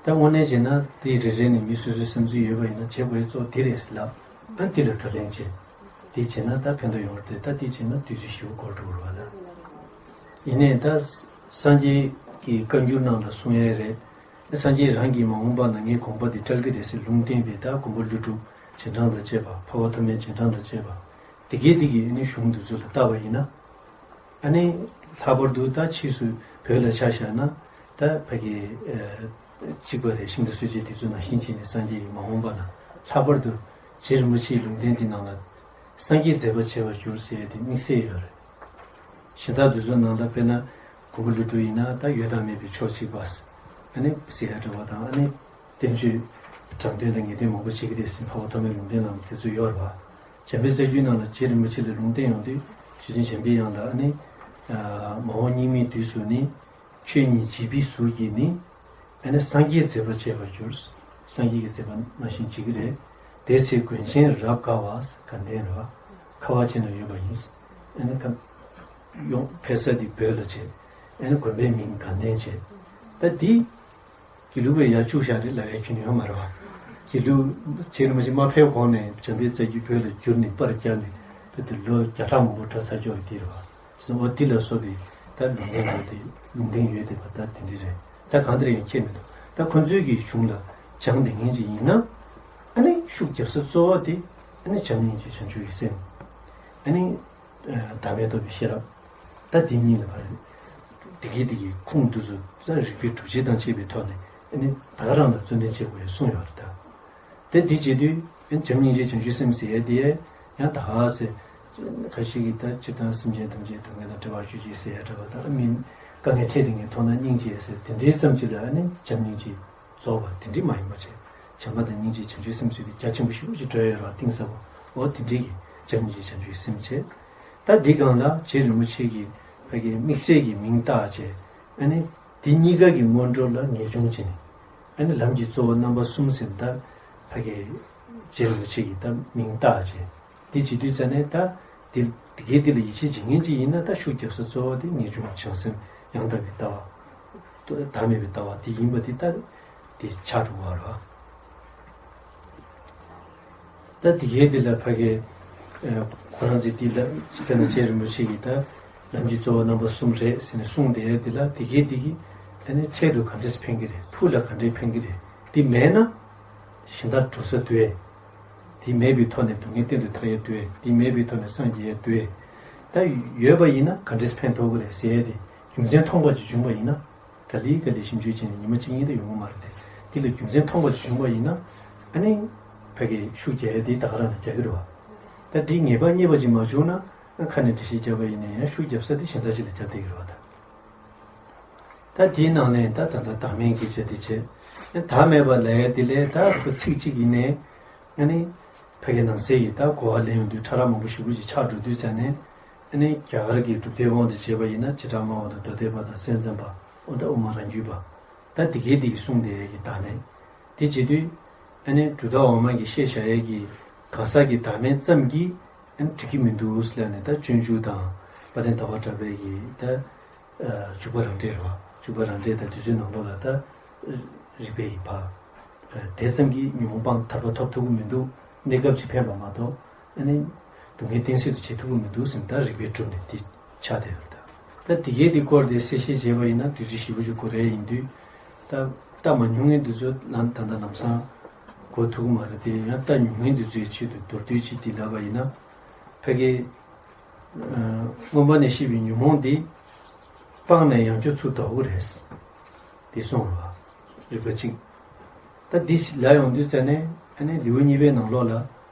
ད་དངོས་གནས་བྱས་ན་དེ་རེ་རེ་ནས་མི་སོ་སོའི་བསམ་ཚུལ་ཡོད་པ་ཡིན་ན་བྱེད་དགོས་ཡ་གཙོ་བོ་དེ་རེད་ཟེར་ལབ། ཨ་འདི་ལ་བགྲོ་གླེང་བྱེད། དེ་བྱས་ན་ད་ཕན་ཐོགས་ཡོང་བ་རེད། ད་དེ་བྱས་ན་དུས་ཚོད་ཞེ་པོ་འགོར་འགྲོ་གི་རེད་བ་ད། ཡིན་ནའི་ད་སངས་རྒྱས་ཀྱི་བཀའ་འགྱུར་རྣམས་ལ་གསུང་ཡས་རེད། སངས་རྒྱས་རང་གིས་མ་འོངས་པ་ན་ངའི་དགོངས་པ་འདི་བཀྲལ་གྱི་རེད་ཟེར་ལུང་བསྟན་པའི་ད་མགོན་པོ་ཀླུ་སྒྲུབ་རྗེས་འབྲང་དང་བཅས་པ། འཕགས་པ་ཐོགས་མེད་རྗེས་འབྲང་དང་བཅས་པ། དེ་གའི་དེ་གའི་ཨ་ནི་གཞུང་འདི་ཚོ་ལ་བལྟས་པ་ཡིན་ན། ཨ་ནི་ལྷག་པར་དུ་ད་ཕྱིས་སུ་བོད་ལ་ཆ་བཞག་ན་ད་ཕ་གི་གཅིག་པ་རེད། ཤིང་རྟ་གསོད་བྱེད་དེ་ཚོ་ནང་བཞིན་བྱས་ནས་སངས་རྒྱས་ཀྱིས་མ་འོངས་པ་ན་ལྷག་པར་དུ་རྗེ་རིན་པོ་ཆེའི་ལུང་བསྟན་འདི་ནང་ལ་སངས་རྒྱས་མཛད་པ་བྱེད་པར་འགྱུར་ཟེར་ཡས་དེ་དམིགས་བསལ་ཡོད་རེད། གཞན་དག་འདི་ཚོ་ནང་ལ་དཔེར་ན་མགོན་པོ་ཀླུ་སྒྲུབ་ཡིན་ན་ད་ཡོད་དང་མེད་པའི་ཕྱོགས་གཅིག་པ་ཨ་ནི་ཟེར་ཡ་འདྲ་བ་དང་། ཨ་ནི་བསྟན་བཅོས་དྲང་དོན་དང་ངེས་དོན་མང་པོ་བྱེད་ཀྱི་རེད་ཟེར་འཕགས་པ་ཐོགས་མེད་ལུང་བསྟན་ནང་དེ་ཚོ་ཡོད་རེད་བ། འཇམ་དཔལ་རྩ་རྒྱུད་ནང་ལ་རྗེ་རིན་པོ་ཆེ་ལ་ལུང་བསྟན་ཡོང་དུས་རྗེ་བཙུན་འཇམ་པའི་དབྱངས་ལ་ཨ་ནི། མ་འོངས་སྙིགས་མའི་དུས་སུ་ནི། ཁྱོད་ཉིད་བྱིས་པའི་གཟུགས་ཀྱིས་ནི། ཨ་ནི་སངས་རྒྱས་མཛད་པ་བྱེད་པར་འགྱུར། སངས་རྒྱས་ཀྱི་མཛད་པ་ནང་བཞིན་བྱེད་ཀྱི་རེད། དེ་ཚེ་མགོན་ཆེན་རབ་དགའ་བ་དགའ་ལྡན་རེད་བ། ཁ་བ་ཅན་ལ་ཡོད་པ་ཡིན། ཨ་ནི་ཁ། ཡོང་ཕེབས་ས་དེ་བོད་ལ་བྱེད། ཨ་ནི་དགོན་པའི་མིང་དགའ་ལྡན་བྱེད། ད་འདི། དགེ་ལུགས་པས་ཡར་བཅུག་བཞག་རེད་ལབ་ཡ་ཁྱོན་ཡོད་མ་རེད་བ། དགེ་ལུགས་བྱས་ན་མ་གཞི་མ་ཕེབས་གོང་ནས་འཇམ་དཔལ་རྩ་རྒྱུད་བོད་ལ་བསྒྱུར་ནས་པར་བརྒྱབ་ནས་བོད་དུ་ལོ་བརྒྱ་ཕྲག་མང་པོ་གྲྭ་ཚར་ཀྱོག་དེ་རེད་བ། ཟེར་ན་འོ་འདི་ལ་སོགས་པའི་ད་ལུང་བསྟན་ཡོད་དེ་ལུང་བསྟན་ཡོད་དེ་བ་ད་དེ་འདྲ་རེད། ད་གང་ལྟར་ཡང་ཁྱད་མི་འདུག་ད་ཁོ་ཚོའི་གི་གཞུང་ལ་སྦྱངས་བསྡད་མཁན་ཅིག་ཡིན་ན། ཨ་ནི་ཤུགས་རྒྱབ་ས་གཙོ་བོ་དེ་ཨ་ནི་བྱམས་སྙིང་རྗེ་བྱང་ཆུབ་ཀྱི་སེམས། ཨ་ནི། བདག་མེད་རྟོགས་པའི་ཤེས་རབ། ད་འདི་གཉིས་ལ་བར། འདི་གའི་འདི་གའི་ཁུངས་འདི་ཚོ་ད་རིགས་པའི་སྒྲུབ་བྱེད་དང་བཅས་པའི་ཐོག་ནས་ཨ་ནི་ད་ག་རང་ལ་བརྩོན་འགྲུས་བྱེད་དགོས་ཡ་གསུངས་ཡོད་རེད་ད། དེ་འདི་བྱེད་དུས་ཨ་བྱམས་སྙིང་རྗེ་བྱང་ཆུབ་སེམས་ཟེར་ཡ་དེ་ཡང་ད་ག་ཟེར། ཁ་ཤས་ཀྱིས་ད་སྤྱིར་བཏང་སེམས་ཅན་ཐམས་ཅད་སྡུག་བསྔལ་དང་བྲལ་བར་གྱུར་ཅིག་ཟེར་ཡ་འདྲ་བ་དང་ཨ་མི་དཀའ་ངལ་འཕྲད་བསྡད་མཁན་མཐོང་ན་སྙིང་རྗེ་ཟེར་དེ་འདྲའི་ཙམ་ཅིག་ལ་ཨ་ནི་བྱམས་སྙིང་རྗེ། རྫོགས་པ་དེ་འདྲི་མ་ཡིན་པ་བྱས། བྱམས་པ་དང་སྙིང་རྗེ་བྱང་ཆུབ་སེམས་ཟེར་བའི་རྒྱ་ཆེན་པོ་ཞེ་པོ་ཅིག་བགྲོད་ཡོད་རེད་བ། གཏིང་ཟབ་པོ། འོ་དེ་འདྲི་གི་བྱམས་སྙིང་རྗེ་བྱང་ཆུབ་སེམས་བྱས། ད་འདི་སྒང་ལ་རྗེ་རིན་པོ་ཆེ་གི་ཕ་གི་དམིགས་བསལ་གྱི་མིང་བཏགས་བྱས། ཨ་ནི་འདི་གཉིས་ཀ་གི་སྔོན་འགྲོ་ལ་ངེས་འབྱུང་བྱས་ནས། ཨ་ནི་ལམ་གྱི་གཙོ་བོ་རྣམ་པ་གསུམ་ཟེར་ད་ཕ་གི་རྗེ་རིན་པོ་ཆེ་གི་ད་མིང་བཏགས་བྱས། དེ་བྱེད་དུས་ཙ་ནས་ད་དེ་དེ་གའི་དེ་ལ་ཡིད་ཆེས་བྱེད་མཁན་ཅིག་ཡིན་ན་ད་ཤུགས་རྒྱབ་ས་གཙོ་བོ་དེ་ངེས་འབྱུང་བྱང་སེམས་ཡང་དག་པའི་ལྟ་བ། བདག་མེད་པའི་ལྟ་བ་དེ་ཡིན་པ་དེ་ལྟར་དེ་ཆགས་འགྲོ་བ་རེད། ད་དེ་གའི་དེ་ལ་ཕ་གི་ཁོ་རང་ཚོས་དེ་ལ་དཔེར་ན་རྗེ་རིན་པོ་ཆེ་གིས་ད་ལམ་གྱི་གཙོ་བོ་རྣམ་པ་གསུམ་རེད་ཟེར་ནས་གསུངས་བསྡད་ཡ་དེ་ལ་དེ་གའི་དེ་གིས་ཨ་ནི་འཕྲལ་དུ་ག་འདྲས་ཕན་གྱི་རེད། ཕུགས་ལ་ག་འདྲས་ཕན་གྱི་རེད། དེ་མེད་ན། གཞན་དག་འགྲོ་ས་དུ་ཨེ། དེ་མེད་པའི་ཐོག་ནས་སྡུག་བསྔལ་གཏན་དུ་ཐར་ཡས་དུ་ཨེ། དེ་མེད་པའི་ཐོག་ནས་སངས་རྒྱས་ཡས་དུ་ཨེ། ད་ཡོད་པ་ཡིན་ན་ག་འདྲས་ཕན་ཐོགས་ཀྱི་རེད་ཟེར་ཡས་དེ་རྒྱུ་མཚན་མཐོང་བ་ཅིག་བྱུང་བ་ཡིན་ན། ག་ལེ་ག་ལེ་ཞིབ་འཇུག་བྱས་ནས་ཉི་མ་གཅིག་གཉིས་དེ་ཡོང་གི་མ་རེད་དེ། དེ་ལ་རྒྱུ་མཚན་མཐོང་བ་ཅིག་བྱུང་བ་ཡིན་ན། ཨ་ནི། ཕ་གི་ཤུགས་རྒྱག་ཡས་དེ་ད་ག་རང་ལ་རྒྱག་གི་རེད་བ། ད་དེ་ངེས་པ་རྙེད་པ་ཅིག་མ་བྱུང་ན། ཁ་ནས་འགྲེལ་བཤད་བརྒྱབ་པ་ཡིན་ན་ཡང་ཤུགས་རྒྱབ་ས་དེ་གཞན་དག་ཅིག་ལ་རྒྱབ་བསྡད་ཀྱི་རེད་བ་ད། ད་དེའི་ནང་ནས་ད་ད་ལྟ་བདག་མེད་སྐད་ཆ་དེ་བྱས། བདག་མེད་པ་ལབ་ཡ་དེ་ལས་ད་ཁོ་ཚིག་གཅིག་ཡིན་ནའི། ཨ་ནི། ཕ་གི་ནང་གསེས་ཀྱི་ད་གོ་བ་ལེན་ཡོང་དུས་ཕྲ་རགས་མང་པོ་ཞེ་པོ་ཅིག་ཆགས་འགྲོ་དུས་ཙ་ནས། ཨ་ནི་རྒྱ་གར་གྱི་གྲུབ་མཐའི་དབང་དུ་བྱས་པ་ཡིན་ན་བྱེ་བྲག་སྨྲ་བ་དང་མདོ་སྡེ་པ་དང་སེམས་ཙམ་པ། འོ་ད་དབུ་མ་རང་རྒྱུད་པ། ད་དེ་གའི་དེ་གིས་གསུངས་བསྡད་ཡ་གི་བདག་མེད། དེ་བྱེད་དུས། ཨ་ནི་གྲུབ་མཐའ་འོག་མ་གི་བཤད་བཞག་ཡས་ཀྱི་གང་ཟག་གི་བདག་མེད་ཙམ་གྱིས་ཨ་ནི་འགྲིག་གི་མི་འདུག་ཟེར་ལབ་ནས། ད་སྤྱོད་འཇུག་དང་དཔལ་ལྡན་ཟླ་བ་གྲགས་པའི་གི་ད་འཇུག་པ་རང་འགྲེལ་རེད་བ། འཇུག་པ་རང་འགྲེལ་དང་དེ་ཚོའི་ནང་ལོགས་ལ་ད་རིགས་པའི་གི་བ། དེ་ཙམ་གྱིས་ཉོན་མོངས་སྤངས་ཐར་པ་ཐོབ་ཐུབ་ཀྱི་མི་འདུག་གནས་སྐབས་ཅིག་ཕན་པ་མ་གཏོགས། ཨ་ནི། སྡུག་བསྔལ་གཏན་སྲིད་དུ་བྱེད་ཐུབ་ཀྱི་མི་འདུག་ཟེར་ནས་ད་རིགས་པས་གྲུབ་ནས་དེ་ཆགས་བསྡད་ཡོད་རེད་ད། ད་དེ་གའི་དེ་སྐོར་དེ་གསལ་བཤད་བྱས་པ་ཡིན་ན་དུས་ཚོད་ཞེ་པོ་ཅིག་འགོར་ཡས་ཡིན་དུས། ད་ལྟ་མ་མྱོང་མཁན་འདི་ཚོ་ལ་ད་ལྟ་ལམ་སང་གོ་ཐུབ་ཀྱི་མ་རེད་དེ། ཡང་ལྟ་མྱོང་མཁན་འདི་ཚོའི་ཆེད་དུ་མདོར་བསྡུས་ཅིག་འདི་ལབ་པ་ཡིན་ན། ཕ་གི། ཨ། མངོན་པ་ནས་བཤད་པའི་ཉོན་མོངས་འདི་སྤངས་ནས་ཡང་བསྐྱར་ཚུར་ལྡོག་གི་རེད། འདི་གསུངས་པ། རིགས་པ་གཅིག་ད་འདི་ལ་ཡོང་དུས་ཙ་ནས་ཨ་ནི་ལེའུ་གཉིས་པའི་ནང་ལོགས་ལ།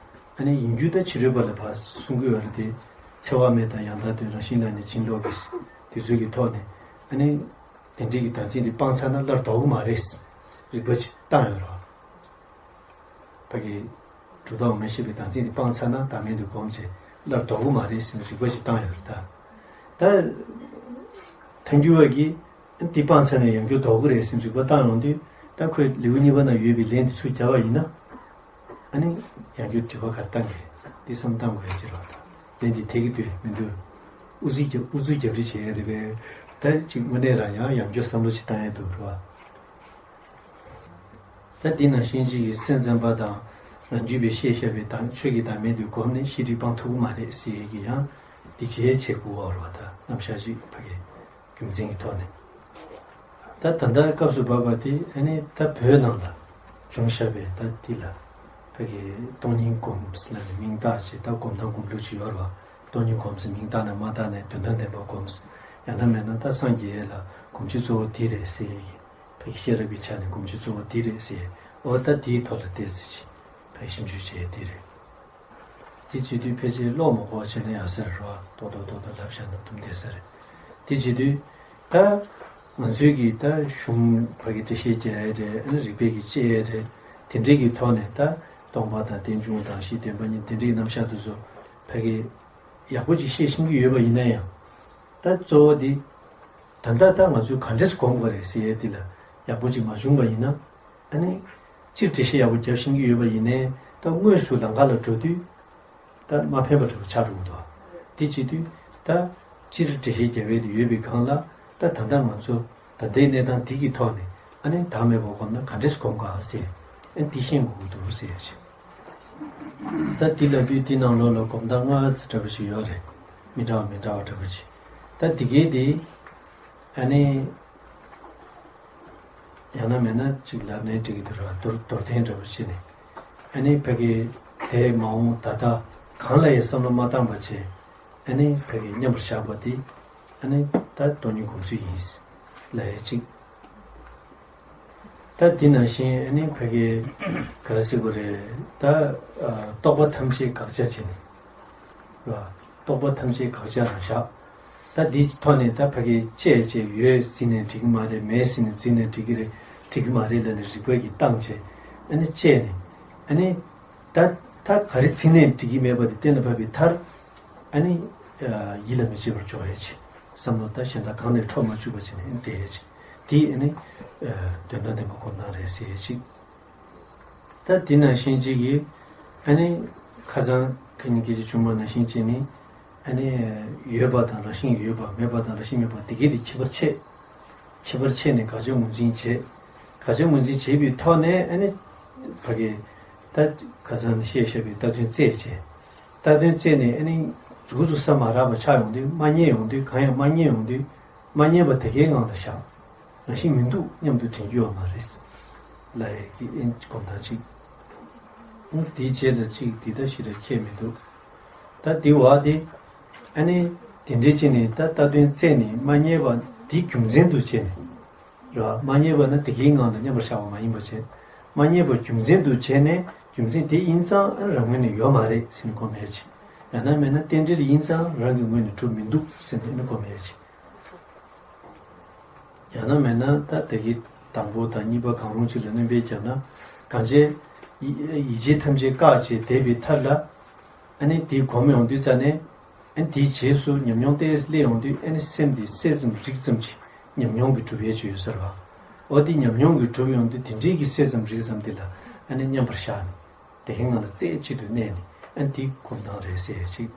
ཨ་ནི་ཡིན་རྒྱུ་དང་ཕྱི་རོལ་པ་ལ་ཕར་གསུང་གི་ཡོད་རེད་དེ། འཚེ་བ་མེད་དང་ཡང་དག་དོན་རང་བཞིན་ལ་ནི་ཕྱིན་ལོག་གི། དེ་ཚོའི་གི་ཐོག་ནས་ཨ་ནི། དེ་འདྲའི་གི་བདག་འཛིན་དེ་སྤངས་ཚར་ན་སླར་ལྡོག་གི་མ་རེད། རིག་པ་ཅིག་བཏང་ཡོད་རེད་བ། ཕ་གི་གྲུབ་མཐའ་འོག་མིན་ཤེས་པའི་བདག་འཛིན་དེ་སྤངས་ཚར་ན་བདག་མེད་དུ་སྒོམ་བྱས་སླར་ལྡོག་གི་མ་རེད་ཟེར་ནས་རིག་པ་ཅིག་བཏང་ཡོད་རེད་ད། ད་ཐལ་འགྱུར་བ་གིས་འདི་སྤངས་ཚར་ནས་ཡང་བསྐྱར་ལྡོག་གི་རེད་ཟེར་ནས་རིག་པ་བཏང་ཡོང་དུས། ད་ཁོས་ལེའུ་གཉིས་པ་ན་ཡོད་པའི་ལན་དེ་ཚུར་རྒྱབ་པ་ཡིན་ན། ཨ་ནི་ཡང་བསྐྱར་དྲི་བ་ག་རེ་བཏང་གི། འདི་བསམ་བཏང་དགོས་ཡ་ཅིག་རེད་བ། ད་ལན་འདི་འཐད་ཀྱི་འདུག་མི་འདུག་ཨུ་ཚུགས་རྒྱབ་ཨུ་ཚུགས་རྒྱབ་རེས་བྱེད་ཡ་རེད་པས། ད་ཅིག་དངོས་གནས་རང་ཡང་ཡང་བསྐྱར་བསམ་བློ་ཅིག་བཏང་ཡ་འདུག་རེད་བ། ད་འདི་ནང་བཞིན་ཅིག་གི་སེམས་ཙམ་པ་དང་རང་རྒྱུད་པས་བཤད་བཞག་པའི་དང་ཆོས་ཀྱི་བདག་མེད་དུ་གོམས་ནས་ཤེས་སྒྲིབ་སྤང་ཐུབ་ཀྱི་མ་རེད་ཟེར་ཡས་ཀྱི་ཡང་འདི་བྱས་བྱེད་དགོས་པ་རེད་བ། ད་རྣམ་གཞག་ཅིག་ཕ་གི་རྒྱུ་མཚན་གྱི་ཐོག་ནས། ད་ད་ལྟ་སྐབས་སུ་བབས་པ་དེ་ཨ་ནི་ད་བོད་ནང་ལ་བྱུང་བཞག་པའི་ད་འདི་ལ་ཕ་གི་སྟོང་ཉིད་སྒོམ་ཟེར་ནས་མིང་བཏགས་བྱས། ད་སྒོམ་སྟངས་སྒོམ་ལུགས་ཅིག་ཡོད་རེད་བ། སྟོང་ཉིད་སྒོམ་ཟེར་མིང་བཏགས་ནས་མ་བཏགས་ནས་དོན་དམ་བདེན་པ་སྒོམ་ཟེར། ཡང་ན་མེད་ན་ད་སངས་རྒྱས་ལ་སྒོམ་ཆོས་གཙོ་བོ་འདི་རེད་ཟེར་ཡས་ཀྱི། ཕ་གི་ཤེས་རབ་ཀྱི་ཆ་ནས་སྒོམ་ཆོས་གཙོ་བོ་འདི་རེད་ཟེར། འོ་ད་འདིའི་ཐོག་ལ་བལྟས་ཚེ་ཅིག་ཕ་གི་ཞིབ་འཇུག་བྱས་འདི་རེད། དེ་བྱེད་དུས་ཕལ་ཆེར་ཀློག་མ་དགོས་བྱས་ན་ཡག་ས་རེད་བ། ཏོག་ཏོག་ཏོག་ཏོག་ལབ་བཞག་ན་དུམ་བསྡད་ས་རེད། དེ་བྱེད་དུས་ད་ང་ཚོའི་གི་ད་གཞུང་ཕ་གི་འགྲེལ་བཤད་རྒྱག་ཡ་རེད། ཨ་ནི་རིགས་པས་གི་དཔྱད་ཡ་རེད། དེ་འདྲའི་གི་ཐོག་ནས་ད་སྟོང་པ་དང་རྟེན་འབྱུང་དང་གཞི་བདེན་པ་གཉིས་དེ་འདྲའི་རྣམ་གཞག་དེ་ཚོ་ཕ་གི་ཡག་པོ་ཅིག་བཤད་ཤེས་ཀྱི་ཡོད་པ་ཡིན་ན་ཡང་། ད་གཙོ་བོ་དེ་ད་ལྟ་ད་ང་ཚོས་ག་འདྲས་སྒོམ་དགོས་རེད་ཟེར་ཡ་དེ་ལ་ཡག་པོ་ཅིག་མ་བྱུང་པ་ཡིན་ན། ཨ་ནི་སྤྱིར་འགྲེལ་བཤད་ཡག་པོ་རྒྱབ་ཤེས་ཀྱི་ཡོད་པ་ཡིན་ནའི་ད་དངོས་སུ་ལམ་ཁ་ལ་འགྲོ་དུས་ད་མ་ཕན་པ་འདྲ་པོ་ཆགས་འགྲོ་གི་འདུག་དེ་བྱེད་དུས་ད་སྤྱིར་འགྲེལ་བཤད་རྒྱབ་ཡས་དེ་ཡོད་པའི་སྒང་ལ། ད་ད་ལྟ་ང་ཚོ་ད་ལྟའི་གནས་སྟངས་འདི་གི་ཐོག་ནས་ཨ་ནི་བདག་མེད་པ་སྒོམ་ན་ག་འདྲས་སྒོམ་ག་ཟེར། ཨ་ནི་འདི་ཤེས་དགོས་ཀྱི་འདུག་ཟེར་ཡ་ཞིག་ད་འདི་ལབ་དུས་འདི་ནང་ལོགས་ལ་སྒོམ་སྟངས་ལྔ་ཙམ་འདྲ་པོ་ཞིག་ཡོད་རེད། མི་འདྲ་བ་མི་འདྲ་བ་འདྲ་པོ་ཞིག་ད་འདི་གའི་དེ་ཨ་ནི། ཡང་ན་མེད་ན་གཅིག་ལབ་ནའི་འགྲིག་གི་འདུག་ར། མདོར་མདོར་བསྟན་འདྲ་པོ་བྱས་ནས། ཨ་ནི་ཕ་གི་དེ་མ་འོངས་ད་ལྟ་གང་ལ་ཡང་བསམ་བློ་མ་བཏང་བ་བྱས། ཨ་ནི་ཕ་གི་མཉམ་པར་བཞག་པ་དེ་ཨ་ནི་ད་སྟོང་ཉིད་སྒོམ་ཚུལ་ཡིན་ལབ་ཡ་གཅིག་ད་འདི་ནང་བཞིན་ཨ་ནི་ཕ་གི་ག་རེ་ཟེར་དགོས་རེད། ད་རྟོག་པ་ཐམས་ཅད་དགག་བྱ་བྱས་ནས། རེད་བ། རྟོག་པ་ཐམས་ཅད་དགག་བྱ་རང་བཞག་ད་འདིའི་ཐོག་ནས་ད་ཕ་གི་བཅད་བཅད་ཡོད་ཟེར་ནས་འགྲིག་གི་མ་རེད། མེད་ཟེར་ནས་འགྲིག་གི་རེད། འགྲིག་གི་མ་རེད་ལབ་ནས་རིགས་པ་གིས་བཏང་བྱས། ཨ་ནི་བཅད་ནས། ཨ་ནི་ད་ད་ག་རེ་ཟེར་ནས་འགྲིག་གི་མེད་པ་དེ་གཏན་ལ་ཕབ་པའི་མཐར། ཨ་ནི་ཡིད་ལ་མི་བྱེད་པར་འཇོག་ཡས་ཅིག་བསམ་བློ་ད་གཞན་དག་གང་ནས་འཕྲོག་མ་བཅུག་པ་བྱས་ནས་ཨ་ནི་བསྡད་ཡས་ཅིག་དེ་ཨ་ནི་དོན་དམ་བདེན་པ་སྒོམ་སྟངས་རེད་ཟེར་ཡས་ཅིག་ད་དེ་ནང་བཞིན་གཅིག་གིས་ཨ་ནི་ཁ་སང་ཁ་ཉིན་སྐད་ཆ་བྱུང་བ་ནང་བཞིན་བྱས་ནས། ཨ་ནི་ཡོད་པ་དང་རང་བཞིན་གྱིས་ཡོད་པ། མེད་པ་དང་རང་བཞིན་མེད་པ། དེ་གས་དེ་ཁྱད་པར་ཕྱེ། ཁྱད་པར་ཕྱེ་ནས་དགག་བྱ་ངོས་འཛིན་བྱེད། དགག་བྱ་ངོས་འཛིན་བྱེད་པའི་ཐོག་ནས་ཨ་ནི་ཕ་གི་ད་ཁ་སང་ནས་བཤད་བཞག་པའི་བཏགས་དོན་བཙལ་བྱས། བཏགས་དོན་བཙལ་ནས་ཨ་ནི་མཇུག་ཏུ་ས་མ་རག་པ་ཆགས་ཡོང་དུས། མ་རྙེད་ཡོང་དུས། གང་ཡང་མ་རྙེད་ཡོང་དུས། མ་རྙེད་པ་དེ་གའི་ངང་ལ་བཞག་རང་བཞིན་མི་འདུག་སྙམ་དུ་དྲན་རྒྱུ་ཡོད་མ་རེད་ལབ་ཡས་ཀྱི་ཨེ་གོམ་ཐང་ཅིག་ཨང་། དེའི་རྗེས་ལ་ཅིག་འདི་ལྟ་ཞིག་ལ་ཁྱད་མི་འདུག་ད་འདི་བ་དེ་ཨ་ནི་དེ་འདྲའི་ཅིག་ནས་ད་བཏགས་དོན་བཙལ་ནས་མ་རྙེད་པ་འདི་རྒྱུ་མཚན་དུ་བྱས་ནས། རེད་བ། མ་རྙེད་པ་ན་དེ་གའི་ངང་ལ་མཉམ་པར་བཞག་པ་མ་ཡིན་པ་བྱས། མ་རྙེད་པ་རྒྱུ་མཚན་དུ་བྱས་ནས་རྒྱུ་མཚན་དེ་ཡིན་ཙང་ཨ་ནི་རང་ངོས་ནས་ཡོད་མ་རེད་ཟེར་ནས་སྒོམ་ཡས་ཅིག་ཡང་ན་མེད་ན་རྟེན་འབྲེལ་ཡིན་ཙང་རང་གི་ངོས་ནས་གྲུབ་མི་འདུག་ཟེར་ནས་ཨ་ནི་སྒོམ་ཡས་ཅིག་ཡང་ན་མེད་ན་ད་དེ་གི་དང་པོ་དང་གཉིས་པ་གང་རུང་ཅིག་ལ་སྣོན་པ་བརྒྱབ་ན། གང་བྱས་ཡིད་ཡིད་བྱེད་ཐམས་ཅད་བཀག་བྱས་བསྡད་པའི་མཐར་ལ། ཨ་ནི་དེའི་གོམས་ཡོང་དུས་ཙ་ནས། ཨ་ནི་དེའི་རྗེས་སུ་ཉམས་མྱོང་ཏོག་ཙམ་སླེབས་ཡོང་དུས། ཨ་ནི་སེམས་དེ་གསལ་ཙམ་རིག་ཙམ་གྱི་ཉམས་མྱོང་གིས་གྲུབ་ཡས་ཅིག་ཡོད་ས་རེད་བ། འོ་དེ་ཉམས་མྱོང་གིས་གྲུབ་ཡོང་དུས་དེ་འདྲའི་གི་གསལ་ཙམ་རིག་ཙམ་དེ་ལ་ཨ་ནི་མཉམ་པར་བཞག་ནས། དེ་གའི་ངང་ལ་རྩེ་གཅིག་ཏུ་གནས་ནས་ཨ་ནི་དེ་སྒོམ་སྟངས་རེད་ཟེར་ཡས་ཅིག་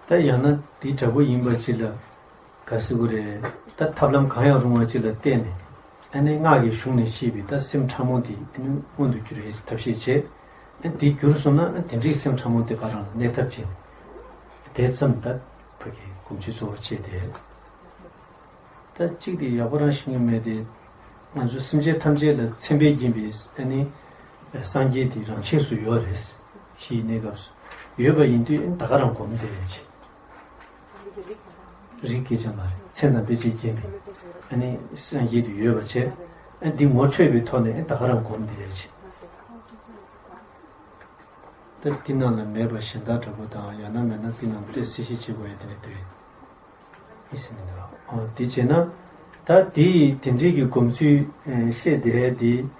ད་ཡང་ན་དེ་འདྲ་པོ་ཡིན་པ་ཅིག་ལ་ག་ཟེར་དགོས་རེད། ད་ཐབས་ལམ་གང་ཡང་རུང་བ་ཅིག་ལ་བརྟེན་ནས་ཨ་ནི་སྔགས་ཀྱི་གཞུང་ནས་བཤད་པའི་ད་སེམས་ཕྲ་མོ་དེ་ཨ་ནི་མངོན་དུ་འགྱུར་ཡས་ཐབས་ཤེས་བྱེད། ཨ་ནི་དེ་གྱུར་སོང་ན་ཨ་ནི་དེ་འདྲའི་སེམས་ཕྲ་མོ་དེ་ག་རང་ལ་གནས་ཐབས་བྱེད། དེ་ཙམ་ད་ཕ་གི་སྒོམ་ཆེན་གཙོ་བོ་བྱས་ཏེ། ད་གཅིག་དེ་ཡག་པོ་རང་ཤེས་ཀྱི་མེད་དེ། ང་ཚོ་སེམས་ཅན་ཐམས་ཅད་ལ་མཚན་དཔེ་བརྒྱན་པའི་ཨ་ནི་སངས་རྒྱས་དེ་རང་ཆས་སུ་ཡོད་རེད། གཞི་ཡི་གནས་སྐབས་སུ་ཡོད་པ་ཡིན་དུས་ཨ་ནི་ད་ག་རང་སྒོམ་བསྡད་ཡས་ཅིག་རིགས་སྐྱེས་ཅན་མ་རེད། མཚན་དང་དཔེ་བྱད་བརྒྱན་པའི་ཨ་ནི་སངས་རྒྱས་དེ་ཡོད་པ་བྱས། ཨ་ནི་འདི་ངོ་འཕྲོད་པའི་ཐོག་ནས་ཨ་ནི་ད་ག་རང་སྒོམ་བསྡད་ཡས་ཅིག་ད་འདི་ནང་ལ་མེད་པ་གཞན་དག་འདྲ་པོ་དང་། ཡང་ན་མེད་ན་འདི་ནང་ལ་ཏོག་ཙམ་གསལ་བཤད་བྱེད་དགོས་ཡ་དེ་འདྲ་འདུག་ཨེ་ཟེར་མི་འདུག་ཨོ་དེ་བྱས་ན་ད་ ད་དེ་དེ་འདྲའི་གི་སྒོམ་ཚུལ་ཨེ་བཤད་བསྡད་དེ།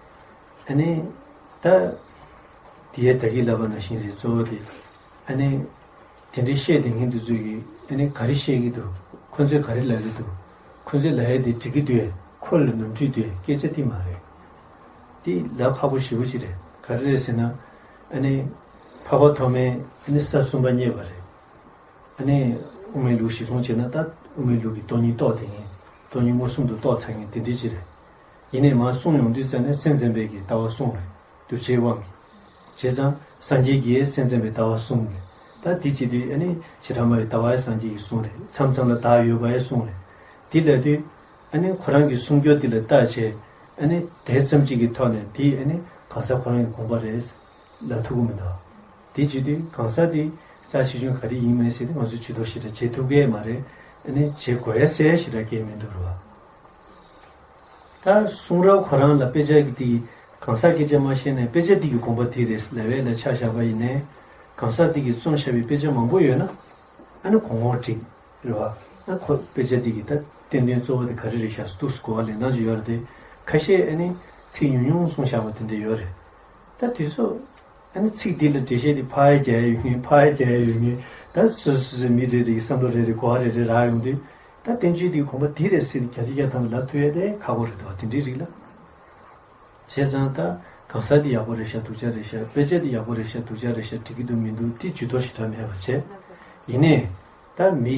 ཨ་ནི་ད་དེ་ཡ་ད་གིན་ལབ་པ་ནང་བཞིན་རེད། གཙོ་བོ་དེ་ཨ་ནི་དེ་འདྲའི་བཤད་བསྡད་མཁན་དེ་ཚོས་གི་ཨ་ནི་ག་རེ་བཤད་ཀྱི་འདུག་ཁོ་ཚོས་ག་རེ་ལབ་ཀྱི་འདུག་ཁོ་ཚོས་ལབ་ཡ་དེ་འགྲིག་གི་འདུག་ཁོ་ལ་ནོར་འཁྲུལ་འདུག་སྐད་ཆ་དེ་མ་རེད། དེ་ལབ་ཁག་པོ་ཞེ་པོ་ཅིག་རེད། ག་རེ་རེད་ཟེར་ན། ཨ་ནི་འཕགས་པ་ཐོགས་མེད་ཨ་ནི་ས་གསུམ་པ་རྙེད་པ་རེད། ཨ་ནི་དབུ་མའི་ལུགས་གཞིར་བཟུང་བྱས་ན། ད་དབུ་མའི་ལུགས་ཀྱི་སྟོང་ཉིད་རྟོགས་བསྡད་མཁན། སྟོང་ཉིད་མངོན་སུམ་དུ་རྟོགས་ཚར་མཁན་དེ་འདྲ་ཅིག་རེད། ཡིན་ནའི་མར་གསུངས་ཡོང་དུས་ཙམ་ནས་སེམས་ཙམ་པའི་གི་ལྟ་བ་གསུམ་རེད། གདུལ་བྱའི་དབང་གིས། བྱས་ཙང་སངས་རྒྱས་ཀྱིས་སེམས་ཙམ་པའི་ལྟ་བ་གསུམ་རེད། ད་དེ་བྱེད་དུས་ཨ་ནི་བྱེ་བྲག་སྨྲ་བའི་ལྟ་བ་ཡང་སངས་རྒྱས་ཀྱིས་གསུངས་རེད། མཚམས་མཚམས་ལ་བདག་ཡོད་པ་ཡང་གསུངས་རེད། དེ་ལབ་དུས་ཨ་ནི་ཁོ་རང་གི་གསུང་སྐྱོར་དེ་ལ་བལྟས་བྱས། ཨ་ནི་དེ་ཙམ་གཅིག་གི་ཐོག་ནས་དེ་ཨ་ནི་གང་ཟག་ཁོ་རང་གི་དགོངས་པ་རེད་ལབ་ཐུབ་ཀྱི་མི་འདུག་དེ་བྱེད་དུས་གང་ཟག་དེ་རྩ་ཆེ་ཆུང་ག་རེ་ཡིན་མིན་ཟེར་དེ་ང་ཚོས་ཇུས་གཏོགས་ཞེ་དྲག་བྱེད་ཐུབ་ཀྱི་མ་རེད། ཨ་ནི་བྱེད་དགོས་ཡ་ཟེར་ཞེ་དྲག་གང་ཡང་མི་འདུག་རེད་བ། ད་གསུང་རབ་ཁོ་རང་ལ་དཔེ་ཆ་གི་དེ་གང་ཟག་སྐད་ཆ་མ་བཤད་ནས་དཔེ་ཆ་དེ་གི་དགོངས་པ་དེ་རེད་ལབ་ཡ་ལ་ཆ་བཞག་པ་ཡིན་ནའི། གང་ཟག་དེ་གིས་རྩོམ་བཞག་པའི་དཔེ་ཆ་མང་པོ་ཡོད་ན། ཨ་ནི་གོང་འོག་འགྲིག་རེད་བ། ཨ་ཁོ་དཔེ་ཆ་འདི་གི་ད་བསྟན་དོན་གཙོ་བོ་དེ་ག་རེ་རེད་ཤག་ཟེར་འདུག་སེ་གོ་བ་ལེན་སྟངས་ཅིག་ཡོད་རེད་དེ། ཁ་ཤས་ཨ་ནི་ཚིག་ཉུང་ཉུང་གསུངས་བཞག་པ་དེ་འདྲ་ཡོད་རེད། ད་དེ་ཚོ་ཨ་ནི་ཚིག་འདི་ལ་འགྲེལ་བཤད་དེ་ཕར་རྒྱག་ཡ་ཡོད་མཁན། ཕར་རྒྱག་ཡ་ཡོད་མཁན། ད་སོ་སོ་སོ་སོའི་མི་རེ་རེ་གི་བསམ་བློ་རེ་རེ་གོ་བ་རེ་རེ་རག་ཡོང་དུས། ད་བསྟན་བཅོས་འདི་གོང་པ་འདི་རེད་ཟེར་ནས་བརྒྱ་ཆ་བརྒྱ་ཐམ་པ་ལབ་ཐུབ་ཡ་དེ་ཁག་པོ་རེད་དོ། དེ་འདྲའི་རིགས་ལ། བྱས་ཙང་ད་གང་ཟག་འདི་ཡག་པོ་རེད་ཤག་སྡུག་ཅག་རེད་ཤག་དཔེ་ཆ་འདི་ཡག་པོ་རེད་ཤག་སྡུག་ཅག་རེད་ཤག་འགྲིག་གི་འདུག་མི་འདུག་འདི་ཇུས་གཏོགས་ཞེ་དྲག་མེད་པ་བྱས། ཡིན་ནའི་ད་མི་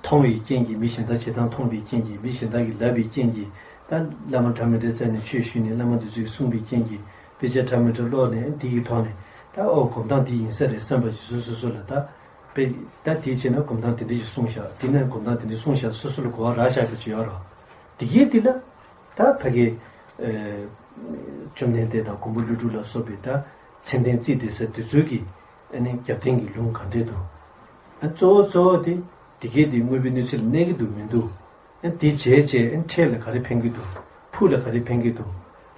མཐོང་བའི་རྐྱེན་གྱིས། མི་གཞན་དག་བྱེད་སྟངས་མཐོང་བའི་རྐྱེན་གྱིས། མི་གཞན་དག་གིས་ལབ་པའི་རྐྱེན་གྱིས། ད་བླ་མ་འདྲ་མི་འདྲ་རྩ་ནས་ཆོས་ཞུས་ནས་བླ་མ་འདི་ཚོས་གསུངས་པའི་རྐྱེན་གྱིས། དཔེ་ཆ་འདྲ་མི་འདྲ་ཀློག་ནས་འདི་གི་ཐོག་ནས་ད་ཨོ་སྒོམ་སྟངས་འདི་ཡིན་ས་རེད་བསམ་པ་ཞིག་སོ་སོ་སོ་ལ་ད་དཔེ། ད་དེ་བྱས་ན་སྒོམ་སྟངས་དེ་འདྲ་ཞིག་གསུངས་ཤག་དེ་ནས་སྒོམ་སྟངས་དེ་འདྲ་གསུངས་ཤག་སོ་སོ་ལ་གོ་བ་རག་ཤག་པ་ཅིག་ཡོད་རེད་བ། དེ་གའི་དེ་ལ། ད་ཕ་གི་ཨ་བཅོམ་ལྡན་འདས་དང་མགོན་པོ་ཀླུ་སྒྲུབ་ལ་སོགས་པའི་ད་མཚན་ལྡན་རྩིས་ཏེ་ཟེར་དེ་ཚོའི་གི་ཨ་ནི་རྒྱབ་རྟེན་གྱི་ལུང་ག་འདྲས་འདུག་ཨ་གཙོ་བོ་གཙོ་བོ་དེ་དེ་གའི་དེ་དངོས་པོའི་གནས་ཚུལ་ལ་གནས་ཀྱི་འདུག་མི་འདུག་ཨ་དེ་བྱས་བྱས་ཨ་འཕྲལ་ལ་ག་རེ་ཕན་གྱི་འདུག་ཕུགས་ལ་ག་རེ་ཕན་གྱི་འདུག་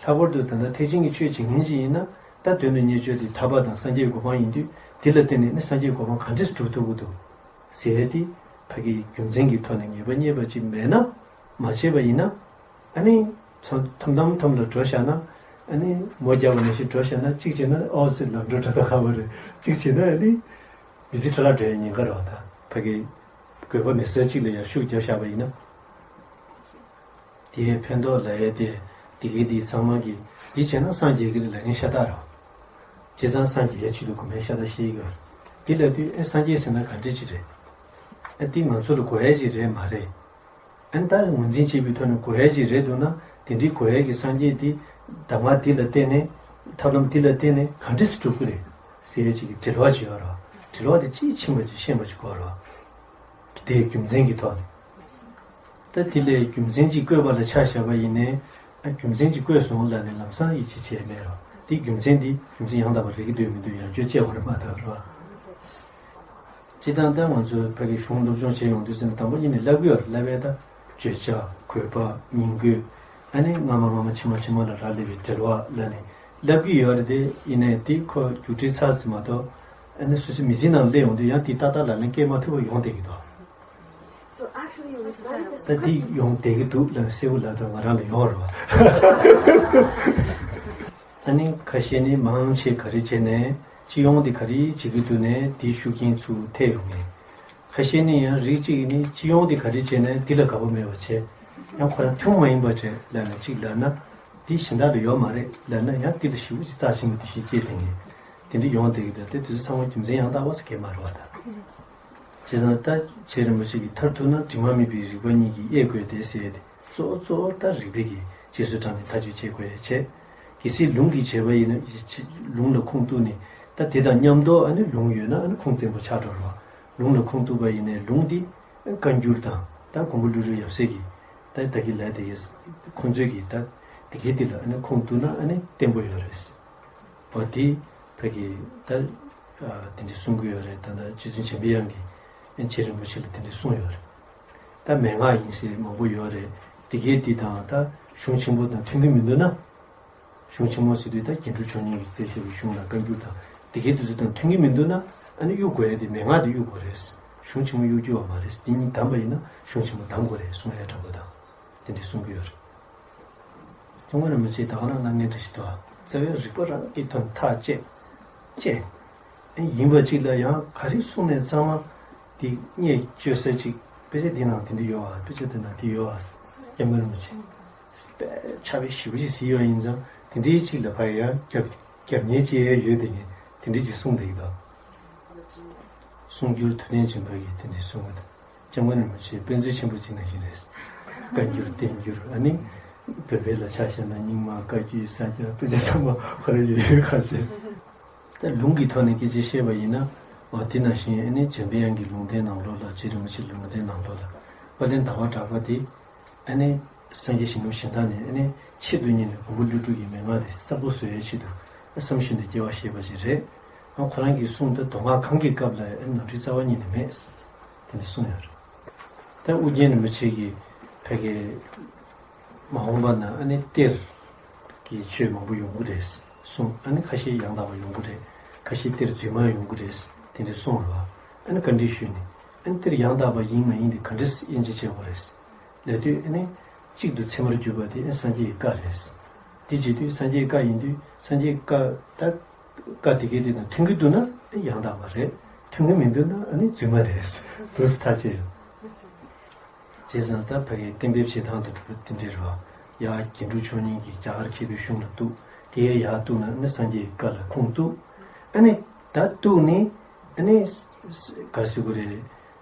ལྷག་པར་དུ་ད་ལྟ་ཐེག་ཆེན་གྱི་ཆོས་བྱེད་མཁན་ཅིག་ཡིན་ན། ད་དོན་དུ་གཉེར་ཆོས་དེ་ཐར་པ་དང་སངས་རྒྱས་ཀྱི་གོ་འཕང་ཡིན་དུས། དེ་ལ་བརྟེན་ནས་ནི་སངས་རྒྱས་ཀྱི་གོ་འཕང་ག་འདྲས་སྒྲུབ་ཐུབ་ཀྱི་འདུག་ཟེར་ཡས་དེ་ཕ་གི་རྒྱུ་མཚན་གྱི་ཐོག་ནས་ངེས་པ་རྙེད་པ་ཅིག་མེད་ན། མ་བྱས་པ་ཡིན་ན། ཨ་ནི་ཚོ་ཐོམ་ཐོམ་ཐོམ་ལ་འགྲོ་བཞག་ན། ཨ་ནི་མོ་རྒྱག་པ་ནང་བཞིན་འགྲོ་བཞག་ན། གཅིག་བྱས་ན་ཨོ་ཙི་ལམ་འགྲོ་འགྲོ་ད་ཁ་བ་རེད། གཅིག་བྱས་ན་ཨ་ནི་མི་ཚེ་འཕྲོ་བརླག་འགྲོ་ཡའི་ཉེན་ཁ་རེད་བ། ད་ཕ་གི་དགོས་པ་མེད་ས་གཅིག་ལ་ཡར་ཤུགས་རྒྱབ་བཞག་པ་ཡིན་ན། དེ་ཡས་ཕན་ཐོགས་ལབ་ཡས་དེ། དེ་གའི་དེ་ཚང་མ་གིས་དེ་བྱས་ན་སངས་རྒྱས་ཀྱི་རེད་ལབ་མཁན་ཤ་སྟག་རེད། བྱས་ཙང་སངས་རྒྱས་ཡས་ཆེད་དུ་དགོས་མཁན་ཤ་སྟག་བཤད་ཀྱི་ཡོད་རེད། དེ་ལབ་དུས་ཨེ་སངས་རྒྱས་ཟེར་ན་ག་འདྲས་ཅིག་རེད། ཨེ་དེ་ང་ཚོ་ལ་དགོས་ཡས་ཅིག་རེད་མ་རེད། ཨེ་ད་ངོས་འཛིན་བྱེད་པའི་ཐོག་ནས་དགོས་ཡས་ཅིག་རེད་འདུག་ན། དེ་འདྲའི་དགོས་ཡས་ཀྱི་སངས་རྒྱས་དེ་གདམས་ངག་འདི་ལ་བརྟེན་ནས། ཐབས་ལམ་འདི་ལ་བརྟེན་ནས་ག་འདྲས་སེ་སྒྲུབ་ཀྱི་རེད་ཟེར་ཡས་ཅིག་གི་འགྲེལ་བ་ཅིག་ཡོད་རེད། འགྲེལ་བ་དེ་ཅིག་ཕྱིན་པ་ཅིག་ཤེས་པ་ཅིག་དགོས་རེད། དེའི་རྒྱུ་མཚན་གྱི་ཐོག་ནས། ད་དེ་ལས་རྒྱུ་མཚན་ཅིག་བཀོད་པ་ལ་ཆ་བཞག་པ་ཡིན་ནའི། ཨ་རྒྱུ་མཚན་ཅིག་བཀོད་སོང་ལབ་ནས་ལམ་སང་ཡིད་ཆེས་བྱས་མེད་རོགས། དེའི་རྒྱུ་མཚན་འདི་རྒྱུ་མཚན་ཡང་དག་པ་རེད་ཀྱི་འདུག་མི་འདུག་ཡང་བསྐྱར་དཔྱད་དགོས་རེད་མ་གཏོགས་རོགས། སྤྱིར་བཏང་ད་ང་ཚོ་ཕ་གི་གཞུང་སློབ་སྦྱོང་བྱེད་ཡོང་དུས་ཙམ་དང་པོ་ཉིད་ནས་བསླབ་ཀྱི་ཡོད་རེད། བསླབ་པའི་ད་བརྗོད་བྱ། དགོས་པ། ཉིང་དགོས། ཨ་ནི་སྔ་མ་སྔ་མ་ཕྱི་མ་ཕྱི་མ་ལ་རག་ལས་པའི་འགྲེལ་བ་ལབ་ནས་བསླབ་ཀྱི་ཡོད་རེད་དེ། ཡིན་ནའི་དེ་ཁོ་རྒྱུགས་སྤྲོད་ཚར་ཙམ་མ་གཏོགས། ཨ་ནི་སོ་སོའི་མི་ཚེ་ནང་སླེབས་ཡོང་དུས་ཡང་དེ་ཏག་ཏག་ལབ་ན་སྐད་མ་ཐོས་པ་ཡོང་བསྡད་ཀྱི་འདུག So actually, it was very ད་འདི་ཡོང་བསྡད་ཀྱི་འདུག་ལབ་ནས་གསལ་པོ་ལབ་དུས་ང་རང་ལ་ཡོང་བ་རེད་བ། ཨ་ནི་ཁ་ཤས་ནི་མང་ཆེ་ག་རེ་བྱས་ནས་སྤྱི་ཡོངས་དེ་ག་རེ་བྱེད་ཀྱི་འདུག་ནས་དེའི་ཤུགས་རྐྱེན་ཚུར་ཐེབས་ཡོང་ངེས། ཁ་ཤས་ནི་ཡང་རིགས་གཅིག་གིས་ནི་སྤྱི་ཡོངས་དེ་ག་རེ་བྱས་ནས་འདི་ལ་དགའ་པོ་མེད་པ་བྱས། ཡང་ཁོ་རང་ཐུན་མོང་མ་ཡིན་པ་བྱས་ལབ་ནས་གཅིག་ལབ་ན། འདི་གཞན་དག་ལ་ཡོད་མ་རེད་ལབ་ན་ཡང་འདི་ལ་ཞེ་པོ་ཅིག་རྩ་ཆེན་པོ་དེ་བཞིན་སྐྱེས་བསྡད་ངེས། དེ་འདྲ་ཡོང་བསྡད་ཀྱི་འདུག་དེ་དུས་ཚོད་ཚང་མ་རྒྱུ་མཚན་ཡང་དག་པ་ཟེར་གྱི་མ་རེད་བ་ད། བྱས་ཙང་ད་རྗེ་རིན་པོ་ཆེ་གིས་མཐར་ཐུག་ན་དྲི་མ་མེད་པའི་རིགས་པ་གཉིས་ཀྱིས་དབྱེ་དགོས་ཏེ་ཟེར་ཏེ། གཙོ་བོ་གཙོ་བོ་ད་རིགས་པས་ཀྱིས་རྗེས་སུ་འབྲངས་ནས་ཐག་གཅོད་བྱེད་དགོས་ཡ་བྱས། གལ་སྲིད་ལུང་གིས་བྱས་པ་ཡིན་ན། ལུང་ལ་ཁུངས་གཏུགས་ནས་ད་དེ་དང་མཉམ་དུ་ཨ་ནི་ལུང་ཡོད་ན་ཨ་ནི་ཁུངས་བཙན་པོ་ཆགས་འགྲོ་རེད་བ། ལུང་ལ་ཁུངས་གཏུགས་པ་ཡིན་ནའི་ལུང་འདི་བཀའ་འགྱུར་དང་། ད་མགོན་པོ་ཀླུ་སྒྲུབ་ཡབ་སྲས་ཀྱི་ད་ད་གིན་ལབ་དེ་གི་ཁོང་ཚོས་ཀྱི་ད་དེ་གི་དེ་ལ་ཨ་ནི་ཁུངས་གཏུགས་ན་ཨ་ནི་བརྟན་པོ་ཡོད་རེད། འོ་དེ་ཕ་གི་ད་དེ་འདྲ་གསུང་གི་ཡོད་རེད། ད་ད་རྗེ་བཙུན་འཇམ་པའི་དབྱངས་ཀྱིས་ཨ་ནི་རྗེ་རིན་པོ་ཆེ་ལ་དེ་འདྲ་གསུངས་ཡོད་རེད། ད་མན་ངག་ཡིན་ཟེར་མང་པོ་ཡོད་རེད། དེ་གའི་དེ་དང་ད་གཞུང་ཆེན་པོ་དང་མཐུན་གྱི་མི་འདུག་ན། གཞུང་ཆེན་མོ་ཟེར་དུས་ད་རྒྱན་དྲུག་མཆོག་གཉིས་ཀྱིས་གཙོས་བྱས་པའི་གཞུང་དང་བཀའ་འགྱུར་དང་དེ་གའི་དེ་ཚོ་དང་མཐུན་གྱི་མི་འདུག་ན། ཨ་ནི་གཡུག་དགོས་ཡ་དེ་མན་ངག་དེ་གཡུག་དགོས་རེད། གཞུང་ཆེན་མོ་གཡུག་རྒྱུ་བ་མ་རེད། དེ་གཉིས་བསྡམས་པ་ཡིན་ན་གཞུང་ཆེན་མོ་བསྡམ་དགོས་རེད་གསུང་ཡ་འདྲ་པོ་དང་། དེ་འདྲ་གསུང་གི་ཡོད་རེད། སྐྱབས་མགོན་རིན་པོ་ཆེས་ད་ག་རང་གནང་མཁན་འདྲ་ཞིག་འདུག་རྩ་བའི་རིགས་པ་རང་གི་ཐོག་ནས་ཐག་བཅད་བཅད། ཡིན་པ་གཅིག་ལ་ཡང་ག་རེ་གསུངས་ནས་ཚང་མ་དེ་བརྙས་བཅོས་ས་ཅིག་དཔེ་ཆ་འདི་ནང་དེ་འདྲ་ཡོད་ཨ། དཔེ་ཆ་དེ་ནང་དེ་ཡོད་ཨ། སྐྱབས་མགོན་རིན་པོ་ཆེ་དཔེ་ཕྱག་དཔེ་ཞེ་པོ་ཅིག་གཟིགས་ཡོད། ཡིན་ཙང་དེ་འདྲའི་ཅིག་ལ་ཕར་ཡང་རྒྱབ་རྒྱབ་ཉེས་བྱེད་ཡས་ཡོད། དེ་ངས་དེ་འདྲ་ཅིག་གསུངས་བསྡད་ཀྱི་འདུག་གསུང་སྒྱུར་ཐུབ་བསྟན་ཆེན་པོ་གིས་དེ་འདྲ་གསུང་གི་འདུག་སྐྱབས་མགོན་རིན་པོ་ཆེ་དཔེ་མཛོད་ཆེན་པོ་ཅིག་ནང་བཞིན་རེད། བཀའ་འགྱུར་བསྟན་འགྱུར། ཨ་ནི་བོད་པའི་ལ་ཆ་བཞག་ན་རྙིང་མ་བཀའ་བརྒྱུད་ས་སྐྱ་དཔེ་ཆ་ཚང་མ་ཁོ་རང་ཡོད་ཡོད་ཁ་ཤས། ད་ལུང་གི་ཐོག་ནས་སྐད་ཆ་བཤད་པ་ཡིན་ན། འོ་དེ་ནང་བཞིན་ཨ་ནི་འཇམ་པའི་དབྱངས་ཀྱི་ལུང་བསྟན་ནང་ལོགས་ལ། རྗེ་རིན་པོ་ཆེའི་ལུང་བསྟན་ནང་ལོགས་ལ། དཔལ་ལྡན་ཟླ་བ་གྲགས་པ་དེ་ཨ་ནི་སངས་རྒྱས་ཞིང་ཁམས་གཞན་དག་ནས་ཨ་ནི་ཆེད་དུ་གཉེར་ནས་མགོན་པོ་ཀླུ་སྒྲུབ་ཀྱི་མན་ངག་དེ་གསལ་པོ་བཟོ་ཡའི་ཆེད་དུ་བསམ་བཞིན་དུ་སྐྱེ་བ་བཞེས་པ་ཞིག་རེད། ཨ་ཁོ་རང་གིས་གསུངས་ཏེ་མདོ་སྔགས་གང་གི་སྐབས་ལ་ཨ་ནི་ནོར་འཁྲུལ་རྩ་བ་ཉིད་ནས་མེད། དེ་འདྲ་གསུངས་ཡོད་རེད། ད་ཨུ་རྒྱན་རིན་པོ་ཆེ་གིས་ཕ་གི་མ་འོངས་པ་ན་ཨ་ནི་གཏེར་གྱི་ཆོས་མང་པོ་ཡོང་གི་རེད་གསུངས། ཨ་ནི་ཁ་ཤས་ཡང་དག་པ་ཡོང་གི་རེད། ཁ་ཤས་གཏེར་རྫུན་མ་ཡོང་གི་རེད། དེ་འདྲ་གསུངས་རེད་བ། ཨ་ནི་བཀའ་འདྲི་ཞུས་ནས། ཨ་ནི་གཏེར་ཡང་དག་པ་ཡིན་མ་ཡིན་དེ་ག་འདྲས་དབྱེ་འབྱེད་བྱེད་དགོས་རེད་ལབ་དུས། ཨ་ནི་གཅིག་ཏུ་ཚད་མར་གྱུར་པ་དེ་ཨ་ནི་སངས་རྒྱས་ཀྱི་བཀའ་རེད། དེ་བྱེད་དུས་སངས་རྒྱས་ཀྱི་བཀའ་ཡིན་དུས་སངས་རྒྱས་ཀྱི་བཀའ་ད། བཀའ་དེ་གའི་དེ་དང་མཐུན་གྱི་འདུག་ན་ཡང་དག་པ་རེད། མཐུན་གྱི་མི་འདུག་ན་ཨ་ནི་རྫུན་མ་རེད། དུས་སུ་ཐག་བཅད་ཡོད། བྱས་ཙང་ད་ཕ་གིའི་གཏན་འབེབས་བྱེད་སྟངས་དང་གྲུབ་པ་དེ་འདྲ་རེད་བ། ཡར་རྒྱན་དྲུག་མཆོག་གཉིས་ཀྱིས་རྒྱ་གར་མཁས་པའི་གཞུང་ལ་གཏུགས། དེའི་ཡར་གཏུགས་ན་ཨ་ནི་སངས་རྒྱས་ཀྱི་བཀའ་ལ་ཁུངས་གཏུགས། ཨ་ནི་ད་གཏུགས་ནས་ཨ་ནི་ག་རེ་ཟེར་དགོས་རེད།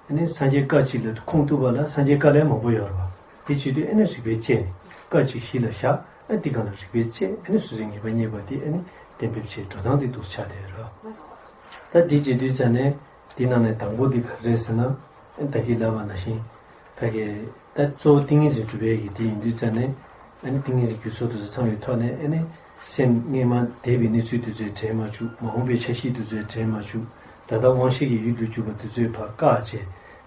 ཨ་ནི་སངས་རྒྱས་བཀའ་གཅིག་ལ་ཁུངས་གཏུགས་པ་ལ་སངས་རྒྱས་བཀའ་ལན་མང་པོ་ཡོད་རེད་བ། དེ་བྱེད་དུས་ཨ་ནི་རིགས་པས་དཔྱད་ནས་བཀའ་གཅིག་གཞི་ལ་བཞག་ཨ་འདི་སྒང་ལ་རིགས་པས་དཔྱད། ཨ་ནི་སོ་སོའི་ངེས་པ་རྙེད་པ་དེ་ཨ་ནི་གཏན་འབེབས་བྱེད་འགྲོ་སྟངས་དེ་འདུག་ཆགས་བསྡད་ཡོད་རེད་བ། ད་འདི་བྱེད་དུས་ཙ་ནས་འདི་ནང་ནས་དང་པོ་འདི་ག་རེ་རེད་ཟེར་ན། ཨ་ནི་ད་གིན་ལབ་པ་ནང་བཞིན་ཕ་གི་ད་གཙོ་བོ་ཏིང་ངེ་འཛིན་གྲུབ་པའི་གི་དེ་ཡིན་དུས་ཙ་ནས། ཨ་ནི་ཏིང་ངེ་འཛིན་རྒྱུ་ཚོགས་དེ་ཚོ་ཚང་བའི་ཐོག་ནས། ཨ་ནི་སེམས་སྔས་མ་འདས་པའི་གནས་ཚུལ་དེ་ཚོས་དྲན་མ་བཅུག་མ་འོངས་པའི་འཆར་གཞི་དེ་ཚོས་དྲན་མ་བཅུག་ད་ལྟ་དབང་ཤེས་ཀྱི་ཡུལ་དུ་གྱུར་པ་དེ་ཚོས་ཕར་བཀག་བྱས།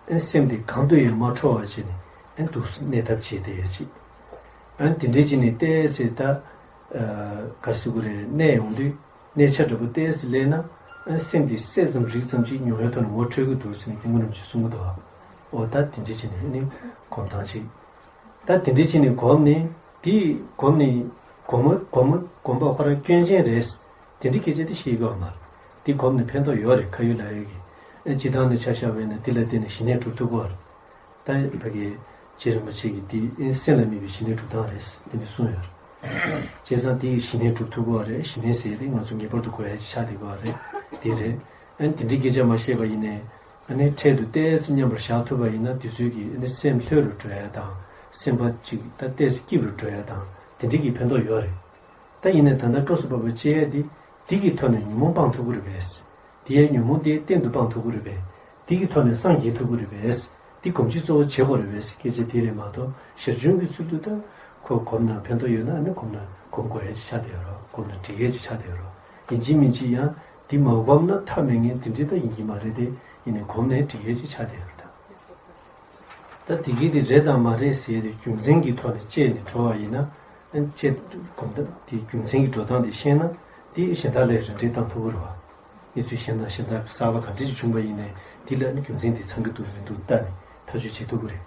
ཨ་ནི་སེམས་དེ་གང་དུ་ཡང་མ་འཕྲོ་བ་བྱས་ནས། ཨ་ནི་འདུག་སེ་གནས་ཐབས་བྱས་བསྡད་ཡོད་ཅིག་ཨ་ནི་དེ་འདྲའི་ཅིག་ནས་ཏོག་ཙམ་ད་ག་རེ་ཟེར་དགོས་རེད། གནས་ཡོང་དུས་གནས་ཆ་འདྲ་པོ་ཏོག་ཙམ་སླེབས་ན། ཨ་ནི་སེམས་དེ་སད་ཙམ་རིག་ཙམ་ཅིག་མྱོང་བའི་ཐོག་ནས་ངོ་འཕྲོད་ཀྱི་འདུག་ཟེར་ནས་སྐྱབས་མགོན་རིན་པོ་ཆེས་གསུང་གི་འདུག་ཨ། འོ་ད་དེ་འདྲའི་ཅིག་ནས་ཨ་ནི་གོམས་སྟངས་ཅིག་ད་དེ་འདྲའི་ཅིག་ནས་གོམས་ནས། དེ་གོམས་ནས་གོམས་མ་གོམས་མ་གོམས་པ་ཁོ་རང་སྐྱོན་ཅན་རེད། དེ་འདྲའི་སྐད་ཆ་དེ་བཤད་ཀྱི་ཡོད་མ་རེད། དེ་གོམས་ནས་ཕན་ཐོགས་ཡོད་རེད། ཁ་ཡོད་ལག་ཡོད་ཀྱིས། ཨ་སྤྱིར་བཏང་ནས་ཆ་བཞག་པ་ཡིན་ན་དེ་ལ་བརྟེན་ནས་ཞི་གནས་གྲུབ་ཐུབ་ཀྱི་ཡོད་རེད། ད་ཕ་གི་རྗེ་རིན་པོ་ཆེ་གིས་དེ་ཨེ་སེམས་ལ་དམིགས་པའི་ཞི་གནས་སྒྲུབ་སྟངས་རེད་དེ་འདྲ་གསུངས་ཡོད་རེད། བྱས་ཙང་དེ་ཡིས་ཞི་གནས་སྒྲུབ་ཐུབ་ཀྱི་ཡོད་རེད། ཞི་གནས་ཟེར་ཡས་དེ་ང་ཚོ་ངེས་པར་དུ་དགོས་ཡ་ཅིག་ཆགས་བསྡད་ཀྱི་ཡོད་རེད། དེ་རེད། ཨ་ནི་དེ་འདྲའི་སྐད་ཆ་མ་བཤད་པ་ཡིན་ནའི། ཨ་ནི་འཕྲལ་དུ་ཏོག་ཙམ་མཉམ་པར་བཞག་ཐུབ་པ་ཡིན་ན་དེ་ཚོས་ཀྱིས་ཨ་ནི་སེམས་ལྷོད་རུ་འགྲོ་ཡ་དང་། སེམས་པ་ཅིག་ད་ཏོག་ཙམ་སྐྱིད་རུ་འགྲོ་ཡ་དང་དེ་འདྲའི་གི་ཕན་ཐོགས་ཡོད་རེད། ད་ཡིན་ནའི་ད་ལྟ་སྐབས་སུ་བབ་པ་སྤྱད་ཡ་དེ། དེ་གི་ཐོག་ནས་ཉོན་མོངས་སྤང་ཐུབ་ཀྱི་རེད་པས། དེ་ཡང་ཉོན་མོངས་དེ་གཏན་དུ་སྤང་ཐུབ་ཀྱི་རེད་པས། དེ་གི་ཐོག་ནས་སངས་རྒྱས་ཐུབ་ཀྱི་རེད་པས། དེ་སྒོམ་ཆེན་གཙོ་བོ་བྱེད་དགོས་རེད་པས་སྐད་ཆ་དེ་རེད་མ་གཏོགས། ཞར་བྱུང་གི་ཚུལ་དུ་ད་ཁོ་གོམས་ན་ཕན་ཐོགས་ཡོད་ན་ཨ་ནི་གོམས་ན་གོམས་དགོས་ཡ་ཅིག་ཆགས་བསྡད་ཡོད་རེད། གོམས་ན་འགྲིག་ཡ་ཅིག་ཆགས་བསྡད་ཡོད་རེད། ཡིན་གཅིག་མིན་གཅིག་ཡང་དེ་མ་གོམས་ན་ཐབས་མེད་མཁན་དེ་འདྲ་ད་ཡིན་གྱི་མ་རེད་དེ། ཡིན་ནའི་གོམས་ནས་འགྲིག་ཡ་ཅིག་ཆགས་བསྡད་ཡོད་རེད་ད། ད་དེ་གི་དེ་རེད་དང་མ་རེད་ཟེར་ཏེ་རྒྱུ་མཚན་གྱི་ཐོག་ནས་དཔྱད་ནས་འགྲོ་བ་ཡིན་ན། ཨ་དཔྱད་གོམས་སྟངས་དེ་རྒྱུ་མཚན་གྱི་འགྲོ་སྟངས་དེ་ཤེས་ན་དེ་གཞན་དག་ལས་རིམ་གྲོ་བཏང་ཐུབ་ཀྱི་རེད་བ། གནས་ཚུལ་གཞན་དང་གཞན་དག་གསར་པ་ག་འདྲ་ཞིག་བྱུང་པ་ཡིན་ནའི་དེ་ལ་ནི་རྒྱུ་མཚན་དེ་ཚང་གི་འདུག་མི་འདུག་བལྟས་ནས་ཐག་གཅོད་བྱེད་ཐུབ་ཀྱི་རེད།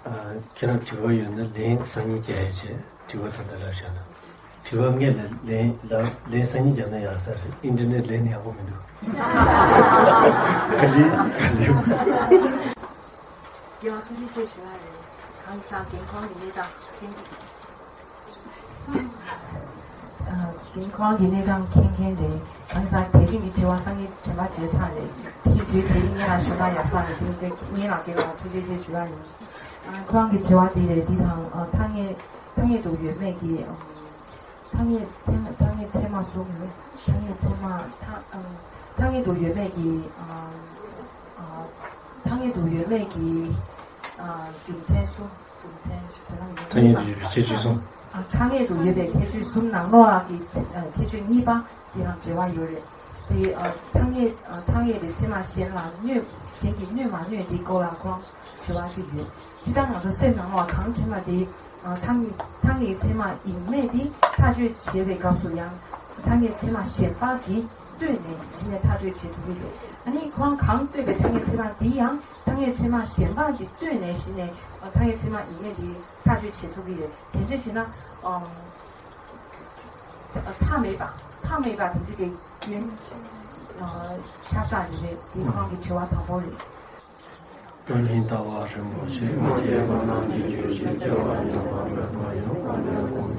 ཨ་ཁྱེད་རང་དྲི་བ་ཡོད་ན་ལན་སང་ཉིན་རྒྱག་ཡ་བྱས། དྲི་བ་ད་ལྟ་ལབ་བཞག་ན། དྲི་བ་ངས་ལ་ལན་ལ་ལན་སང་ཉིན་རྒྱག་ན་ཡག་ས་རེད། ཨིན་ཊར་ནེཊ་ལན་ཡག་པོ་མི་འདུག་ག་ལེར་ག་ལེར། རྒན་ལགས་ཐུགས་རྗེ་ཆེ་ཞུ་ཡ་རེད། གང་ཡིན་ཟེར་ན་རྒན་ཁོང་གི་གནས་སྟངས་མཁྱེན་གྱི། ཨ་རྒན་ཁོང་གི་གནས་སྟངས་མཁྱེན་མཁན་རེད། གང་ཡིན་ཟེར་ན་དེ་རིང་གི་དྲི་བ་སང་ཉིན་དྲན་པ་བརྗེད་ཚར་རེད། དེ་དུས་དེ་རིང་ངེད་ལ་ཞུ་ན་ཡག་ས་རེད། དེ་རིང་དེ་ངེད་ལ་རྒན་ལགས་ཐུགས་རྗེ་ཆེ་ཞུ་ཡ་ཡིན། ཨ་ཁོང་གི་དྲི་བ་དེ་རེད། འདི་དང་ཨ་ཐ་སྙད་ཐ་སྙད་དུ་ཡོད་མེད་ཀྱི་ཨ་ཐ་སྙད་ཐ་ཐ་སྙད་ཚད་མ་གསུམ་རེད། ཐ་སྙད་ཚད་མ་ཐ་ཨ་ཐ་སྙད་དུ་ཡོད་མེད་ཀྱི་ཨ་ཨ་ཐ་སྙད་དུ་ཡོད་མེད་ཀྱི་ཨ་རྒྱུ་མཚན་གསུམ། རྒྱུ་མཚན་ཟེར་ན་ཡོད་ཐ་སྙད་དུ་ཡོད་པའི་ཁྱད་ཆོས་གསུམ། ཨ་ཐ་སྙད་དུ་ཡོད་པའི་ཁྱད་ཆོས་གསུམ་ནང་ལོགས་ལ་གི་ཨ་ཁྱད་ཆོས་གཉིས་པ་དེ་དང་འབྲེལ་བ་ཡོད་རེད། དེ་ཨ་ཐ་སྙད་ཨ་ཐ་སྙད་དེ་ཚད་མ་གཞན་ལ་གནོད་གཞན་གྱིས་གནོད་མ་གནོད་དེ་སྐོར་ལ་ཁོང་དྲི་བ་གཅིག་ཡོད། སྤྱིར་བཏང་ང་ཚོ་སེམས་ནང་ལ་གང་དྲན་པ་དེ་ཨ་ཐ་སྙད་ཐ་སྙད་ཀྱི་ཚད་མ་ཡིན་མེད་དེ་ཐག་གཅོད་བྱེད་པའི་སྐབས་སུ་ཡང་ཐ་སྙད་ཚད་མ་གཞན་པ་དེ་ལྟོས་ནས་གཞི་ནས་ཐག་གཅོད་བྱེད་ཐུབ་ཀྱི་རེད། ཨ་ནི་ཁོང་གང་ལྟོས་པའི་ཐ་སྙད་ཚད་མ་དེ་ཡང་ཐ་སྙད་ཚད་མ་གཞན་པ་དེ་ལྟོས་ནས་གཞི་ནས་ ཐ་སྙད་ཚད་མ་ཡིན་མིན་དེ་ཐག་གཅོད་བྱེད་ཐུབ་ཀྱི་རེད། དེ་འདྲ་བྱས་ན་ཨམ། མཐའ་མེད་པ་མཐའ་མེད་པ་དེ་འདྲ་གི་སྐྱོན་ཆགས་ས་རེད། དེ་ཁོང་གི་དྲི་བ་དང་པོ་རེད། བཀའ་དྲིན་ལྟ་བ་རིན་པོ་ཆེ། མ་སྐྱེས་པ་རྣམས་ཀྱི་རྒྱུད་ཀྱི་སྐྱེ་བ་ཉམས་པ་མེད་པ་ཡང་དག་པའི་གོ་